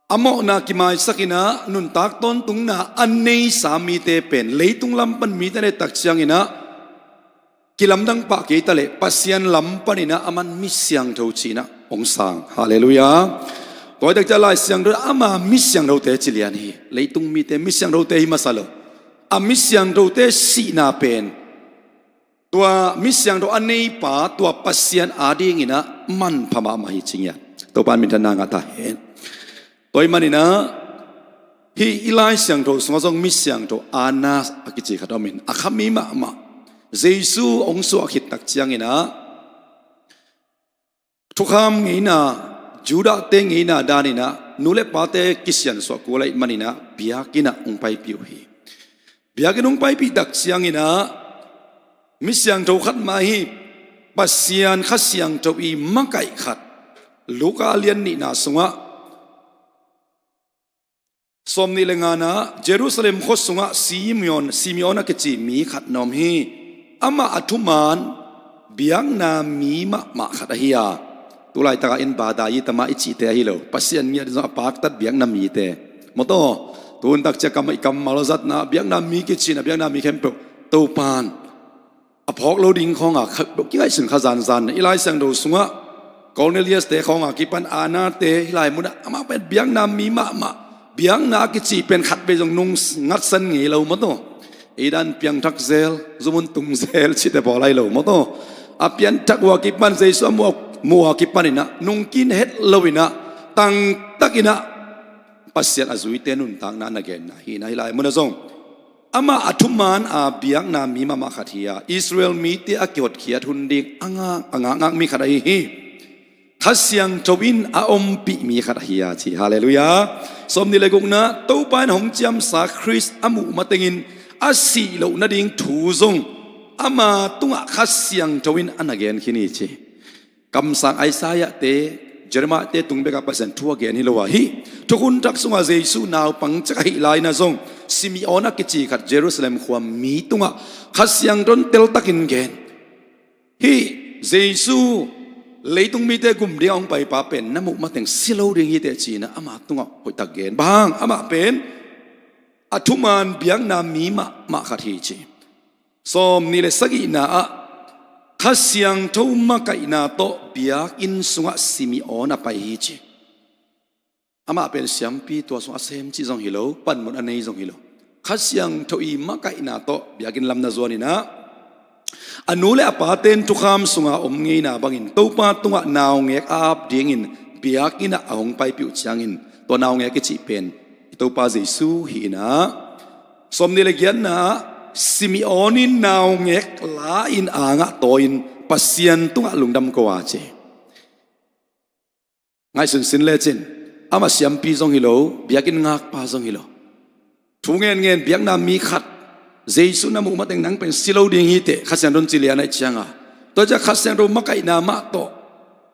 a mawhna kimaisak in ah nuntak tawntungna a neisa mite pen leitung lam pan mite na et tak ciangin ah kilamdang pah kei ta leh Pasian lam panin ah aman mi siangtho ci-in ah hong sang. Halleluiah. Tua hi tak ciang Lai Siangtho ama mi siangthote ci lian hi. Leitung mite mi siangthote hi masa lo. A mi siangthote sihna pen tua mi siangtho a neipa, tua Pasian adingin ah manpha mahmah hi ci ngiat. Topa'n minthanna ngah ta hen. Tua ahih manin ah hih i Lai Siangtho sungah zong mi siangtho Anna a kici khat om in, a khami mahmah. Jesu hong suah khit tak ciangin ah thukham ngeina, Judahte ngeina danin ah nu le pate kisiansuah kul ahih manin ah biakinn ah hong paipih uh hi. Biakinn hong paipih tak ciangin ah mi siangtho khat mah hi, Pasian Kha Siangtho i makaih khat. Luka a lian nihna sungah sawmnih le ngana, Jerusalem khua sungah Simeon, Simeon a kici mi khat na om hi. Amah a thuman biakna mi mahmah khat ahi a, Tu laitakah in badayi tama i cihte ahi lo, Pasian ngiat zong a paktat biakna mite. Mawtaw, tu hun takciang kam, i kammal zatna biakna mi kicina, biakna mi khempeuh Topan a phawk lo ding khawnga kha, kingaihsun kha zanzan. I Lai Siangtho sungah Cornelius-te khawnga kipan, Anna-te, hih lai munah amah pen biakna mi mahmah, biakna a kici pen khatvei zong nung ngatsan ngei lo, mawtaw. Ei dan piangthak zel, zumun tung zel cihte pawl ahi lo, mawtaw. A pianthak uh a kipan, Jesu a muh, muh a kipan inah nungkin het lo inah, tangtak inah Pasian a zuite nuntakna na genna hi inah, hih lai munah zong amah a thuman a biakna mi mahmah khat hi a, Israel mite a kihotkhiat hun ding a ngak, a ngakngak mi khat ahi hi. Kha Siangtho in a ompih mi khat ahi a ci. Halleluiah. Sawmnih le gukna, Topa in hong ciamsa Khrist a muh matengin a sih loh nading thu zong ama tungah Kha Siangtho in a na gen khin hi ci. Kamsang Isaiah-te, Jeremiah-te tung bekah Pasian thu a gen hi lo a, hih Thukhun Thak sungah Jesu naupang cek ahih lai-inah zong Simeon a kici khat Jerusalem khua mi tungah Kha Siangtho in teltakin gen. Hih Jesu leitung mite gum dingah hong paipa pen na muh mateng si lo ding hi teh ci-inah ama tungah hoihtak gen. Bang hang? Amah pen a thuman biakna mi mahmah khat hi ci. Sawmnih le sagihna ah Kha Siangtho makaihna tawh biakinn sungah Simeon a pai hi ci. Amah pen siampi, tua sung a sem cih zong hi lo, panmun a nei zong hi lo. Kha Siangtho i makaihna tawh biakinn lam na zuan inah, a nu le a paten thukham sunga om ngeina bangin Topa tungah naungek a ap dingin biakinn ah a hong paipih uh ciangin, tua naungek i cih pen i Topa Jesu hi inah, sawmnih le giatna ah Simeon in naungek la-in angah tawi-in Pasian tungah lungdam ko a ci. Ngaihsun sin lecin, amah siampi zong hi lo, biakinn ngakpa zong hi lo. Thu ngenngen, biakna mi khat, Jesu na muh mateng nang pen si lo ding hi teh, Kha Siangtho in ci lian ahih cianga. Tua ciah Kha Siangtho makaihna mah tawh,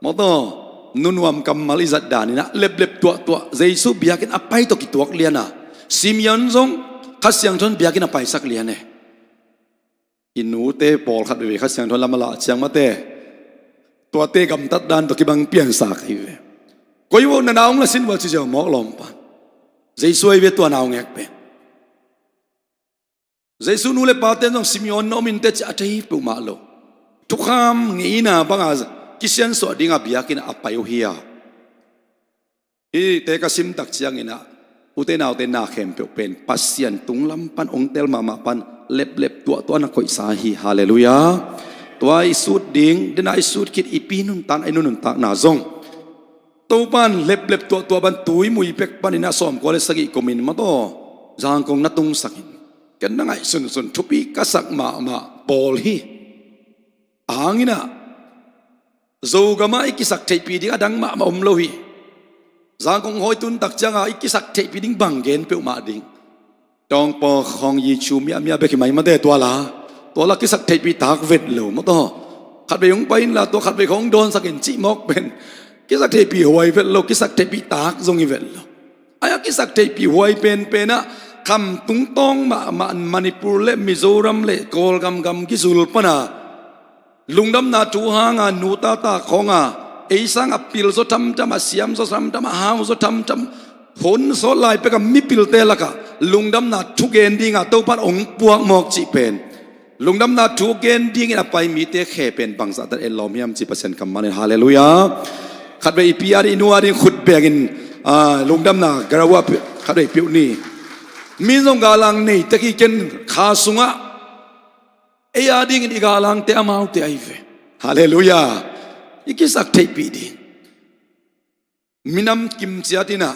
mawtaw, nunuam kammal i zat dan inah leplep tuahtuah, Jesu biakinn a pai tawh kituak lian a, Simeon zong Kha Siangtho in biakinn a paisak lian e. I nute pawlkhat veve Kha Siangtho lam a lah ciang mate, tuate gamtat dan tawh kibang piansa ka hi ve. Koi vua na naung la sin vua ci ziau mawk lawmpa. Jesu ahi ve tua naungek pen. Jesu nu le paten zong Simeon na om in teh ci a thei peuhmah lo. Thukham ngeina banga kisiansuah dinga biakinn a pai uh hi a. Hihte ka simtak cianginah, ute naute, na khempeuh pen Pasian tunglam pan ong tel mahmah pan leplep tuahtuah na koihsa hi. Halleluiah. Tua i sut ding, dena i sut khit i pi nuntakna, i nu nuntakna zong Topan leplep tuahtuah pan tui mui pek paninah sawmkua le sagih kumin mawtaw Zangkong na tungsakin, ken na ngaihsunsun thupi ka sak mahmah pawl hi. Ahanginah Zogamah i kisak theihpih ding a dang mahmah om lo hi. Zangkong hawi tun tak cianga i kisak theihpih ding bang gen peuhmah ding. Tawngpaw khawng yi cu miahmiah bek hi mai mate, tuala, tuala kisak theihpih tak vet lo mawtaw. Khatvei hong pai inla tua khatvei khawng dawnsakin cih mawk pen kisak theihpih huai vet lo, kisak theihpih tak zong hi vet lo. Ai a kisak theihpih huai penpenah khamtung tawng mahmah Manipur le Mizoram le Kawlgam gam kizul pana lungdamna thu hanga nu tata khawnga ei sanga pil zaw thamtham, a siam zaw thamtham, a hau zaw thamtham, hun sawt lai peka mipilte lakah lungdamna thu gen dinga Topan ong puak mawk cih pen, lungdamna thu gen dingin a pai mite khe pen bangzahtan etlawm hiam ci Pasian kammal in. Halleluiah. Khatvei i pi a ding, i nu a ding khut bekin, ah, lungdamna garawa khatvei piuh ni. Mi zong galang nei tek hi, ken kha sungah ei a dingin i galangte amaute ahi ve. Halleluiah. I kisak theihpih ding. Minam kim ciatinah,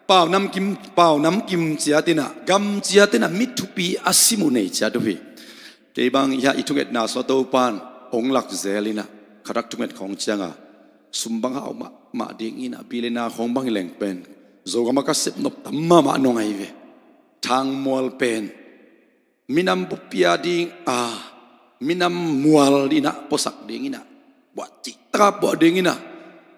paunam kim, paunam kim ciatinah, gam ciatinah mi thupi a sim uh nei ciat uh hi. Kei bang hiah i thungetna sungah Topan ong lak zel inah, khatak thunget khawng cianga sum bang hau mahmah dinginah, bilina khawng bang hi leng pen Zogama ka sep nop tam mahmah nong ahi ve. Thangmual pen minam bupi a dinga, minam mual dinah puasak dinginah, buah cihtaka puah dinginah,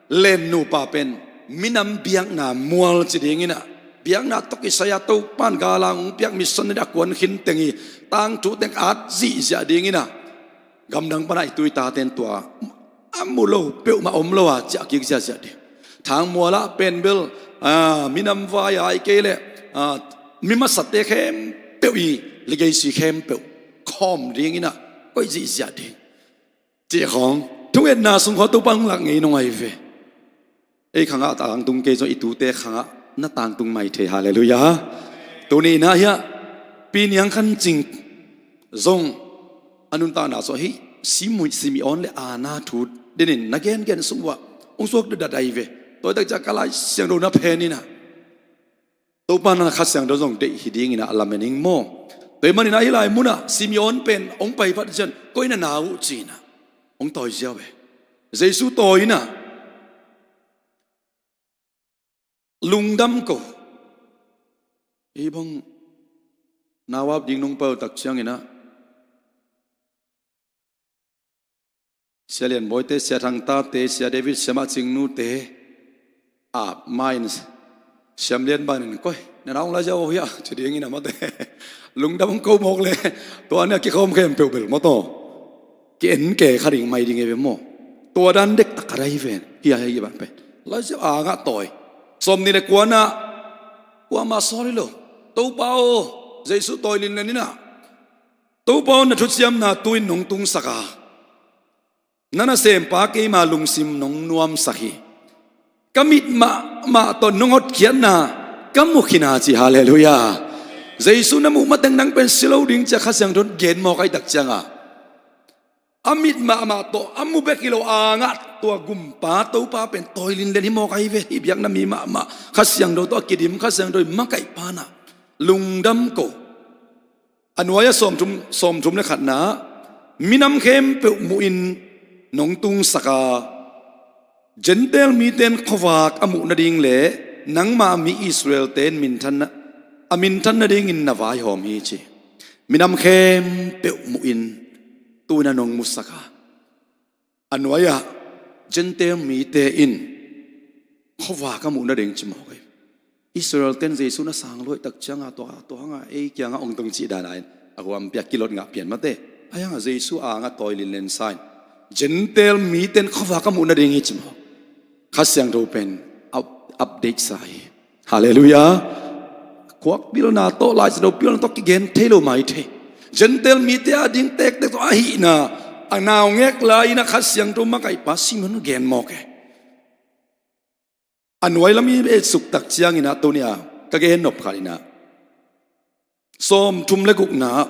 len nupa pen minam biakna mual ci dinginah, biakna tawh kisai-a Topan galang ong piak, mission a kuan khin teng hi, tangthu teng at zihziah dinginah, gamdang pana i tu i taten tua mu lo peuhmah om lo a ciah kik ziahziah ding. Thangmual ah pen bel, ah, minam vai a, ahih kei leh, ah, mi masate khempeuh i legacy khempeuh khawm ding in ah koih zihziah ding. Cih khawng thungetna sung khawng Topa hong lak ngei nong ahi ve. Ei khangah tangtung kei zong i tute khangah na tangtung mai thei. Halleluiah. Tuni in ah hiah Pi Niang Khan Cing zong a nuntakna sung hih Simu-, Simeon le Anna thu denin na gengen sung uah hong suak datdat ahi ve. Tua hi tak ciang ka Lai Siangtho na phen in ah Topa na Kha Siangtho zong deih hi ding in ah lamen ing maw. Tua ahih manin ah hih lai munah Simeon pen hong pai phat ciang koi na na uh ci in ah hong tawi ziau ve. Jesu tawi in ah lungdam ko. Hih bang nau ap ding nong pai uh tak ciang in ah Sia Lian Bawite, Sia Thang Tate, Sia David, Sia Mah Cing Nute, ap ma in Siam Lian Ban in koi na na hong lai ziau uh hiah ci ding in ah mate. Lungdam hong ko mawk le tua in ah kikhawm khempeuh bel maw taw ki-en ke kha ding mai ding e ve maw. Tua dan dektak khat ahi ve. Hiah hiah hiah bang pen lai ziau a ngah tawi. Sawmnih le kua in ah kuamah sawl hi lo. Topa aw, Jesu tawi linlen in ah Topa aw, na thuciamna tu-in nong tungsak a, na nasempa keima lungsim nong nuamsak hi. Ka mit mahmah tawh nong hotkhiatna ka mu khin a ci. Halleluiah. Jesu na muh mateng nang pen si lo ding ci-a Kha Siangtho in gen mawk ahih tak ciang a, a mit mahmah tawh a mu bek hi lo a ngah tua gumpa Topa pen tawi linlen hi mawk ahi ve. Hih biakna mi mahmah Kha Siangtho tawh a kidim, Kha Siangtho in makaihpa in ah lungdam ko. A nuai-ah sawmthum, sawmthum le khatna ah, minam khempeuh muhin nong tungsak a, Gentile mite in khuavak a muh nading le nangma mi Israel-te in minthan na, a minthan nadingin na vaihawm hi ci. Minam khempeuh muhin tu-in ah nong musak a, a nuai-ah Gentile mite in khuavak a muh nading ci mawk hi. Israel-te in Jesu na sang lua ahih tak ciang a tua, tua hang a ei kiangah hong tung cih dan a in a huampi a kilot ngah pian mate. Ahi hang a Jesu a ngah tawi linlen sa in Gentile mite in khuavak a muh nading hi ci mawk. Kha Siangtho pen up-, update sa hi. Halleluiah. Khuak pilna tawh, Lai Siangtho pilna tawh kigen thei lo mai thei. Gentile mite ading tektek tawh ahihna a naungek lai-in ah Kha Siangtho makaihpa Simeon gen mawk e. A nuai lam i et suk tak ciangin ah tuni-a ka gen nop khat in ah, sawmthum le gukna ah,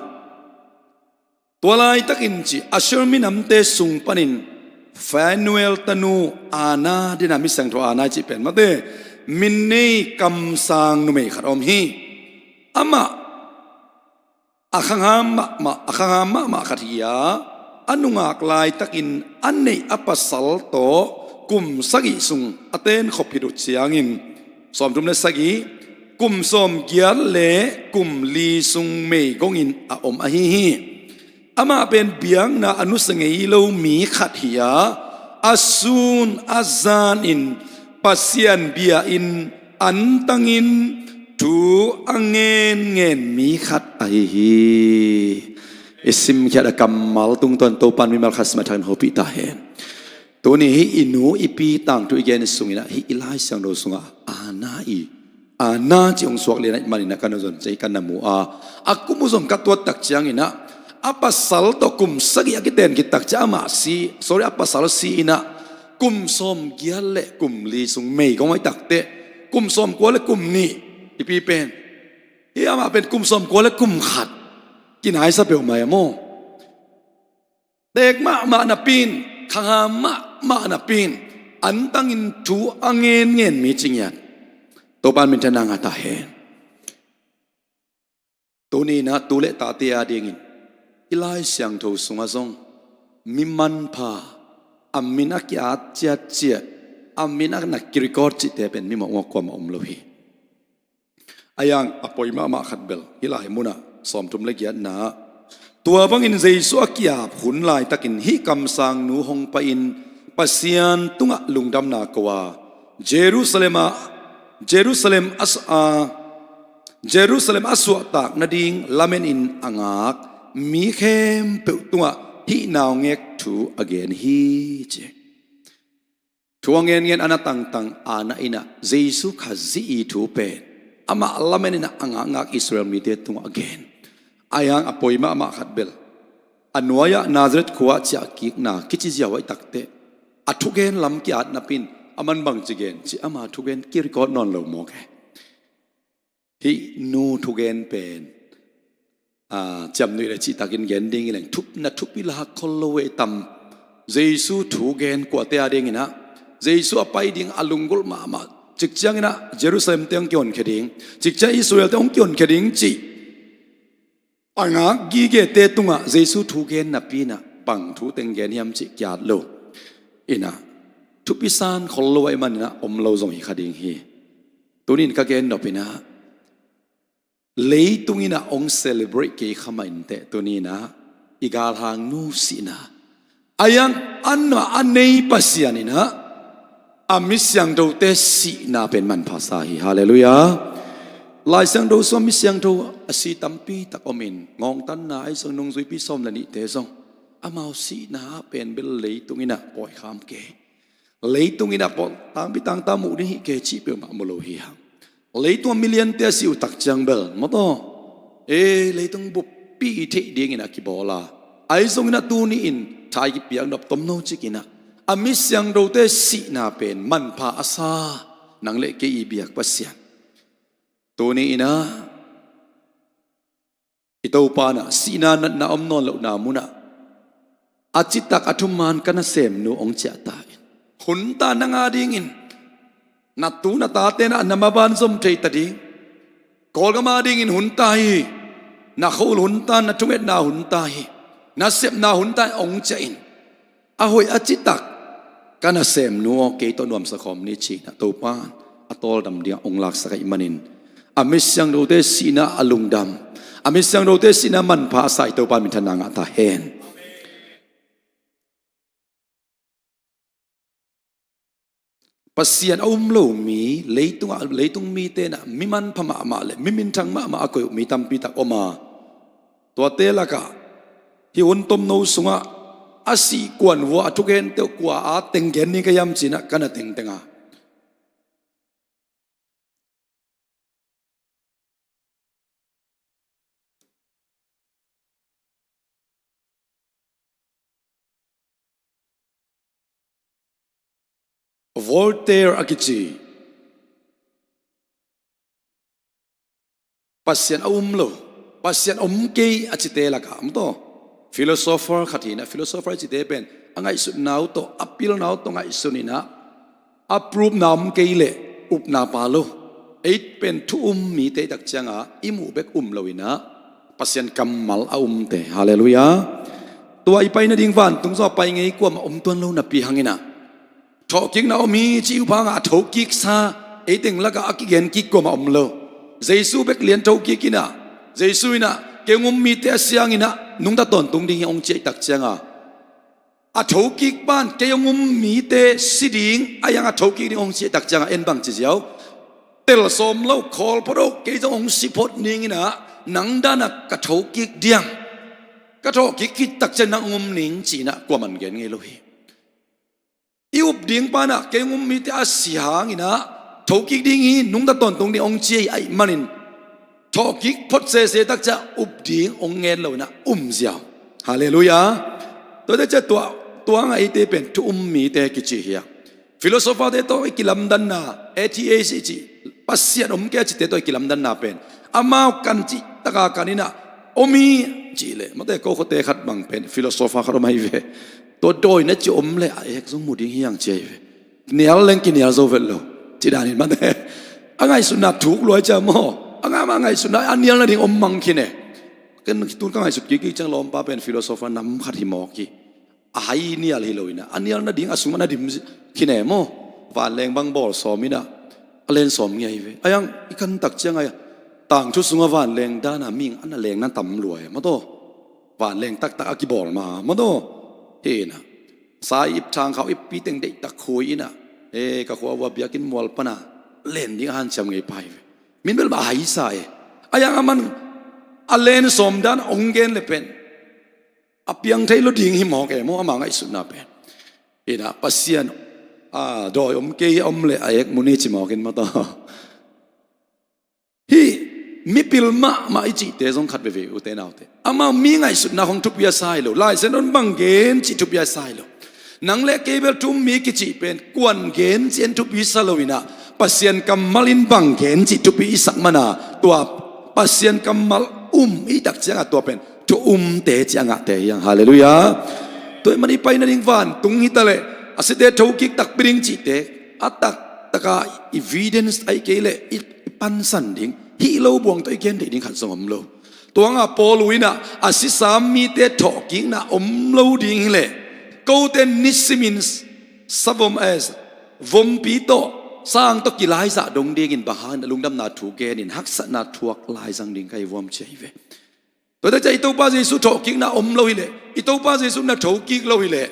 tua laitakin ci, Asher minamte sung panin Phanuel tanu Anna, dena mi siangtho Anna i cih pen mate, min nei kamsang numei khat a om hi. Amah a khangham mahmah, a khangham mahmah khat hi a, a nungak laitakin a neih a pasal tawh kum sagih sung a tenkhop khit uh ciangin, sawmthum le sagih, kum sawmgiat le kum li sung meigongin a om ahi hi. Amah pen biakna a nusia ngei lo mi khat hi a, a sun a zanin Pasian bia-in antangin thu a ngenngen mi khat ahi hi. I simkhiat a kammal tungtawn Topa'n mimal khat sim a thakin hopih ta hen. Tuni hih i nu i pi tangthu i gen sungin ah hih i Lai Siangtho sungah Anna i, Anna cih hong suak lian ahih manin ah ka na zon ciang ka na mu a, a kum uh zong ka tuat tak ciangin ah a pasal tawh kum sagih a kiten khit tak ciang amah si, sorry, a pasal si-in ah kum sawmgiat le kum li sung meigong ahih takteh kum sawmkua le kum nih i pi pen, hi amah pen kum sawmkua le kum khat kinaisa peuhmah e maw. Teek mahmah napi-in, khangham mahmah napi-in, antangin thu a ngenngen mi ci ngiat. Topa'n minthanna ngah ta hen. Tuni-in ah tu le tate adingin i Lai Siangtho sungah zong mi manpha, a min a ki-at ciatciat, a min a na ki-record cihte pen mi mawkmawk kuamah om lo hi. Ahi hang a poi mahmah khat bel hih lai munah sawmthum le giatna ah, tua bangin Jesu a ki-ap hun laitakin hih kamsangnu hong pai-in Pasian tungah lungdamna ko a, Jerusalem ah, Jerusalem a, a, Jerusalem a suahtak nading lamenin a ngak mi khempeuh tungah hih naungek thu a gen hi ci. Tua ngen ngen a na tangtang a na in ah Jesu Khazih i thu pen amah lamen in ah a ngakngak Israel mite tungah a gen. Ahi hang a poi mahmah khat bel a nuai-ah Nazareth khua-ah ciahkikna kici ziau ahih takteh a thugen lam ki-at napi in aman bangci gen cih ama thugen ki-record nawn lo mawk e. Hih nu thugen pen, a, ciamnuih le cihtakin gen ding hi leng thup, na thupi lak khol lo e tam. Jesu thugen kuate a dingin ah Jesu a pai ding a lunggulh mahmah. Cikciangin ah Jerusalem-te hong kihonkhia ding, cikciang Israel-te hong kihonkhia ding cih a ngak gigete tungah Jesu thugen napi in ah bang thu teng gen hiam cih ki-at lo in ah, thupi san khol lo ahih manin ah om lo zong hi kha ding hi. Tuni in ka gen nop in ah, leitung in ah hong celebrate kei kha mah inteh tuni in ah i galhang nu sihna, ahi hang a na a nei Pasian in ah a mi siangthote sihna pen manpha sa hi. Halleluiah. Lai Siangtho sungah mi siangtho a si tampi tak om in, ngawngtanna ahi zong nungzuipi sawm le nihte zong amau sihna pen bel leitung in ah pawi kham kei. Leitung in ah pawi tangpi tangta muh ding hi kei cih peuhmah mu lo hi hang. Leitung a miliante a si uh tak ciang bel maw taw, e, leitung buppi i theih dingin a kibawl a, ahi zongin ah tuni in tha i kipiak nop tomno cik in ah a mi siangthote sihna pen manpha a sa nang le kei i biak Pasian. Tuni in ah i Topa in ah sihna natna om nawn lohna munah a citak a thuman ka nasemnu hong ciah ta in, hun ta nang a dingin, na tu na tate in ah na maban zom thei ta ding, Kawlgam a dingin hun ta hi, na khua hun ta, na thungetna hun ta hi, na sepna hun ta hi hong ciah in, a hoih a citak ka nasemnu aw, kei tawh nuamsa khawm ni ci-in ah Topa in a tawldam dingah hong laksak ahih manin a mi siangthote sihna a lungdam, a mi siangthote sihna manpha a sa i Topa in minthanna ngah ta hen. Pasian a um lo mi, leitungah, leitung mite in ah mi manpha mahmah le mi minthang mahmah a koih uh mi tampi tak om a, tuate lakah hih hun tomno sungah a sih kuan vua a thugente uh kua a teng gen ding ka hiam ci-in ah ka na tengteng a, Voltaire a kici, Pasian a um lo, Pasian om kei a cite lakah maw taw, philosopher khat hi-in ah, philosopher a cite pen a ngaihsutna uh tawh, a pilna uh tawh ngaihsun in ah, a proof na om kei leh upna pha lo. Ei pen thu um mite i tak ciangah i muh bek um lo in ah Pasian kammal a umte. Halleluiah. Tua i pai nading vantung zong a pai ngei, kuamah om tuan lo napi hangin ah thawhkikna om hi ci uh hangah a thokiksa, ei teng lakah a kigen kik kuamah om lo. Jesu bek lian thokik in ah, Jesu in ah kei hong um mite a si hangin ah nungta tawntung ding hi hong ci ahih tak ciangah, a thokik pan kei hong um mite si ding, ahi hang a thokik ding hong ci ahih tak ciangah en bang ci ziau? Tel sawm lo, khawl phot lo, kei zong hong si phot ning in ah nang dan a ka thokik diam, ka thawhkik khit tak ciang nang hong um ning ci-in ah kuaman gen ngei lo hi. I up ding pan ah kei hong um mite a si hangin ah thokik ding hi, nungta tawntung ding hong ci ahih manin thawhkik phot sese tak ciang up ding hong ngen lo in ah um ziau. Halleluiah. Tua tak ciang tua, tua hangah eite pen thu um mite kici hi a, philosopher-te tawh i kilamdanna, atheist i cih, Pasian om kei a cite tawh i kilamdanna pen amau kan cih taka kan in ah om hi cih leh, mate, ko khuate khat bang pen philosopher khat om ahi ve. Tua dawina ci om leh a ek zong mu ding hi hang ci ahi ve. Nial leng kinial zo vet lo, ci danin mate. A ngaihsutna thuk lua hi ciang maw, a ngah mah a ngaihsutna a nial nading om mang khin e. Ken tun ka ngaihsut kik kik ciang lawmpa pen philosopher nam khat hi mawk hi. A hai nial hi lo in ah, a nial nading a sungah na dim khin e maw. Vanleng bang bawl sawm in ah, a len sawm ngei ve. Ahi hang i kan tak ciang a, tangthu sungah vanleng dan a mihing a na leng na tam lua e maw taw. Vanleng taktak a kibawl ma maw taw. Hi in ah, sa i ip, thangkhau ippi teng deihtak khui in ah, e, ka khua vua biakinn mual pan a len ding a hanciam ngei pah hi ve. Min bel mah a haisa e. Ahi hang aman a len sawm dan hong gen le pen a piang thei lo ding hi mawk e maw, ama ngaihsutna pen. Hi in ah, Pasian A, dawi om kei a om leh a ek mun hi ci mawk in maw taw. Hih mipil mahmah i cihte zong khat veve ute naute, amau mi ngaihsutna khong thupi a sa hi lo. Laisiangtho in bang gen cih thupi a sa hi lo. Nang le kei bel thu um mi kicih pen kuan gen cih in thupi sa lo inah, Pasian kammal in bang gen cih thupi i sak mana, tua Pasian kammal um i tak ciangah tua pen thu umte cih a ngahte hi hang. Halleluiah. Tua ahih manin i pai nading vantung hi taleh a site thokik takpi ding cihte a taktaka evidence ahih kei leh i, i pansan ding, hih lo buang tawh i gen theih ding khat zong om lo. Tua hangah Paul uh inah a sisam mite thawhkikna om lo ding hileh, kote nisimin savom, eh, vompi tawh sang tawh kilaizah dong dingin bang hangin a lungdamna thu genin haksatna thuak laizang ding ka hi vuam ci ahi ve. Tua tak ciang i Topa Jesuh thawhkikna om lo hileh, i Topa Jesuh na thokik lo hileh,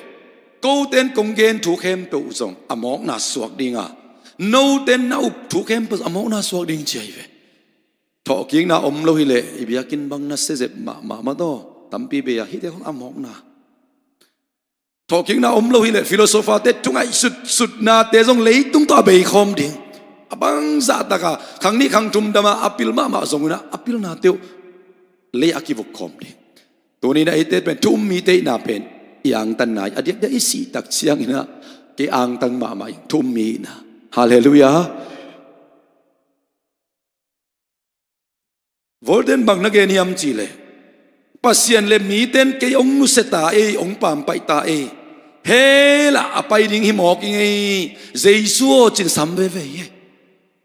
kote in kong gen thu khempeuh uh zong a mawkna suak ding a, note in na up thu khempeuh a mawkna suak ding ci ahi ve. Thawhkikna om lo hileh i biakinn bang nasia zep mahmah maw taw. Tampi bei a hihte khong a mawkna. Thawhkikna om lo hileh philosopher-te thu ngaihsut sutnate zong leitung tawh a bei khawm ding. A bangzah taka khang nih khang thum dama a pil mahmah zong inah a pilnate uh lei a kivuk khawm ding. Tuni inah eite pen thu um mite ihna pen i angtanna hi. A diakdiak i sih tak ciang inah kei angtang mahmah ing thu um mi ihna. Halleluiah. Voltaire in bang na gen hiam cihleh, Pasian le mite in kei hong nusia ta ei, hong pampaih ta ei. Hell ah a pai ding hi mawk ing ei, Jesuh aw ci-in sam veve hi.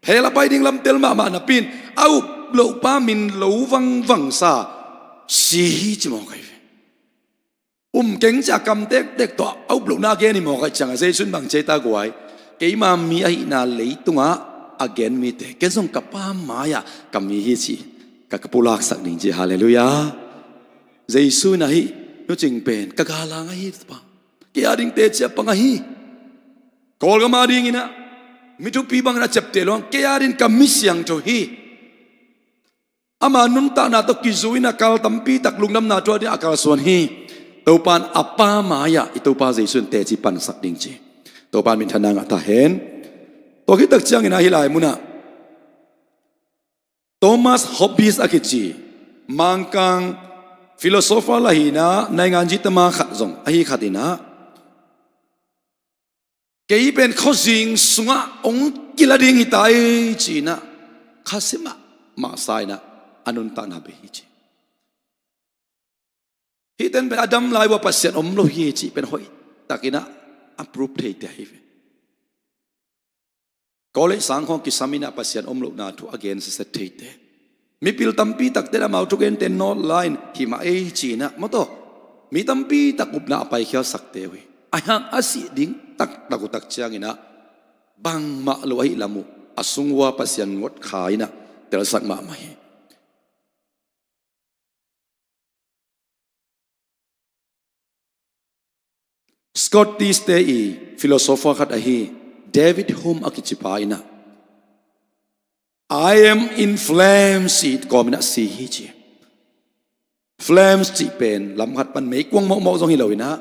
Hell ah a pai ding lam tel mahmah napi in a up lohpa min lo vangvangsa si hi ci mawk ahi ve. Um keng ci a kam tektek tawh a up lohna a gen hi mawk ahih ciangah Jesuh in bang ci ta guai, keima mi ahihna leitungah a gen mite ken zong ka Pa mai-ah ka mi hi ci, ka, ka pulaksak ding ci. Halleluiah. Jesuh in ahih nucing pen ka galang ahi, pa, kei a ding teci a pang ahi. Kawlgam a ding inah mi thupi bangin a ciapteh lo hang, kei a ding ka mi siangtho hi. Ama nuntakna tawh kizui-in a kal tampi tak lungdamna thuak ding a kalsuan hi. Topa in a Pa mai-ah i Topa Jesuh in teci pansak ding ci. Topa in minthanna ngah ta hen. Tua khit tak ciangin ah hih lai munah Thomas Hobbes a kici Mangkang philosopher lah hi-in ah, naingan citama khat zong ahi khat in ah, kei pen khuazing sungah hong kila ding hi ta ei ci-in ah, khasia mahmah sa-in ah a nuntakna bei hi ci. Hihte in pen a dam lai uah Pasian om lo hi cih pen hoihtakin ah a proof theite ahi ve. College sang khawng kisam in ah Pasian om lohna thu a gen siset theite. Mipil tampi takte in amau thugente nawt lai-in hi mah ei ci-in ah maw taw, mi tampi tak upna a paikhialsakte uh hi. Ahi hang a sih ding taktak uh tak ciangin ah bangmah lo ahih lam uh a sung uah Pasian ngot kha in ah telsak mahmah hi. Scottish-te i philosopher khat ahi David Hume a kici pa in ah, "I am in flames," ci kawm in ah si hi ci. Flames cih pen lam khat pan meikuang mawkmawk zong hi lo in ah,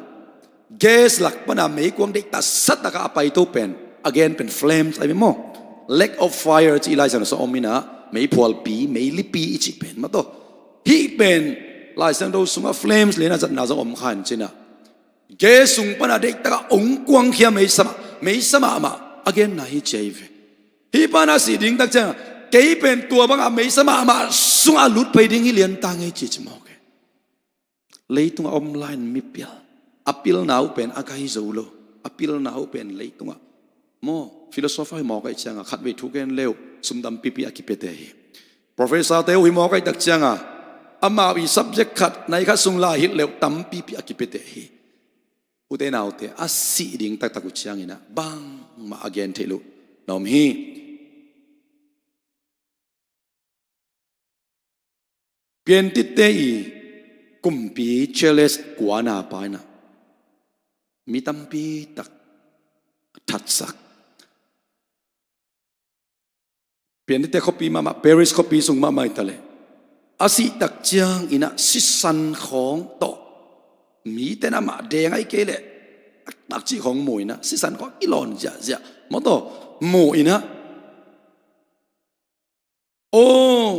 gas lak pan a meikuang deihtak sa tak a a paito pen a gen pen flames ahi maw. Lake of fire ci i Lai Siangtho sung om in ah, meiphualpi, meilipi i cih pen maw taw. Hih pen Lai Siangtho sungah flames lian a zatna zong om kha in ci-in ah, gas sung pan a deihtak a hong kuangkhia meisa mah, meisa mahmah a genna hi ci ahi ve. Hih pa in a sih ding tak ciang, kei pen tua bang a meisa mahmah sungah a lut phei ding hi lian ta ngei ci ci mawk hi. Leitungah om lai-in mipil, a pilna uh pen a gai zo lo, a pilna uh pen leitungah maw, philosopher hi mawk ahih ciangah khatvei thu gen le uh sum tampipi a kipiate hi. Professor-te uh hi mawk ahih tak ciangah amau i subject khat, nai khat sung lai hilh le uh tampipi a kipiate hi. Ute naute, a sih ding taktak uh ciangin ah bangmah a gen theih loh na om hi. Piantitte i kumpi Charles Kuana pa in ah mi tampi tak thatsak. Piantitte khuapi mahmah, Paris khuapi sung mahmah hi taleh, a sih tak ciangin ah sisan khawng tawh mite in amah deng ahih kei leh a taktak cih khawng mu in ah, sisan khawng kilawn ziahziah mawtaw mu in ah, aw,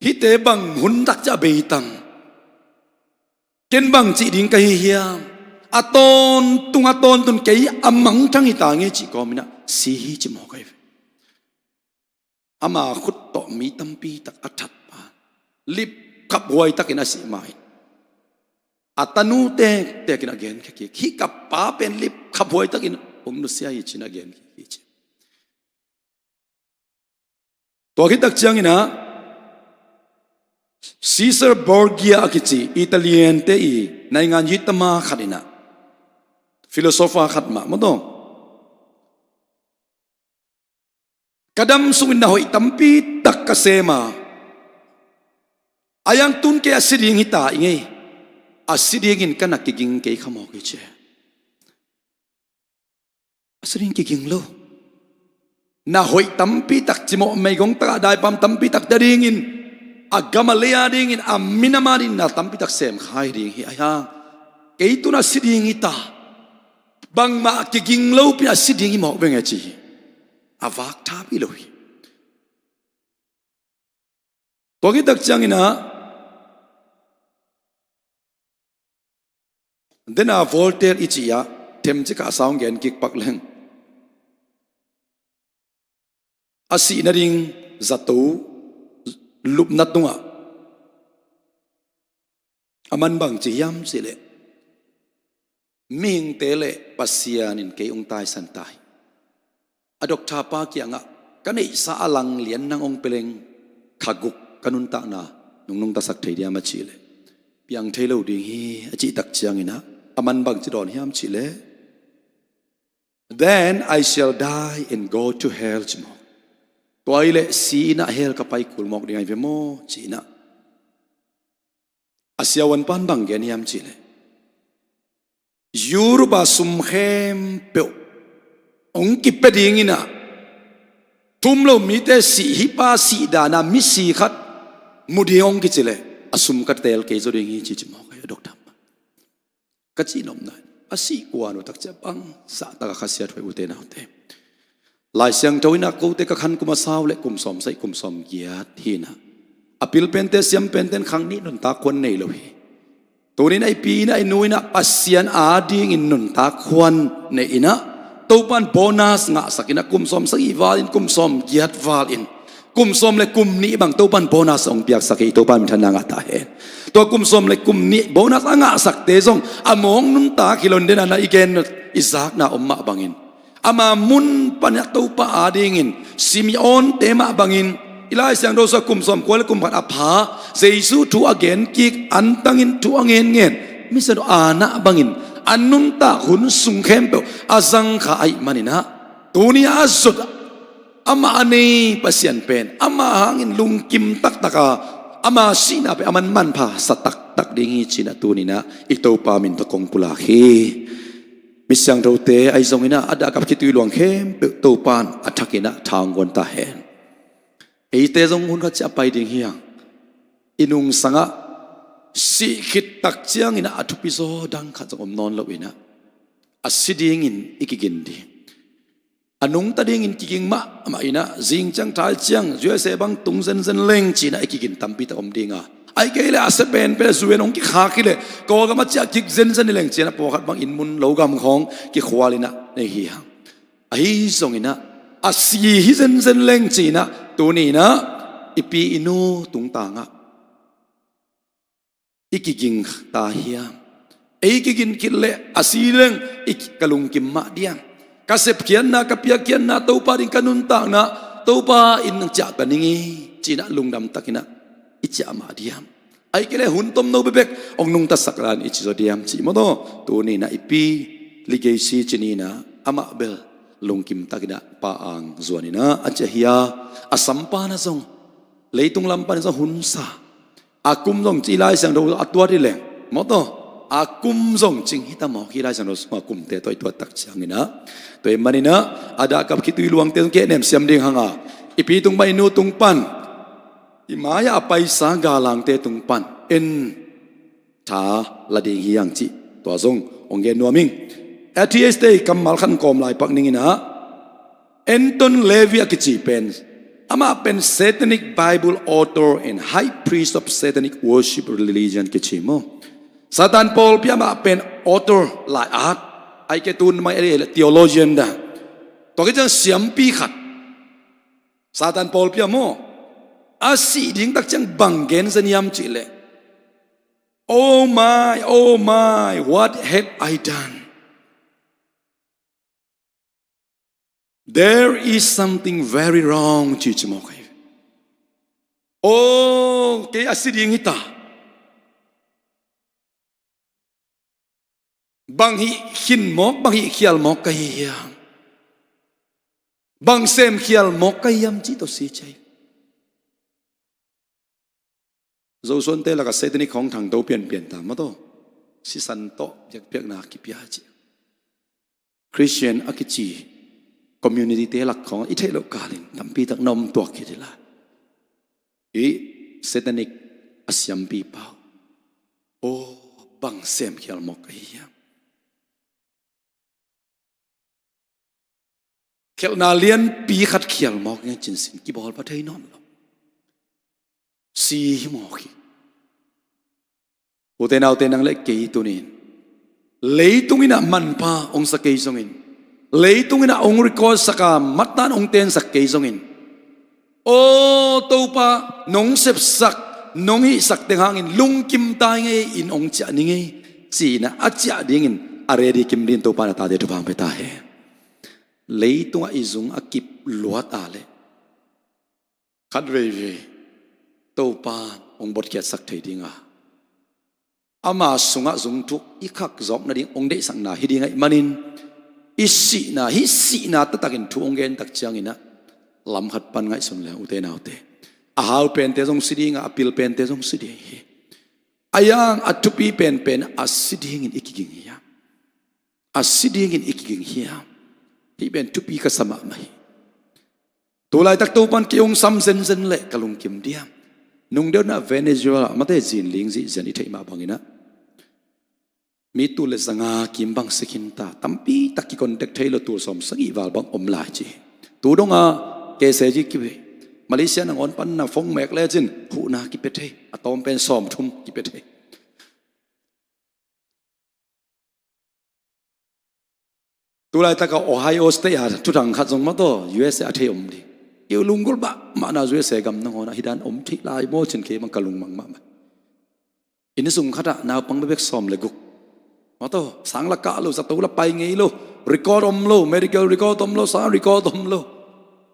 hihte bang hun takciah a beitang, ken bang cih ding ka hi hiam? A tawntung a tawntung kei a mangthang hi ta ngei cih kawm in ah si hi ci mawk ahi ve. Ama khut tawh mi tampi tak a that pa, lipkhaphuai takin a sih ma in, a tanu tektek in a genkhia kik hi. Ka pa pen lipkhaphuai takin hong nusia hi ci in a genkhia kik hi ci. Tua khit tak ciangin ah Caesar Borgia a kici Italian te i naingan yitama khat in ah, philosopher khat mah mawtaw, ka dam sungin na hoih tampi tak ka sem a, a yang tun kei a si ding hi ta i ngei, a si dingin ka na kiging kei kha mawk hi ci. A si ding kiging lo. Na hoih tampi tak cimawh meigong takah daipam tampi tak ta dingin, a gam a lei a dingin, a minam a dingin na tampi tak sem kha hi ding hi. Ahi hang kei tun a si ding hi ta, bangmah kiging lopi a si ding hi mawk veng e ci hi. A vak thapi lo hi. Tua khit tak ciangin ah, dena Voltaire i cih ah themcik ah a sawng gen kik pak leng, a sih nading zato lupna tungah a man bang ci hiam cih leh, mihingte le Pasian in kei hong taisan ta hi. A doctor pa kiangah, ka neihsa a lang lian nang hong pia leng kha guk ka nuntakna nong nungtasak thei diam a cih leh, piang thei lo ding hi a cih tak ciangin ah, a man bang ci dawn hiam cih leh, "Then I shall die and go to hell," ci mawk. Tua hi leh si in ah hell ka pai kul mawk ding ahi ve maw ci in ah, a siavuan pan bang gen hiam cih leh, Europe a sum khempeuh hong kipia ding in ah, thu um lo mite sih, hih pa sih dan a misi khat mu ding hong kici leh, a sum ka teel kei zaw ding hi ci ci mawk ahi a doctor. Ka cihnopna in a sih kuan uh takciah bang zahtak a khasiat huai, ute naute. Lai Siangtho in ah kote ka khan kum a sau le kum sawm sagih kum sawm giat hi in ah, a pil pente siam pente in khang nih nuntak khuan nei lo hi. Tuni in ah i pi in ah i nu in ah Pasian adingin nuntak khuan nei in ah, Topa in bonus ngahsak in ah, kum sawm sagih val in, kum sawm giat val in, kum sawm le kum nih bang Topa in bonus hong piaksak hi. Topa in minthanna ngah ta hen. Tua kum sawm le kum nih bonus a ngahsakte zong a mawng nuntak hi lo in, den a na i gen i zakna om mah bangin, ama mun pan ah Topa adingin Simeonte mah bangin, i Lai Siangtho sungah kum sawm kua le kum khat a pha Jesu thu a gen kik, antangin thu a ngenngen, misiangtho Anna bangin a nuntak hun sung khempeuh a zangkha ahih manin ah, tuni a zot amah a nei Pasian pen ama hangin lungkim taktak a, ama sihna pen a man manpha sa taktak ding hi ci in ah, tuni in ah i Topa min tawh kong pulak hi. Misiangthote ahi zongin ah, a dah kap khit ui luang khempeuh Topa in a thakin ah tha hong guan ta hen. Eite zong hun khat ciah a pai ding hi hang. I nungsangah sih khit tak ciangin ah a thupi zaw dang khat zong om nawn lo in ah, a si dingin i kigin ding, a nungta dingin kiging mahmah in ah, zing ciang thai ciang U S A bang tung zenzen leng ci in ah i kigin tampi tak om ding a, ahih kei leh a sia penpen U N hong kikhak hi leh Kawlgam a ciah kik zenzen hi leng ci in ah pawlkhat bang inn mun lo gam khawng kikhual in ah nei hi hang. Ahi zongin ah, a si hi zenzen leng ci in ah, tuni in ah i pi i nu tungtangah i kiging ta hiam? Ei kigin khit leh a si leng i ki-, ka lungkim mah diam? Ka sepkhiatna, ka piakkhiatna, Topa ding ka nuntakna Topa in nang ciah ta ning hi ci in ah lungdam takin ah i ciah mah diam? Ahih kei leh hun tomno bekbek hong nungtasak dan i ci zaw diam cih maw taw? Tuni in ah i pi Ligei Si ci ni in ah, amah bel lungkim takin ah pa ang zuan in ah a ciah hi a, a sampa in ah zong leitung lam pan in zong hunsa, a kum zong ci Lai Siangtho a tuat hi leng maw taw, a kum zong cing hi ta mawk hi, Lai Siangtho sungah kumte tawh i tuat tak ciangin ah. Tua ahih manin ah, a dah kap khit ui luangte zong kehnem siam ding hang a, i pi tung pan, i nu tung pan, i mai-ah a paisa galangte tung pan en tha la ding hi hang cih tua zong hong gen nuam ing. Atheist te kammal khat kawm lai pak ning in ah, Anton LaVey a kici pen, amah pen Satanic Bible author and high priest of satanic worship religion kici maw. Satan pawlpi amah pen author, lai at, ai ke tun mai a theologian da. Tua kiciang siampi khat. Satan pawlpi a maw, a sih ding tak ciang bang gen zen hiam cih leh, "Oh my, oh my, what have I done? There is something very wrong," ci ci mawk hi. "Oh, kei a si ding hi ta. Bang hih khin mawk, bang hih khial mawk ka hi hiam? Bang sem khial mawk ka hi hiam?" ci tawh si ci hi. Zosuante lakah Satanic hong thangto pianpian ta maw taw. Sisan tawh biakpiakna kipia ci. Christian a kici community te lak khawng i theih loh kalin tampi tak na om tuak hi dih lai. Hih Satanic a siampi pau, "Oh, bang sem khial mawk ka hi hiam? Khelhna lianpi khat khial mawk nge," cin sin kibawl pha thei nawn lo. Si hi mawk hi. Ute naute, nang le kei tunin leitung in ah manpha hong sa kei zongin, leitung in ah hong record sak a, mattan hong tensak kei zongin, "Aw Topa, nong sepsak, nong hihsak teng hangin lungkim ta i ngei in hong ciah ni ngei," ci-in ah a ciah dingin a ready kim dingin Topa in a tate thupha hong pia ta hen. Leitungah i zung a kip luat a leh khat veivei Topa in hong botkhiatsak thei ding a, ama sungah zungthuk i khak zawk nading hong deihsakna hi ding ahih manin, i sihna, hih sihna taktakin thu hong gen tak ciangin ah lam khat pan ngaihsun leng, ute naute, a hau pente zong si ding a, a pil pente zong si ding hi. A yang a thupi penpen a si dingin i kiging hiam? A si dingin i kiging hiam? Hih pen thupi ka sa mahmah hi. Tu laitak Topa in kei hong sam zenzen leh ka lungkim diam? Nung deuh in ah Venezuela mate zinling zihzian i theih mah bangin ah, mi tul le zanga kim bang si khin ta, tampi tak ki contact thei lo, tul sawm sagih val bang om lai ci. Tu dong a K C G kipia. Malaysia nangawn pan na phone mek lecin huhna kipia thei, a tawm pen sawmthum kipia thei. Tu laitak a Ohio State a thuthang khat zong maw taw, U S A a thei om ding. I lunggulh mahmahna U S A gam nangawn ah hih dan om thei lai maw cin kei bang ka lungmang mahmah. Inn sung khat ah naupang bekbek sawm le guk maw taw, sang la kah lo, zato la pai ngei lo, record om lo, medical record om lo, sang record om lo.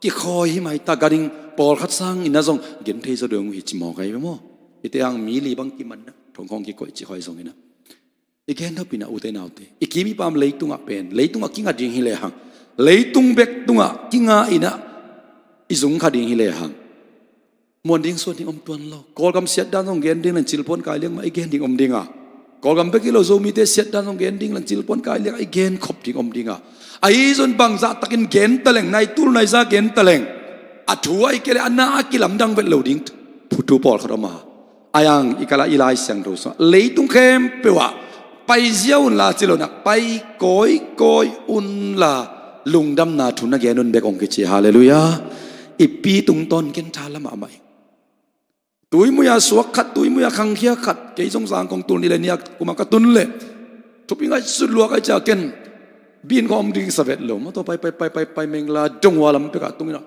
Kikhawi hi mai ta, ganhing pawlkhat sangin ah zong gen thei zaw ding uh hi ci mawk ai ve maw. Hihte hang mi li bang kiman ah, thong khawng kikoih cih khawng zongin ah, i gen nop in ah, ute naute, i kim i pam leitungah pen, leitungah kinga ding hi lehang, leitung bek tungah kinga in ah i zung kha ding hi lehang, muan ding suan ding om tuan lo. Kawlgam siatdan zong gen ding leng cilpuan kai liang mah i gen ding om ding a, Kawlgam bek hi lo Zomite siatdan zong gen ding leng cilpuan kai liang i gen khop ding om ding a, ahi zong bangzah takin gen ta leng, nai tul nai za gen ta leng, a thu ahih kei leh a na a kilamdang vet lo ding thu pawlkhat om a, a yang i kal a i Lai Siangtho sungah leitung khempeuh ah paizia unla ci lo in ah, pai kawikawi unla lungdamna thu na gen un bek hong kici. Halleluiah. I pi tungtawn ken tha la mahmah ing. Tuimui a suak khat, tuimui a khangkhia khat, kei zong Zangkong tul nih le nih a kum a ka tun leh thupi ngaihsut luat ai cia ken, bin kong om ding sa vet lo maw taw, pai pai pai pai pai mengla dong ua lam pek ah tung in ah,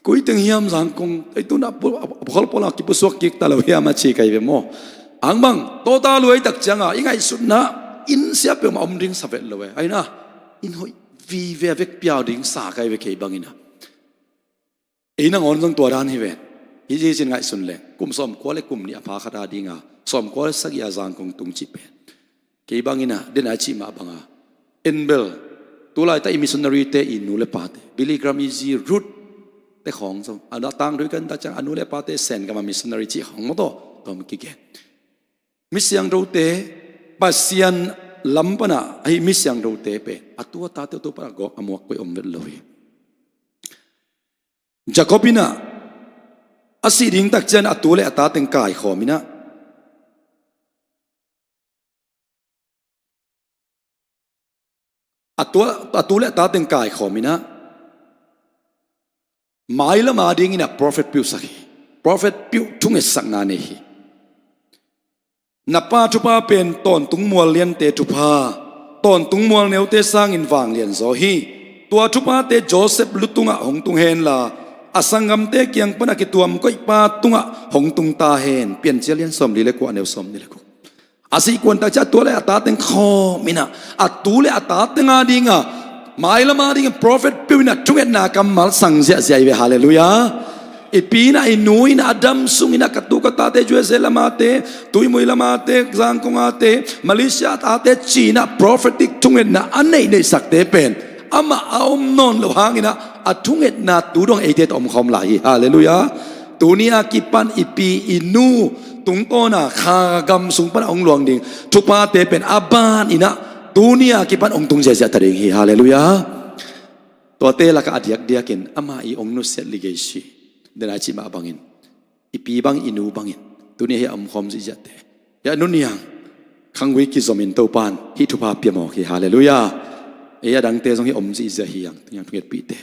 koi teng hiam Zangkong ei tun ah pu-, a, a, a, a, a kipusuak kik ta lo hiam a ci kai ve maw. Ang bang tawta luai tak ciang a i ngaihsutna inn sia peuhmah om ding sa vet lo e. Ai na, inn hoih vive a vekpi a ding sa kai ve kei bang in ah. Ei nangawn zong tua dan hi ven. Hih ci cin ngaihsun leng, kum sawmkua le kum nih a pha khat a ding a, sawmkua le sagih a Zangkong tung cih pen, kei bang in ah, den a cih mah bang a, en bel, tu laitak i missionary te i nu le pate, Billy Graham, i zi Ruth te khawng zong, a na tangthu i kan tak ciang a nu le pate Sen gam a missionary cih khawng maw taw, tawm kigen. Mi siangthote, Pasian lam pan a, ahi mi siangthote pen a tu a tate a tu pan a gawk a muak koi om vet lo hi. Jacob in ah, a sih ding tak ciang a tu le a ta teng kaikhawm in ah, A tu, a tu le a ta teng kaikhawm in ah mailam a dingin ah prophet piuhsak hi. Prophet piuh thungetsakna nei hi. Na pa thupha pen tawntung mual liante thupha, tawntung mual neute sangin vanglian zaw hi. Tua thuphate Joseph lu tungah hong tung henla, a sanggamte kiang pan a kituam koihpa tungah hong tung ta hen. Piancil lian sawmli le kua, neu sawmni le kua. A sih kuan tak ciah a tu le a ta teng khawm in ah, a tu le a ta teng a dingah mailam a dingin prophet piuh in ah thungetna kammal sang ziahziah hi ve. Halleluiah. I pi in ah, i nu in ah, a dam sung in ah, ka tu ka tate U S A lam a te, Tuimui lam a te, Zangkong a te, Malaysia a tate ci in ah prophetic thungetna a neihneihsakte pen amah a om nawn loh hangin ah a thungetna tu dong eite tawh om khawm lai hi. Halleluiah. Tuni a kipan i pi i nu tungtawna Kha gam sung pan a hong luang ding thuphate pen a ban in ah tuni a kipan hong tung ziahziah ta ding hi. Halleluiah. Tuate lakah a diakdiakin ama i hong nusiat ligei si. Den a i cih mah bangin, i pi bang, i nu bangin tuni a hi a omkhawm zihziahte, hi a nuniang khanggui kizomin Topan hih thupha pia mawk hi. Halleluiah. Ei a dangte zong hi om zihziah hi hang, tuniang thungetpihte.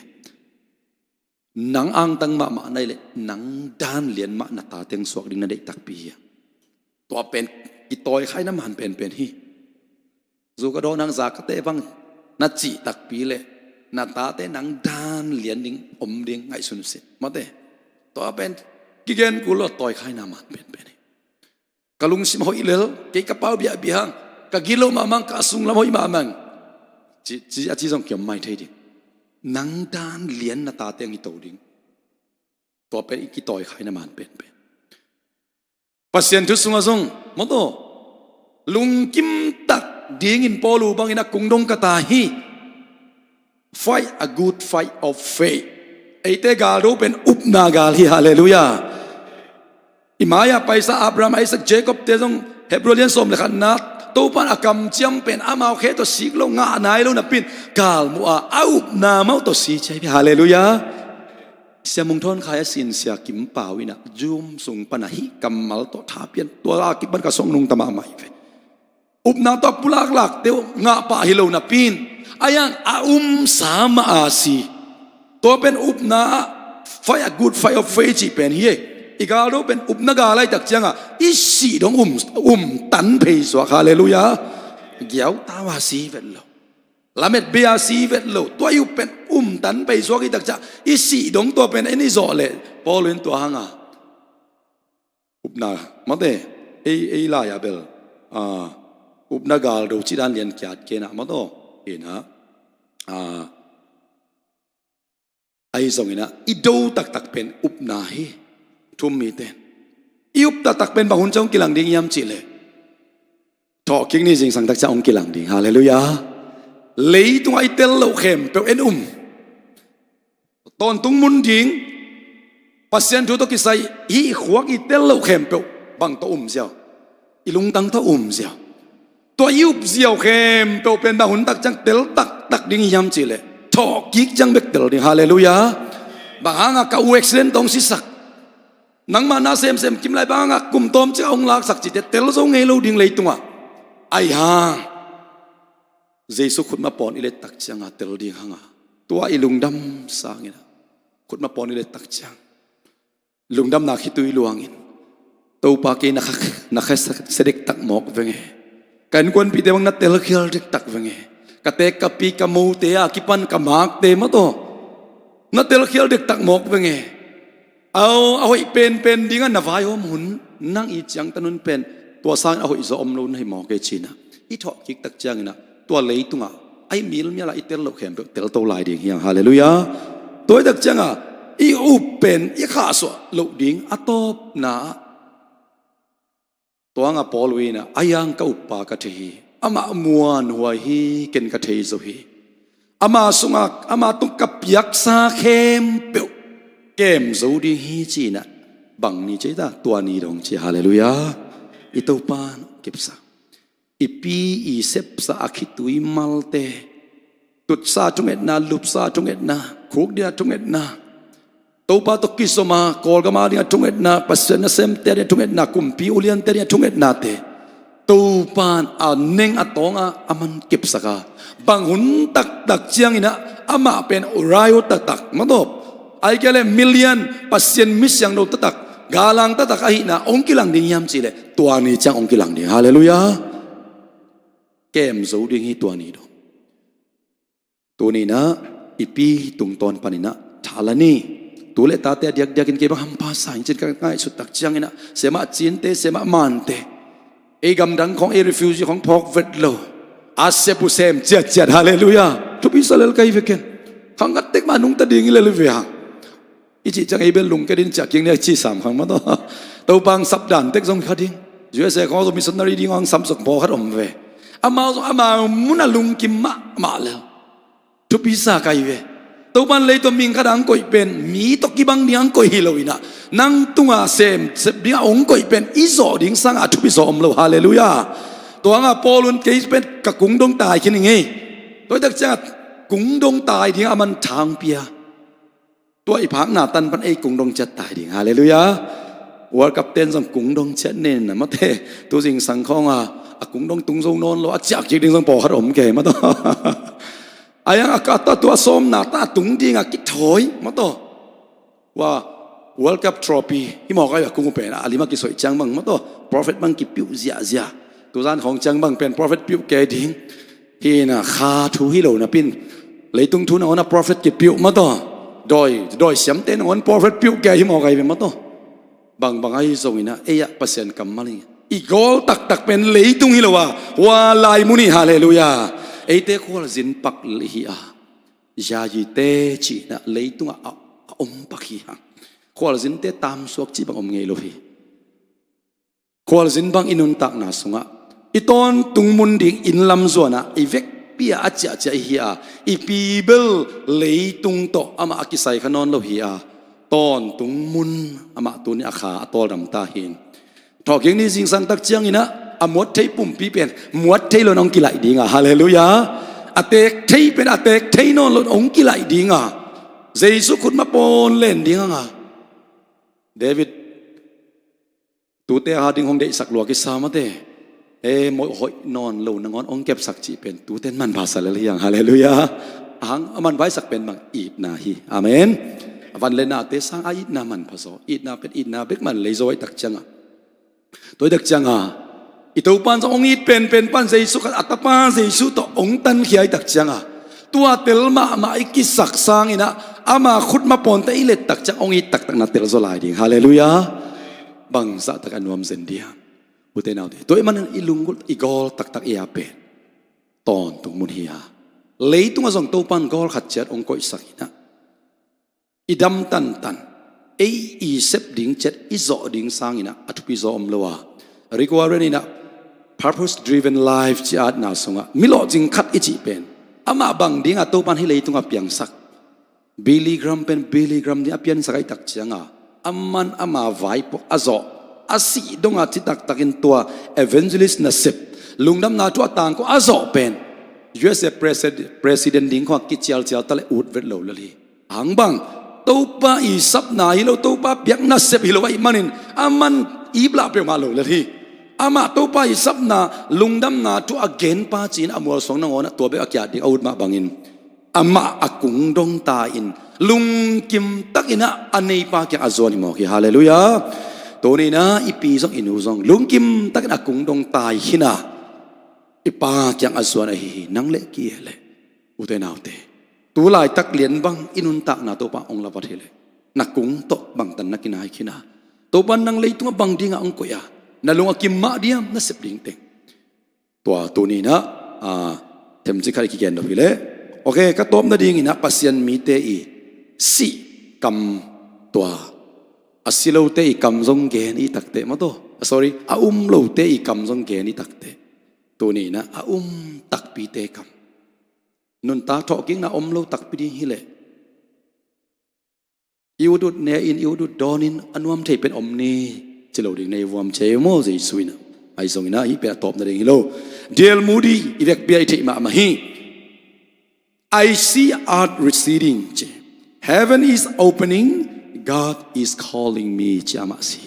Nang angtang mahmah na hih leh nang dan lian mah na ta teng suak ding na deih takpi hi. Tua pen kitawi khaina man penpen hi. Zu ka dawn hang zakate bang na cih takpi leh na tate nang dan lian ding, om ding ngaihsun uh sin. Mate. Tua pen kigen kul lo, tawi khaina man penpen hi. Ka lungsim hoih lel, kei ka pau biahbiah hang, ka gilo mahmah, ka sunglam hoih mahmah. Ci, ci, a ci zong kiom mai thei ding. Nang dan lian na tate ang hi to ding. Tua pen i kitawi khaina man penpen. Pasian thu sungah zong, mawtaw, lungkim tak dingin Paul uh bangin a kung dong ka ta hi. Fight a good fight of faith. Eite galdo pen upna gal hi. Halleluiah. I mai-ah paisa Abraham, Isaac, Jacob te zong Hebrew lian sawm le khatna, Topan a kamciam pen amau khe tawh sik lo, ngah nai lo napi in galmuh a, a upna mah uh tawh si ci hi. Halleluiah. Sia Mung Thawn Khai a sin Sia Kim Pau in ah Zoom sung pan a hih kammal tawh tha pian, tua a kipan ka suak nungta mahmah hi ve. Upna tawh a pulaklakte uh ngah pah hi lo napi in, a yang a umsa mah a si. Tua pen upna ah fight a good fight of faith cih pen hi ei. I galdo pen upna gal ahih tak ciangah i sih dong um, um tan phei suak. Halleluiah. Giau tau a si vet lo. Lamet bei a si vet lo. Tua i up pen um tan phei suak ahih tak ciah i sih dong tua pen en i zawh leh Paul in tua hanga upna, mate, ei, ei lai-ah bel, ah, upna galdo cih dan lian kiat kei na, mawtaw, hi na, ah, ahi zongin ah i do taktak pen upna hi. Thu-um mite in i up taktak pen bang hun ciang hong kilang ding hiam cih leh, thawhkik ni zingsang tak ciang hong kilang ding. Halleluiah. Leitungah i tel loh khempeuh en um. Tawntung mun ding, Pasian thu tawh kisai hih khuak i tel loh khempeuh bang tawh um ziau? I lungtang tawh um ziau. Tua i up ziau khempeuh pen bang hun tak ciang tel taktak ding hiam cih leh, thawhkik ciang bek tel ding. Halleluiah. Bang hangah ka u accident tawh hong sisak, nangmah na semsem kim lai, bang hangah kum tawm ciang hong laksak cihte tel zo ngei lo ding leitungah. Ahi hang Jesu khutma pawn i let tak cianga tel ding hanga, tua i lungdam sangin ah khutma pawn i let tak ciang lungdamna khitui luangin, Topa, kei na kha, na kha sia dektak mawk veng e. Ka innkuanpihte bang na telkhial dektak veng e. Ka teek ka pi ka mote a kipan ka makte mah tawh na telkhial dektak mawk veng e. Au, a hoih penpen dingah na vaihawm hun nang i ciangtan hun pen tua sangin a hoih zaw om lo na hi mawk e, ci-in ah i thawhkik tak ciangin ah tua leitungah a i milmial a i tel loh khempeuh telto lai ding hi hang. Halleluiah. Tua hi tak ciangah i up pen i khahsuah loh ding a tawpna ah, tua hangah Paul in ah, a yang ka uppa ka thei hi. Amah muanhuai hi, ken ka thei zo hi. Ama sungah, ama tung ka piaksa khempeuh kem zo ding hi, ci-in ah bang ni ci ei ta, tua ni dong ci. Halleluiah. I Topa in kipsa, i pi i sepsa a khitui malte, tutsa thungetna, lupsa thungetna, khukdin a thungetna, Topa tawh kizom a Kawlgam a ding a thungetna, Pasian nasemte a ding a thungetna, kumpi uliante a ding a thungetnate, Topan a neng a tawng a a man kepsak a, bang hun taktak ciangin ah amah pen rai uh taktak, mataw, ahih kei leh milian Pasian mi siangtho taktak, gallang taktak ahihna hong kilang ding hiam cih leh tua ni ciang hong kilang ding. Halleluiah. Kem zo ding hi tua ni dong. Tuni-in ah i pi tungtawn panin ah tha la ni. Tu le tate a diakdiakin kei bang hampha sa ing cin ka ngaihsut tak ciangin ah, siamah cinte, siamah mante, ei gamdang khawng, ei refugee khawng phawk vet lo, a sep uh sem ciatciat. Halleluiah. Thupi sa lel ka hi ve ken. Khang khat tek mah nungta ding hi lel hi ve hang. I cih ciang ei bel lungkia ding, ciah kik ni a ci sam khang, mataw. Topa hong sap dan tek zong kha ding. U S A khawng zong missionary ding hong sam suk pawlkhat om ve. Amau zong amau mun a lungkim mahmah lel. Thupi sa ka hi ve. Topan leitung mihing khat a hong koih pen mi tawh kibang ding a hong koih hi lo-in ah, nang tunga sem sep ding a hong koih pen i zawh ding sangin a thupi zaw om lo. Halleluiah. Tua hangah Paul un kei pen ka kungdong tai khin ing ei. Tua hi tak ciangah kungdong tai ding a man tha hong pia. Tua i phakna tan pan ei kungdong ciat tai ding. Halleluiah. World Cup ten zong kungdong ciat nen na, mate. Tu zingsang khawng a, a kungdong tung zo nawn lo a ciah kik ding zong pawlkhat om kei, mataw. A yang a ka ta tua sawmna ta a tung ding a kithawi, mataw. Ua World Cup trophy hi mawk a, a kung uh pen a lim a kisoih ciang bang, mataw, prophet bang kipiuh ziahziah. Tuzan khawng ciang bang pen prophet piuh kei ding. Hi-in ah kha thu hi lo napi-in, leitung thu nangawn a prophet kipiuh, mataw. Dawi, dawi siamte nangawn prophet piuh kei hi mawk a hi ve, mataw. Bangbang ahi zongin ah ei ah Pasian kammal hi. I gawl taktak pen leitung hi lo a, hua lai mun hi. Halleluiah. Eite khualzin pak hi a, zayite cih-in ah leitungah a, a om pak hi hang. Khualzinte tamsuak cih bang om ngei lo hi. Khualzin bang i nuntakna sungah i tawntung mun ding inn lam zuanah i vekpi-a a ciahciah i hi a, i pi bel leitung tawh amah a kisai kha nawn lo hi a, tawntung mun amah tuni a kha a tawldam ta hi. Thawhkik ni zingsang tak ciangin ah a muat thei pumpi pen muat thei lo-in hong kilaih ding a. Halleluiah. A teek thei pen a teek thei nawn lo-in hong kilaih ding a, Jesu khut mapawn len ding hang a. David, tute a ding hong deihsak lua kisa, mate. E, mawh hoih nawn lo nangawn hong kepsak cih pen tuten manpha sa lel hi hang. Halleluiah. A hang a manpha i sak pen bang? Itna hi. Amen. A van le nate sang a itna manpha zaw. Itna pen itna bek man lei zaw ahih tak ciangah, tua ahih tak ciangah i Topa in zong hong it penpen pan Jesu khat a tapa Jesu tawh hong tankhia ahih tak ciangah, tua tel mahmah i kisak sangin ah ama khut mapawnte i let tak ciang hong it taktak na tel zaw lai ding. Halleluiah. Bangzah tak a nuam zen diam? Ute naute, tua ahih manin i lunggulh, i gawl taktak ei a pen tawntung mun hi a, leitungah zong Topa in gawl khat ciat hong koihsak in ah, i dam tantan, ei i sep ding ciat i zawh ding sangin ah a thupi zaw om lo a. Rick Warren in ah Purpose Driven Life cih a atna sungah mi lawhcing khat i cih pen amah bang dingah Topa in hih leitungah piangsak? Billy Graham pen Billy Graham ding a piansak ahih tak ciangah, aman ama vaipuak a zawh, a sih dongah citaktakin tua evangelist nasep, lungdamna thu a tangko a zawh pen U S A presid-, president ding khawng a kicialcial ta leh ut vet lo lel hi. Hang bang? Topa i sapna hi lo, Topa piak nasep hi lo ahih manin aman ip lah peuhmah lo lel hi. Amah Topa i sapna, lungdamna thu a genpa ci-in a mualsuang nangawn ah tua bek a kiat ding a ut mah bangin, amah a kungdong tai-in lungkim takin ah a neipa kiang a zuan hi mawk hi. Halleluiah. Tuni-in ah i pi zong i nu zong lungkim takin a kungdong tai khin a, i pa kiang a zuan ahi hi. Nang leh kei leh, ute naute, tu laitak lian bang i nuntakna Topa hong lavat hi leh, na kung tawh bangtan na kinai khin a, Topa in nang leitungah bang dingah hong koih a, na lung a kim mah diam, na sep ding teng? Tua tuni-in ah, a, themcik khat i kigen lo hi leh. Ok, ka tawp nadingin ah Pasian mite i sih kam, tua a si lote i kam zong gen i tak teh, mataw. Sorry, a um lote i kam zong gen i tak teh. Tuni-in ah a um takpite kam, nuntak thawhkikna om lo takpi ding hi leh, i ut ut ne-in, i ut ut dawnin a nuam thei pen om ni, ci lo ding na hi vuam ci ei maw, Jesu in ah. Ahi zongin ah hih pen a tawp nading hi lo. D L Moody i vekpi-a i theih mahmah hi. "I see earth receding," ci. "Heaven is opening, God is calling me," ci amah si.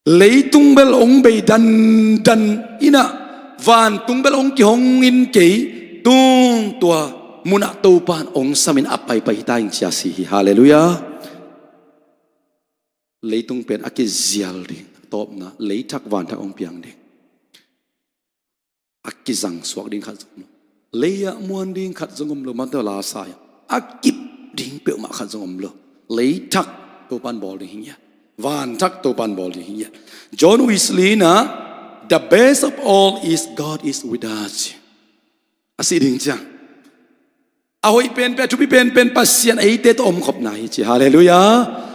Leitung bel hong bei dandan in ah, vantung bel hong kihong in kei, tung tua munah Topa in hong samin a paipai hita ing ci-a si hi. Halleluiah. Leitung pen a kizial ding, a tawpna leithak vanthak hong piang ding. A kizang suak ding khat zong om lo. Lei-ah muan ding khat zong om lo, mate, la sa-in a kip ding peuhmah khat zong om lo. Leithak Topa in bawl ding hi ngiat. Vanthak Topa in bawl ding hi ngiat. John Wesley in ah, "The best of all is God is with us," a cih ding ciang, a hoih penpen, a thupi penpen Pasian eite tawh omkhopna hi ci. Halleluiah.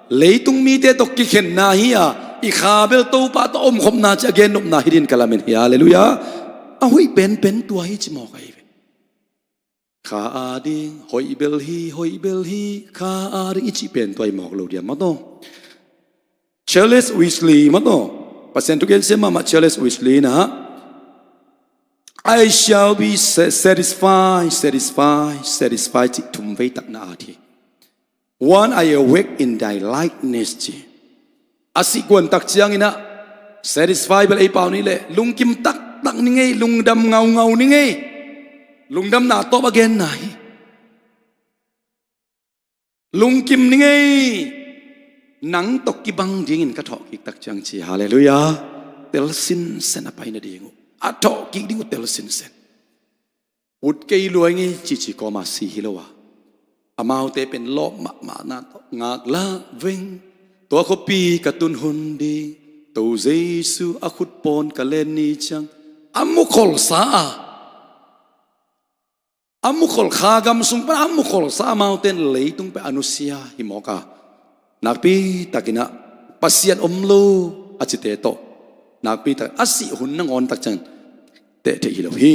Leitung mite tawh kikhenna hi a, i kha bel Topa tawh omkhopna ci a gennopna hi dingin ka lamen hi. Halleluiah. A hoih penpen tua hi ci mawk ahi ve. Kha ading hoih bel hi, hoih bel hi, kha ading i cih pen tua hi mawk lo diam, mate. Charles Wesley, mate, Pasian thugen siam mahmah Charles Wesley in ah, "I shall be sa-, satisfied, satisfied, satisfied," cih thum vei tak na at hi. "When I awake in thy likeness," ci. A sih kuan tak ciangin ah, satisfied bel ei pau ni leh, lungkim taktak ni ngei, lungdam ngaungau ni ngei. Lungdamna tawp a genna hi. Lungkim ni ngei, nang tawh kibang dingin ka thawhkik tak ciang ci. Halleluiah. Tel sinsen a pai nading uh, a thawhkik ding uh tel sinsen. Ut kei lua ing ei cici kawma si hi lo a, amaute pen lawp mahmahna tawh, "Ngaklah veng, tua khuapi ka tun hun ding, To Jesu a khut pawn ka len ni ciang," a mukholsa a, a mukhol, kha gam sung pan a mukholsa amaute in leitung pen a nusia hi mawk a, nakpi takin ah Pasian om lo a cite tawh nakpi tak a sih hun nangawn tak ciang teh theih hi lo hi.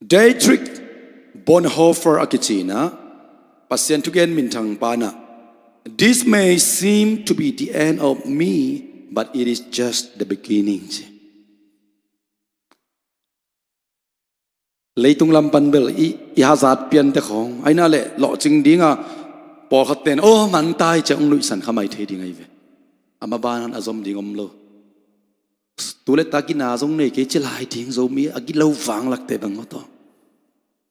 Dietrich Bonhoeffer a kici in ah, Pasian thugen minthang pa in ah, "This may seem to be the end of me, but it is just the beginning," ci. Leitung lam pan bel i, i hazat piante khawng, aina leh lawhcing ding a, pawlkhatte in, "Aw, man ta hi," ci-a hong nuihsan kha mai thei ding ahi ve. A maban a zom ding om lo. Tu le ta gina zong nei kei ci lai ding, Zomi a gilo vanglakte bang maw taw.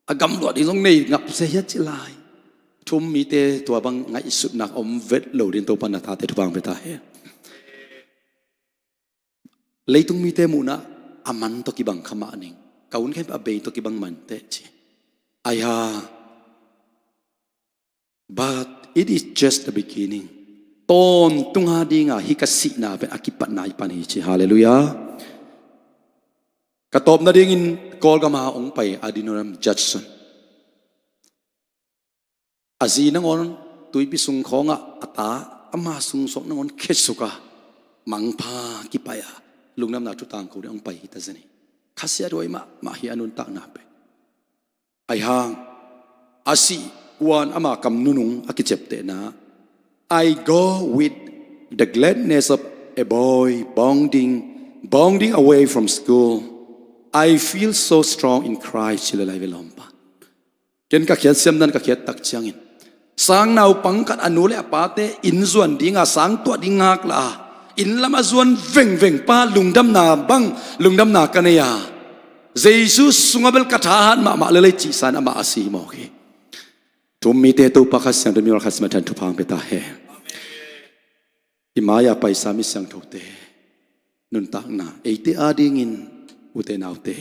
A gamluah ding zong nei ngap se hiat ci lai. Thu-um mite tua bang ngaihsutna om vet lo ding Topa in a tate thupha hong pia ta hen. Leitung mite muhna a man tawh kibang kha mah ning. Ka hun khempeuh a bei tawh kibang mah inteh ci. Aiha. But it is just the beginning. Tawntung a dinga hih ka sihna pen a kipatna hi pan hi ci. Halleluiah. Ka tawp nadingin Kawlgama hong pai Adoniram Judson. A zi nangawn tuipi sung khawngah a ta, ama sungsuak nangawn khesuk a, mangpha kipai a, lungdamna thutangko ding hong pai hi ta zen hi. Khasiathuai mahmah hi a nuntakna pen. Aihang, a sih kuan ama kam nunung a kiciaptehna, "I go with the gladness of a boy bounding, bounding away from school. I feel so strong in Christ," ci le lai ve lawmpa. Ken ka khiat siam dan ka khiat tak ciangin, sang naupang khat a nu le a pate inn zuan dinga sang tuah ding ngaklah a, inn lam a zuan vengveng pa lungdamna bang lungdamna ka nei a, Jesu sungah bel ka thahat mahmah lel hi cihsan amah a si hi mawk hi. Thu-um mite Topa Kha Siangtho in mi-ol khat simin a than thupha hong pia ta hen. I mai-a paisa mi siangthote nuntakna eite adingin, ute naute,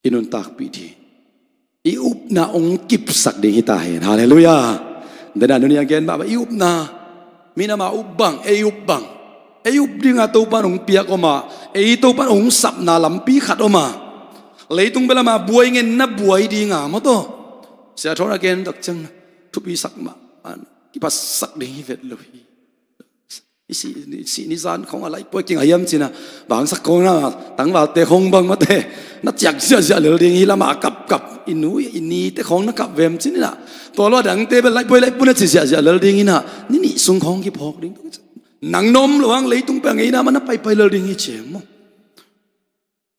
i nuntakpih ding, i upna hong kipsak ding hi ta hen. Halleluiah. Dena nuni a gen mah bang i upna, mi in ama up bang, ei up bang, ei up dinga Topa in hong piak om a, ei Topa in hong sapna lampi khat om a, leitung bel ama buai ngen na buai dinga maw taw. Sia Thawng a gen tak ciang thupisak mah, kipatsak ding hi vet lo hi. I sih, i sih ni zan khawng a laihpuai kinga hiam cina, bangsak khawng na, tangvalte khawng bang mate, na ciak ziahziah lel ding hi lama kapkap, i nu i nite khawng na kap vem cina, tua lua dangte bel laihpuai laihpuai na ci ziahziah lel ding ina, ni nih sung khawng kiphawk ding. Nang na om lo hang leitung pia ngeina ma na paipai lel ding hi ciang maw.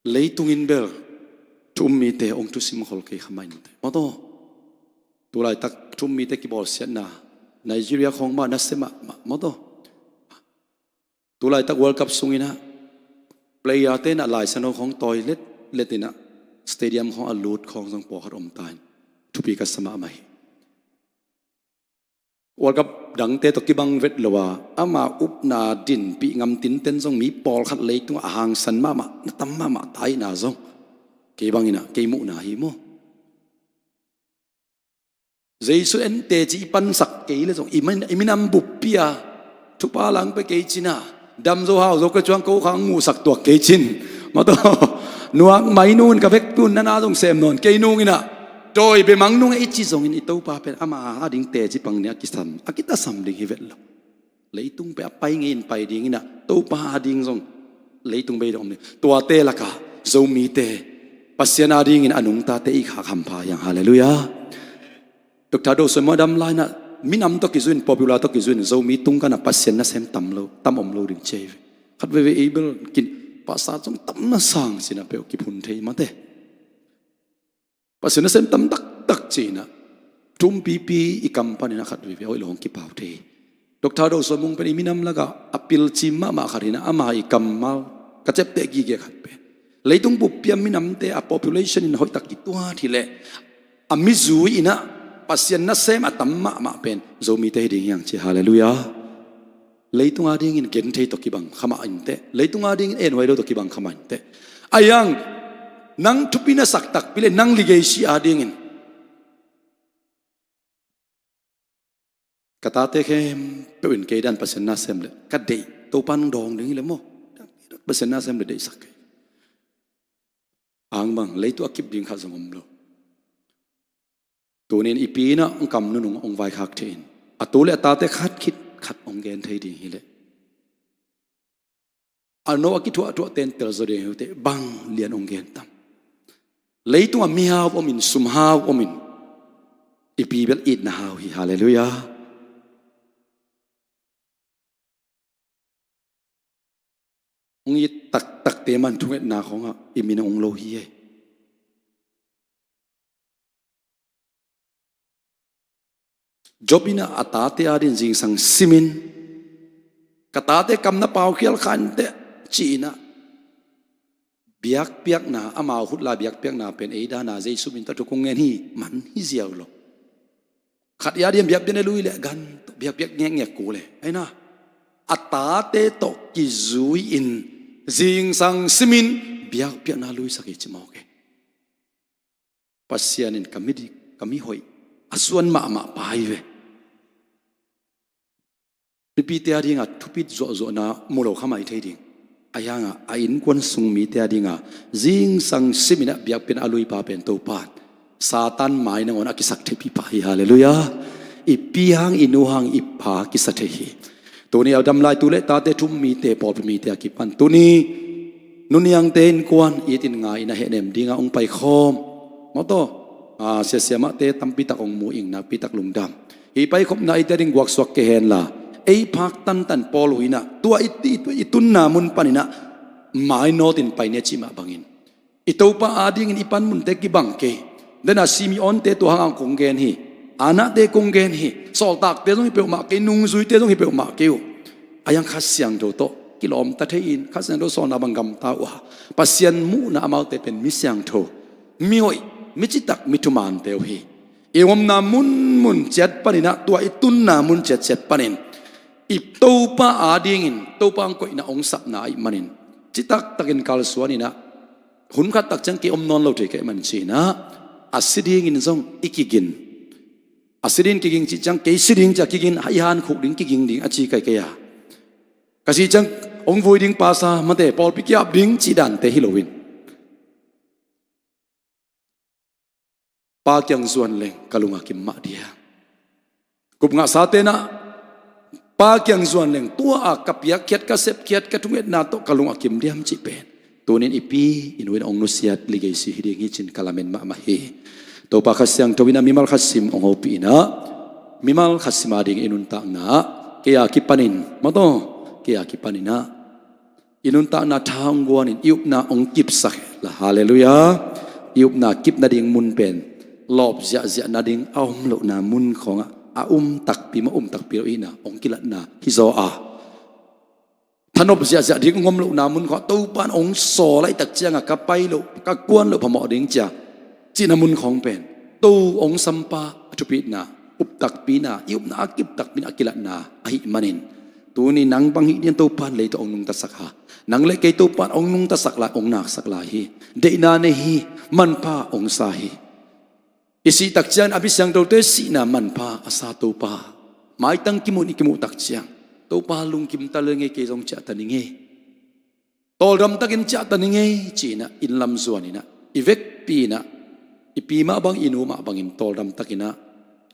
Leitung in bel thu-um mite hong thusim khol kei kha mah inteh maw taw. Tulaitak thum mite kibawlsiatna, Nigeria khawng mah nasia mahmah maw taw. Tulaitak World Cup sungin ah player te in ah laisano khawng tawi letlet in ah stadium khawng a lut khawng zong pawlkhat om ta in thupi ka sa mahmah hi. World Cup dangte tawh kibang vet lo a, ama upna dinpih ngam tinten zong mi pawlkhat leitungah a hangsan mahmah, na tam mahmah ta ahihna zong kei bangin ah kei muhna hi maw. Jesu en teci i pansak kei leh zong i min, i minam buppi a thupha la hong pia kei cin ah, dam zo hau zo ka cuang ko khang musak tuak kei cin, maw taw, nuak mai nung in ka vekpi un na na zong sem nawn kei nung in ah, tawi bia mang nung e i ci zongin i Topa pen ama ading teci pang ni a kisam, a kitasam ding hi vet lo. Leitung pen a pai ngei in pai ding in ah, Topa ading zong leitung bei dong om ni. Tuate lakah Zomite Pasian adingin a nungtate i khak hampha hi hang. Halleluiah. Doctor Do Suan Mung a dam lai in ah minam tawh kizui in, popular tawh kizui in Zomi tung kan ah Pasian nasem tam lo, tam om lo ding ci hi ve. Khat veivei Abel kin pahsa zong tam na sang sin a peuh kiphun thei mate. Pasian nasem tam taktak ci in ah thumpipi i kam panin a khat veivei a hoih lo hong kipau thei hi. Doctor Do Suan Mung pen i minam lakah a pilcim mahmah khat hi in ah, ama i kammal ka ciapteh gige khat pen, leitung buppi a minamte a population in hoihtak kituat hi leh a mizui in ah Pasian nasem a tam mahmah pen Zomite hi ding hi hang ci. Halleluiah. Leitung adingin genthei tawh kibang kha mah inteh. Leitung adingin enhuai lo tawh kibang kha mah inteh. Ahi hang nang thupi na sak takpi leh nang legacy adingin, ka tate khempeuh in kei dan Pasian nasem leh ka deih, Topa nong dawng ding hi leh maw, Pasian nasem leh deihsak kei. Ang bang, leitung a kip ding khat zong om lo. Tunin i pi in ah hong kam nunung hong vaikhak thei in, a tu leh a tate khat khit khat hong gen thei ding hi leh, a no a kithuahthuah ten telzaw ding hi uh teh, bang lian hong gen tam. Leitung a mihau om in, sumhau om in, i pi bel itna hau hi. Halleluiah. Hong it taktakte man thungetna khawngah i min hong lo hi e. Job in ah a tate adingin zingsang simin, ka tate kam na paukhial kha inteh ci in ah, biakpiakna, amau khut la biakpiakna pen ei dan a Jesu min tawh thu kong ngen hi man hi ziau lo. Khat i adingin biakpiakna lui leh gan, biakpiak ngekngek kul e. Ahi na, a tate tawh kizui in zingsang simin biakpiakna luisak hi ci mawk e. Pasian in ka midik, ka mihoih a suan mahmah pa hi ve. Mipite adinga thupi zuahzuahna mu lo kha mai thei ding. Ahi hangah a innkuan sung mite adinga zingsang simin ah biakpiakna a lui pa pen Topa in Satan mai nangawn a kisak theipi pa hi. Halleluiah. I pi hang, i nu hang, i pa kisa thei hi. Tuni a dam lai tu leh tate thum mite, pawlpi mite a kipan tuni nuniangte innkuan it in ngai in a hehnem dinga hong paikhawm, maw taw, a, siasia mahte tampi tak hong mu ing, nakpi tak lungdam. Hih paikhopna eite ading guaksuak kei henla, ei phak tantan Paul uh in ah tua i, i, i tunna mun panin ah mainawt in pai ni a cih mah bangin, i Topa adingin i panmunte kibang kei. Dena Simeonte tua hangah kong gen hi. Anahte kong gen hi. Sawltakte zong hi peuhmah kei, nungzuite zong hi peuhmah kei uh. Ahi hang Kha Siangtho tawh kilawmta thei in, Kha Siangtho sawlna bang gamta uh a, Pasian muhna amaute pen mi siangtho, mi hoih, mi citak, mi thumante uh hi. I omna munmun ciat panin ah, tua i tunna mun ciatciat panin i Topa adingin Topa hong koihna hong sapna ahih manin, citaktakin kalsuan in ah, hun khat tak ciang kei om nawn lo thei ka hih man ci in ah, a si dingin zong i kigin. A si dingin kiging cih ciang, kei si ding ci a kigin, i hankhuk ding kiging ding a ci kai kei a. Ka si ciang hong vui ding pasa mate, pawlpi kiap ding cih dante hi loin, Pa kiang zuan leng ka lungah kim mah diam. Gupngahsate in ah Pa kiang zuan leng tua a ka piakkhiat, ka sepkhiat, ka thungetna tawh ka lungah kim diam cih pen tunin i pi i nu in hong nusiat legacy hi ding hi ci-in ka lamen mahmah hi. Topa Kha Siangtho in ah mimal khat sim hong hopih in ah, mimal khat sim ading i nuntakna ah kei a kipanin, maw taw, kei a kipanin ah i nuntakna tha hong guanin i upna hong kipsak hen la. Halleluiah. I upna kip nading mun pen lawp ziahziah nading a om lohna mun khawngah a um takpi mah um takpi lo ihna hong kilatna hi zaw a, thanop ziahziah ding hong om lohna mun khawngah Topa in hong sawl ahih tak ciangah ka pai loh, ka kuan loh phamawh ding cia cihna mun khawng pen To hong sampa a thupitna, up takpina, i upna a kip takpina a kilatna ahih manin, tuni nang bang hih ding Topa in leitung hong nungtasak a, nang le kei Topa in hong nungtasak lai, hong naksak lai hi. Deihna nei hi. Manpha hong sa hi. I sih tak ciang a mi siangthote sihna manpha a sa Topa maitang kimuh ni kimuh tak ciang Topa lungkim ta lel ngei, kei zong ciah ta ni ngei. Tawldam takin ciah ta ni ngei ci-inah inn lam zuan inah i vekpi inah i pi mah bang i nu mah bangin tawldam takinah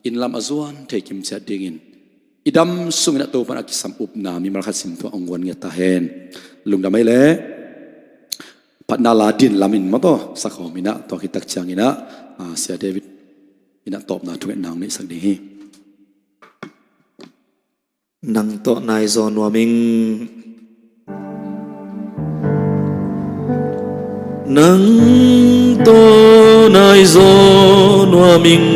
inn lam a zuan thei kimciat dingin i dam sunginah Topa in a kisam upna mimal khat sin thuah hong guan ngiat ta hen. Lungdam ei leh phatna la din lamin mawtaw sakhawm inah tua khit tak cianginah, ah, Sia David inah tawpna thungetna hong neihsak ding hi. Nang tawh nai zaw nuam ing. Nang tawh nai zaw nuam ing,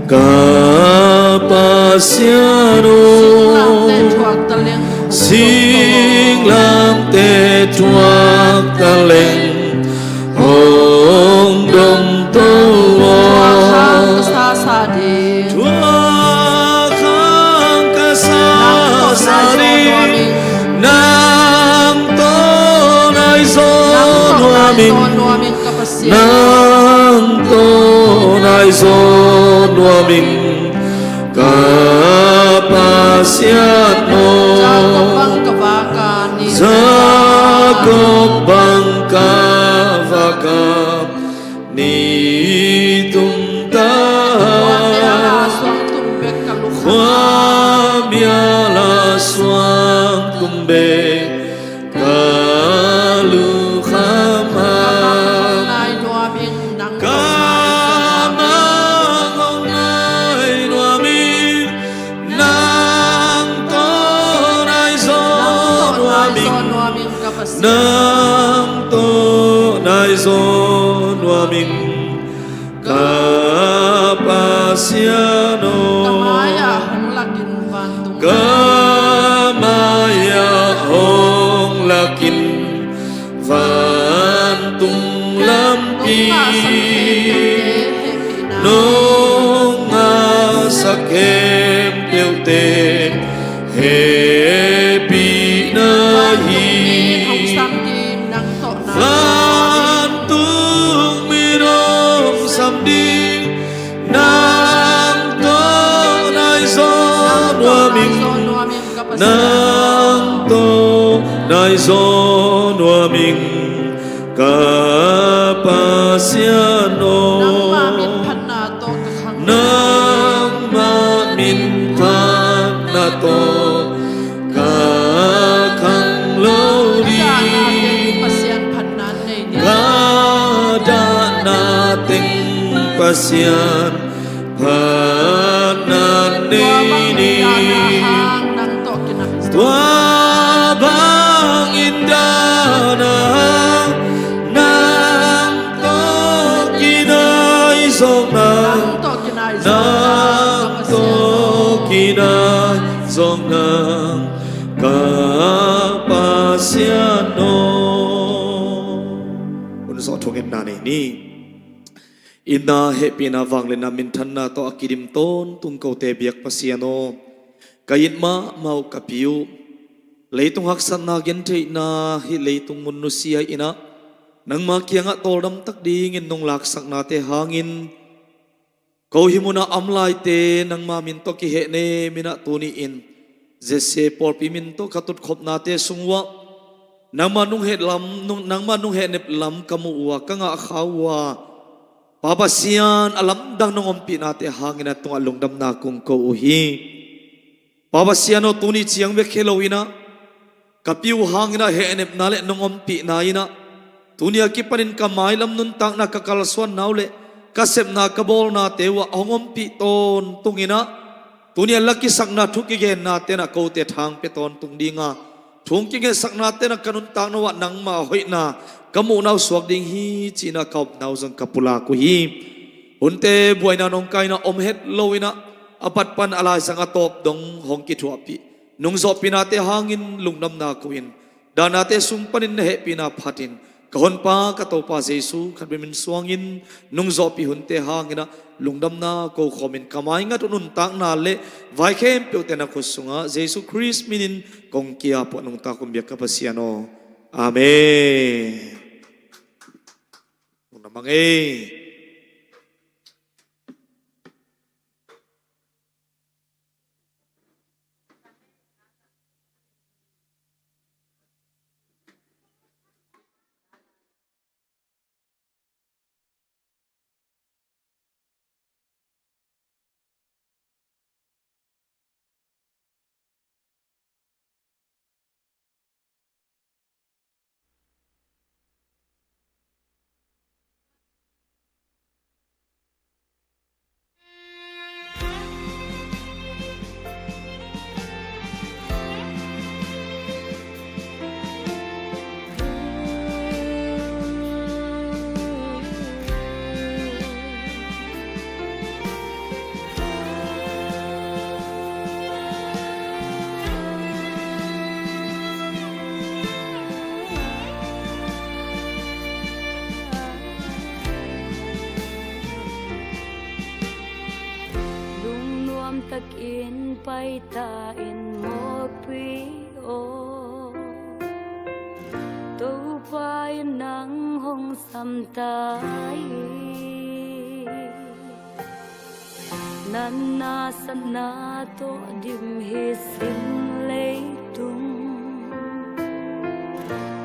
ka Pasian aw. Singlamteh thuak taleng, singlamteh thuak taleng, hong dong to aw. Thuak khang ka sasa ding, thuak khang ka sasa ding, nang tawh nai zaw nuam ing, nang tawh nai zaw nuam ing, ka Pasian aw. Jakob bang ka vaka ni, Jakob bang ka vaka ni tung ta. Khuamial a suang tum bek ka lukha, khuamial a suang tum bek ka lukha mah. Ka mang hong nai nuam ing, nang tawh nai zaw nuam ing. Ka mang hong nai nuam ing, nang tawh nai zaw nuam ing, nang tawh nai zaw nuam ing, ka Pasian aw. Ka mai-ah hong lakin vantung, ka mai-ah hong lakin vantung lampi, nong ngahsak khempeuhte hehpihna hi. Vantung min hong sam ding, nang tawh nai zaw nuam ing, nang tawh nai zaw nuam ing, ka Pasian aw. Nangmah minthanna tawh ka khang lo ding, ka dahna teng Pasian phatna nei ni. Tua bangin dahna nang tawh kinai zawkna, nang tawh kinai zawkna, ka Pasian aw. Hun zawh thungetna nei ni. Itna hehpihna vangliatna minthanna tawh a kidim tawntung kote biak Pasian aw, ka it mahmah uh ka pi uh, leitung haksatna gentheihna hih leitung mun nusia inah nangma kiangah tawldam tak dingin nong laksaknate hangin, ko hih munah a om laite nangma min tawh kihehnem inah tuni-in Jesse pawlpi min tawh ka tutkhopnate sung uhah nangma nung heh lam, nung, nangma nung hehnep lam ka muh uh a, ka ngah kha uh a, Pa Pasian, a lamdang nong ompihnate hangin a tungah lungdamna kong ko uh hi. Pa Pasian aw, tuni ciang bek hi lo inah ka pi uh hang inah hehnepna le nong ompihna inah tuni a kipanin ka mailam nuntakna, ka kalsuanna uh le ka sepna ka bawlnate uhah hong ompih tawntung inah tuni a la kisakna thu kigennate inah kote thang pia tawntung dinga, thu hong kingetsaknate inah ka nuntakna uhah nangma hoihna ka muhna uh suak ding hi ci-inah ka upna uh zong ka pulak uh hi. Hunte buaina nong kaina om het loin ah, a pat pan a laizang a tawp dong hong kithuahpih nungzawhpihnate hangin lungdamna ko-in, dahnate sung panin na hehpihna phatin, ka Honpa ka Topa Jesu khat bek min suangin nungzawhpih hunte hangin ah lungdamna ko khawmin, ka maingat uh nuntakna le vai khempeuhte na khut sungah Jesu Khrist minin kong ki-ap uh a, nungta kong biak ka Pasian aw. Amen. Lungdam hang ei. Lungnuam takin paita in mawlpi aw, Topa in nang hong sam ta hi. Natna satna tawh dim hi sim leitung,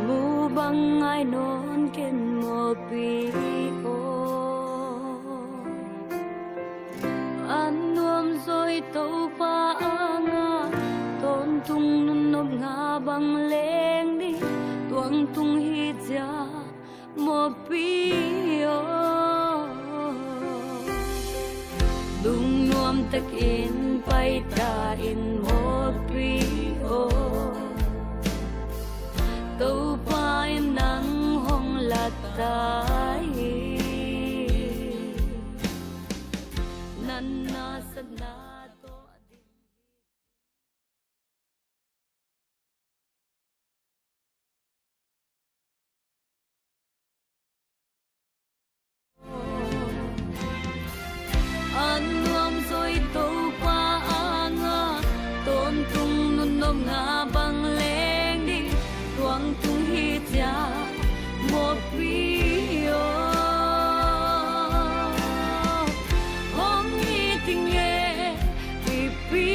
mu bang ngai nawn ken mawlpi aw. A nuamzaw i Topa a ngah, tawntung nunawp ngah bang leng ding, tuangtung hi ciang mawlpi aw. Lungnuam takin paita in mawlpi aw, Topa in nang hong lat ta hi. Natna satna tawh a nuamzaw i Topa a ngah, tawntung nunawp ngah bang leng ding, tuangtung hi ciang mawlpi aw. Hong it ing e, i Pi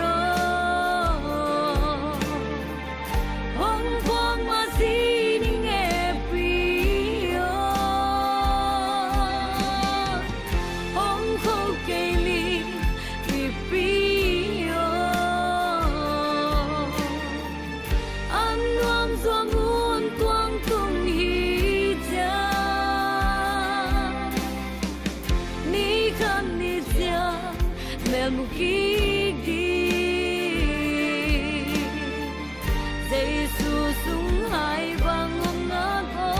aw, hong phuak mah zi ning e Pi aw, hong kho kei ni i Pi aw. A nuamzaw mun tuangtung hi ciang, ni khat ni ciang melmu kik ding, Jesu sung hai bang om na thaw.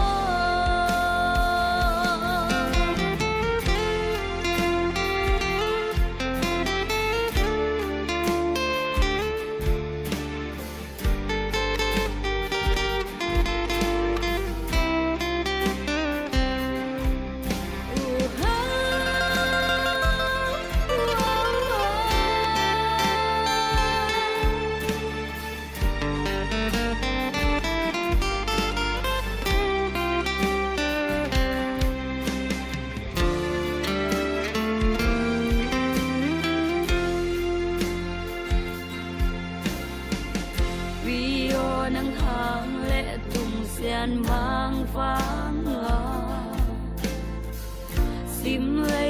Pi aw, nang hang le tung sian mangfang a, sim lei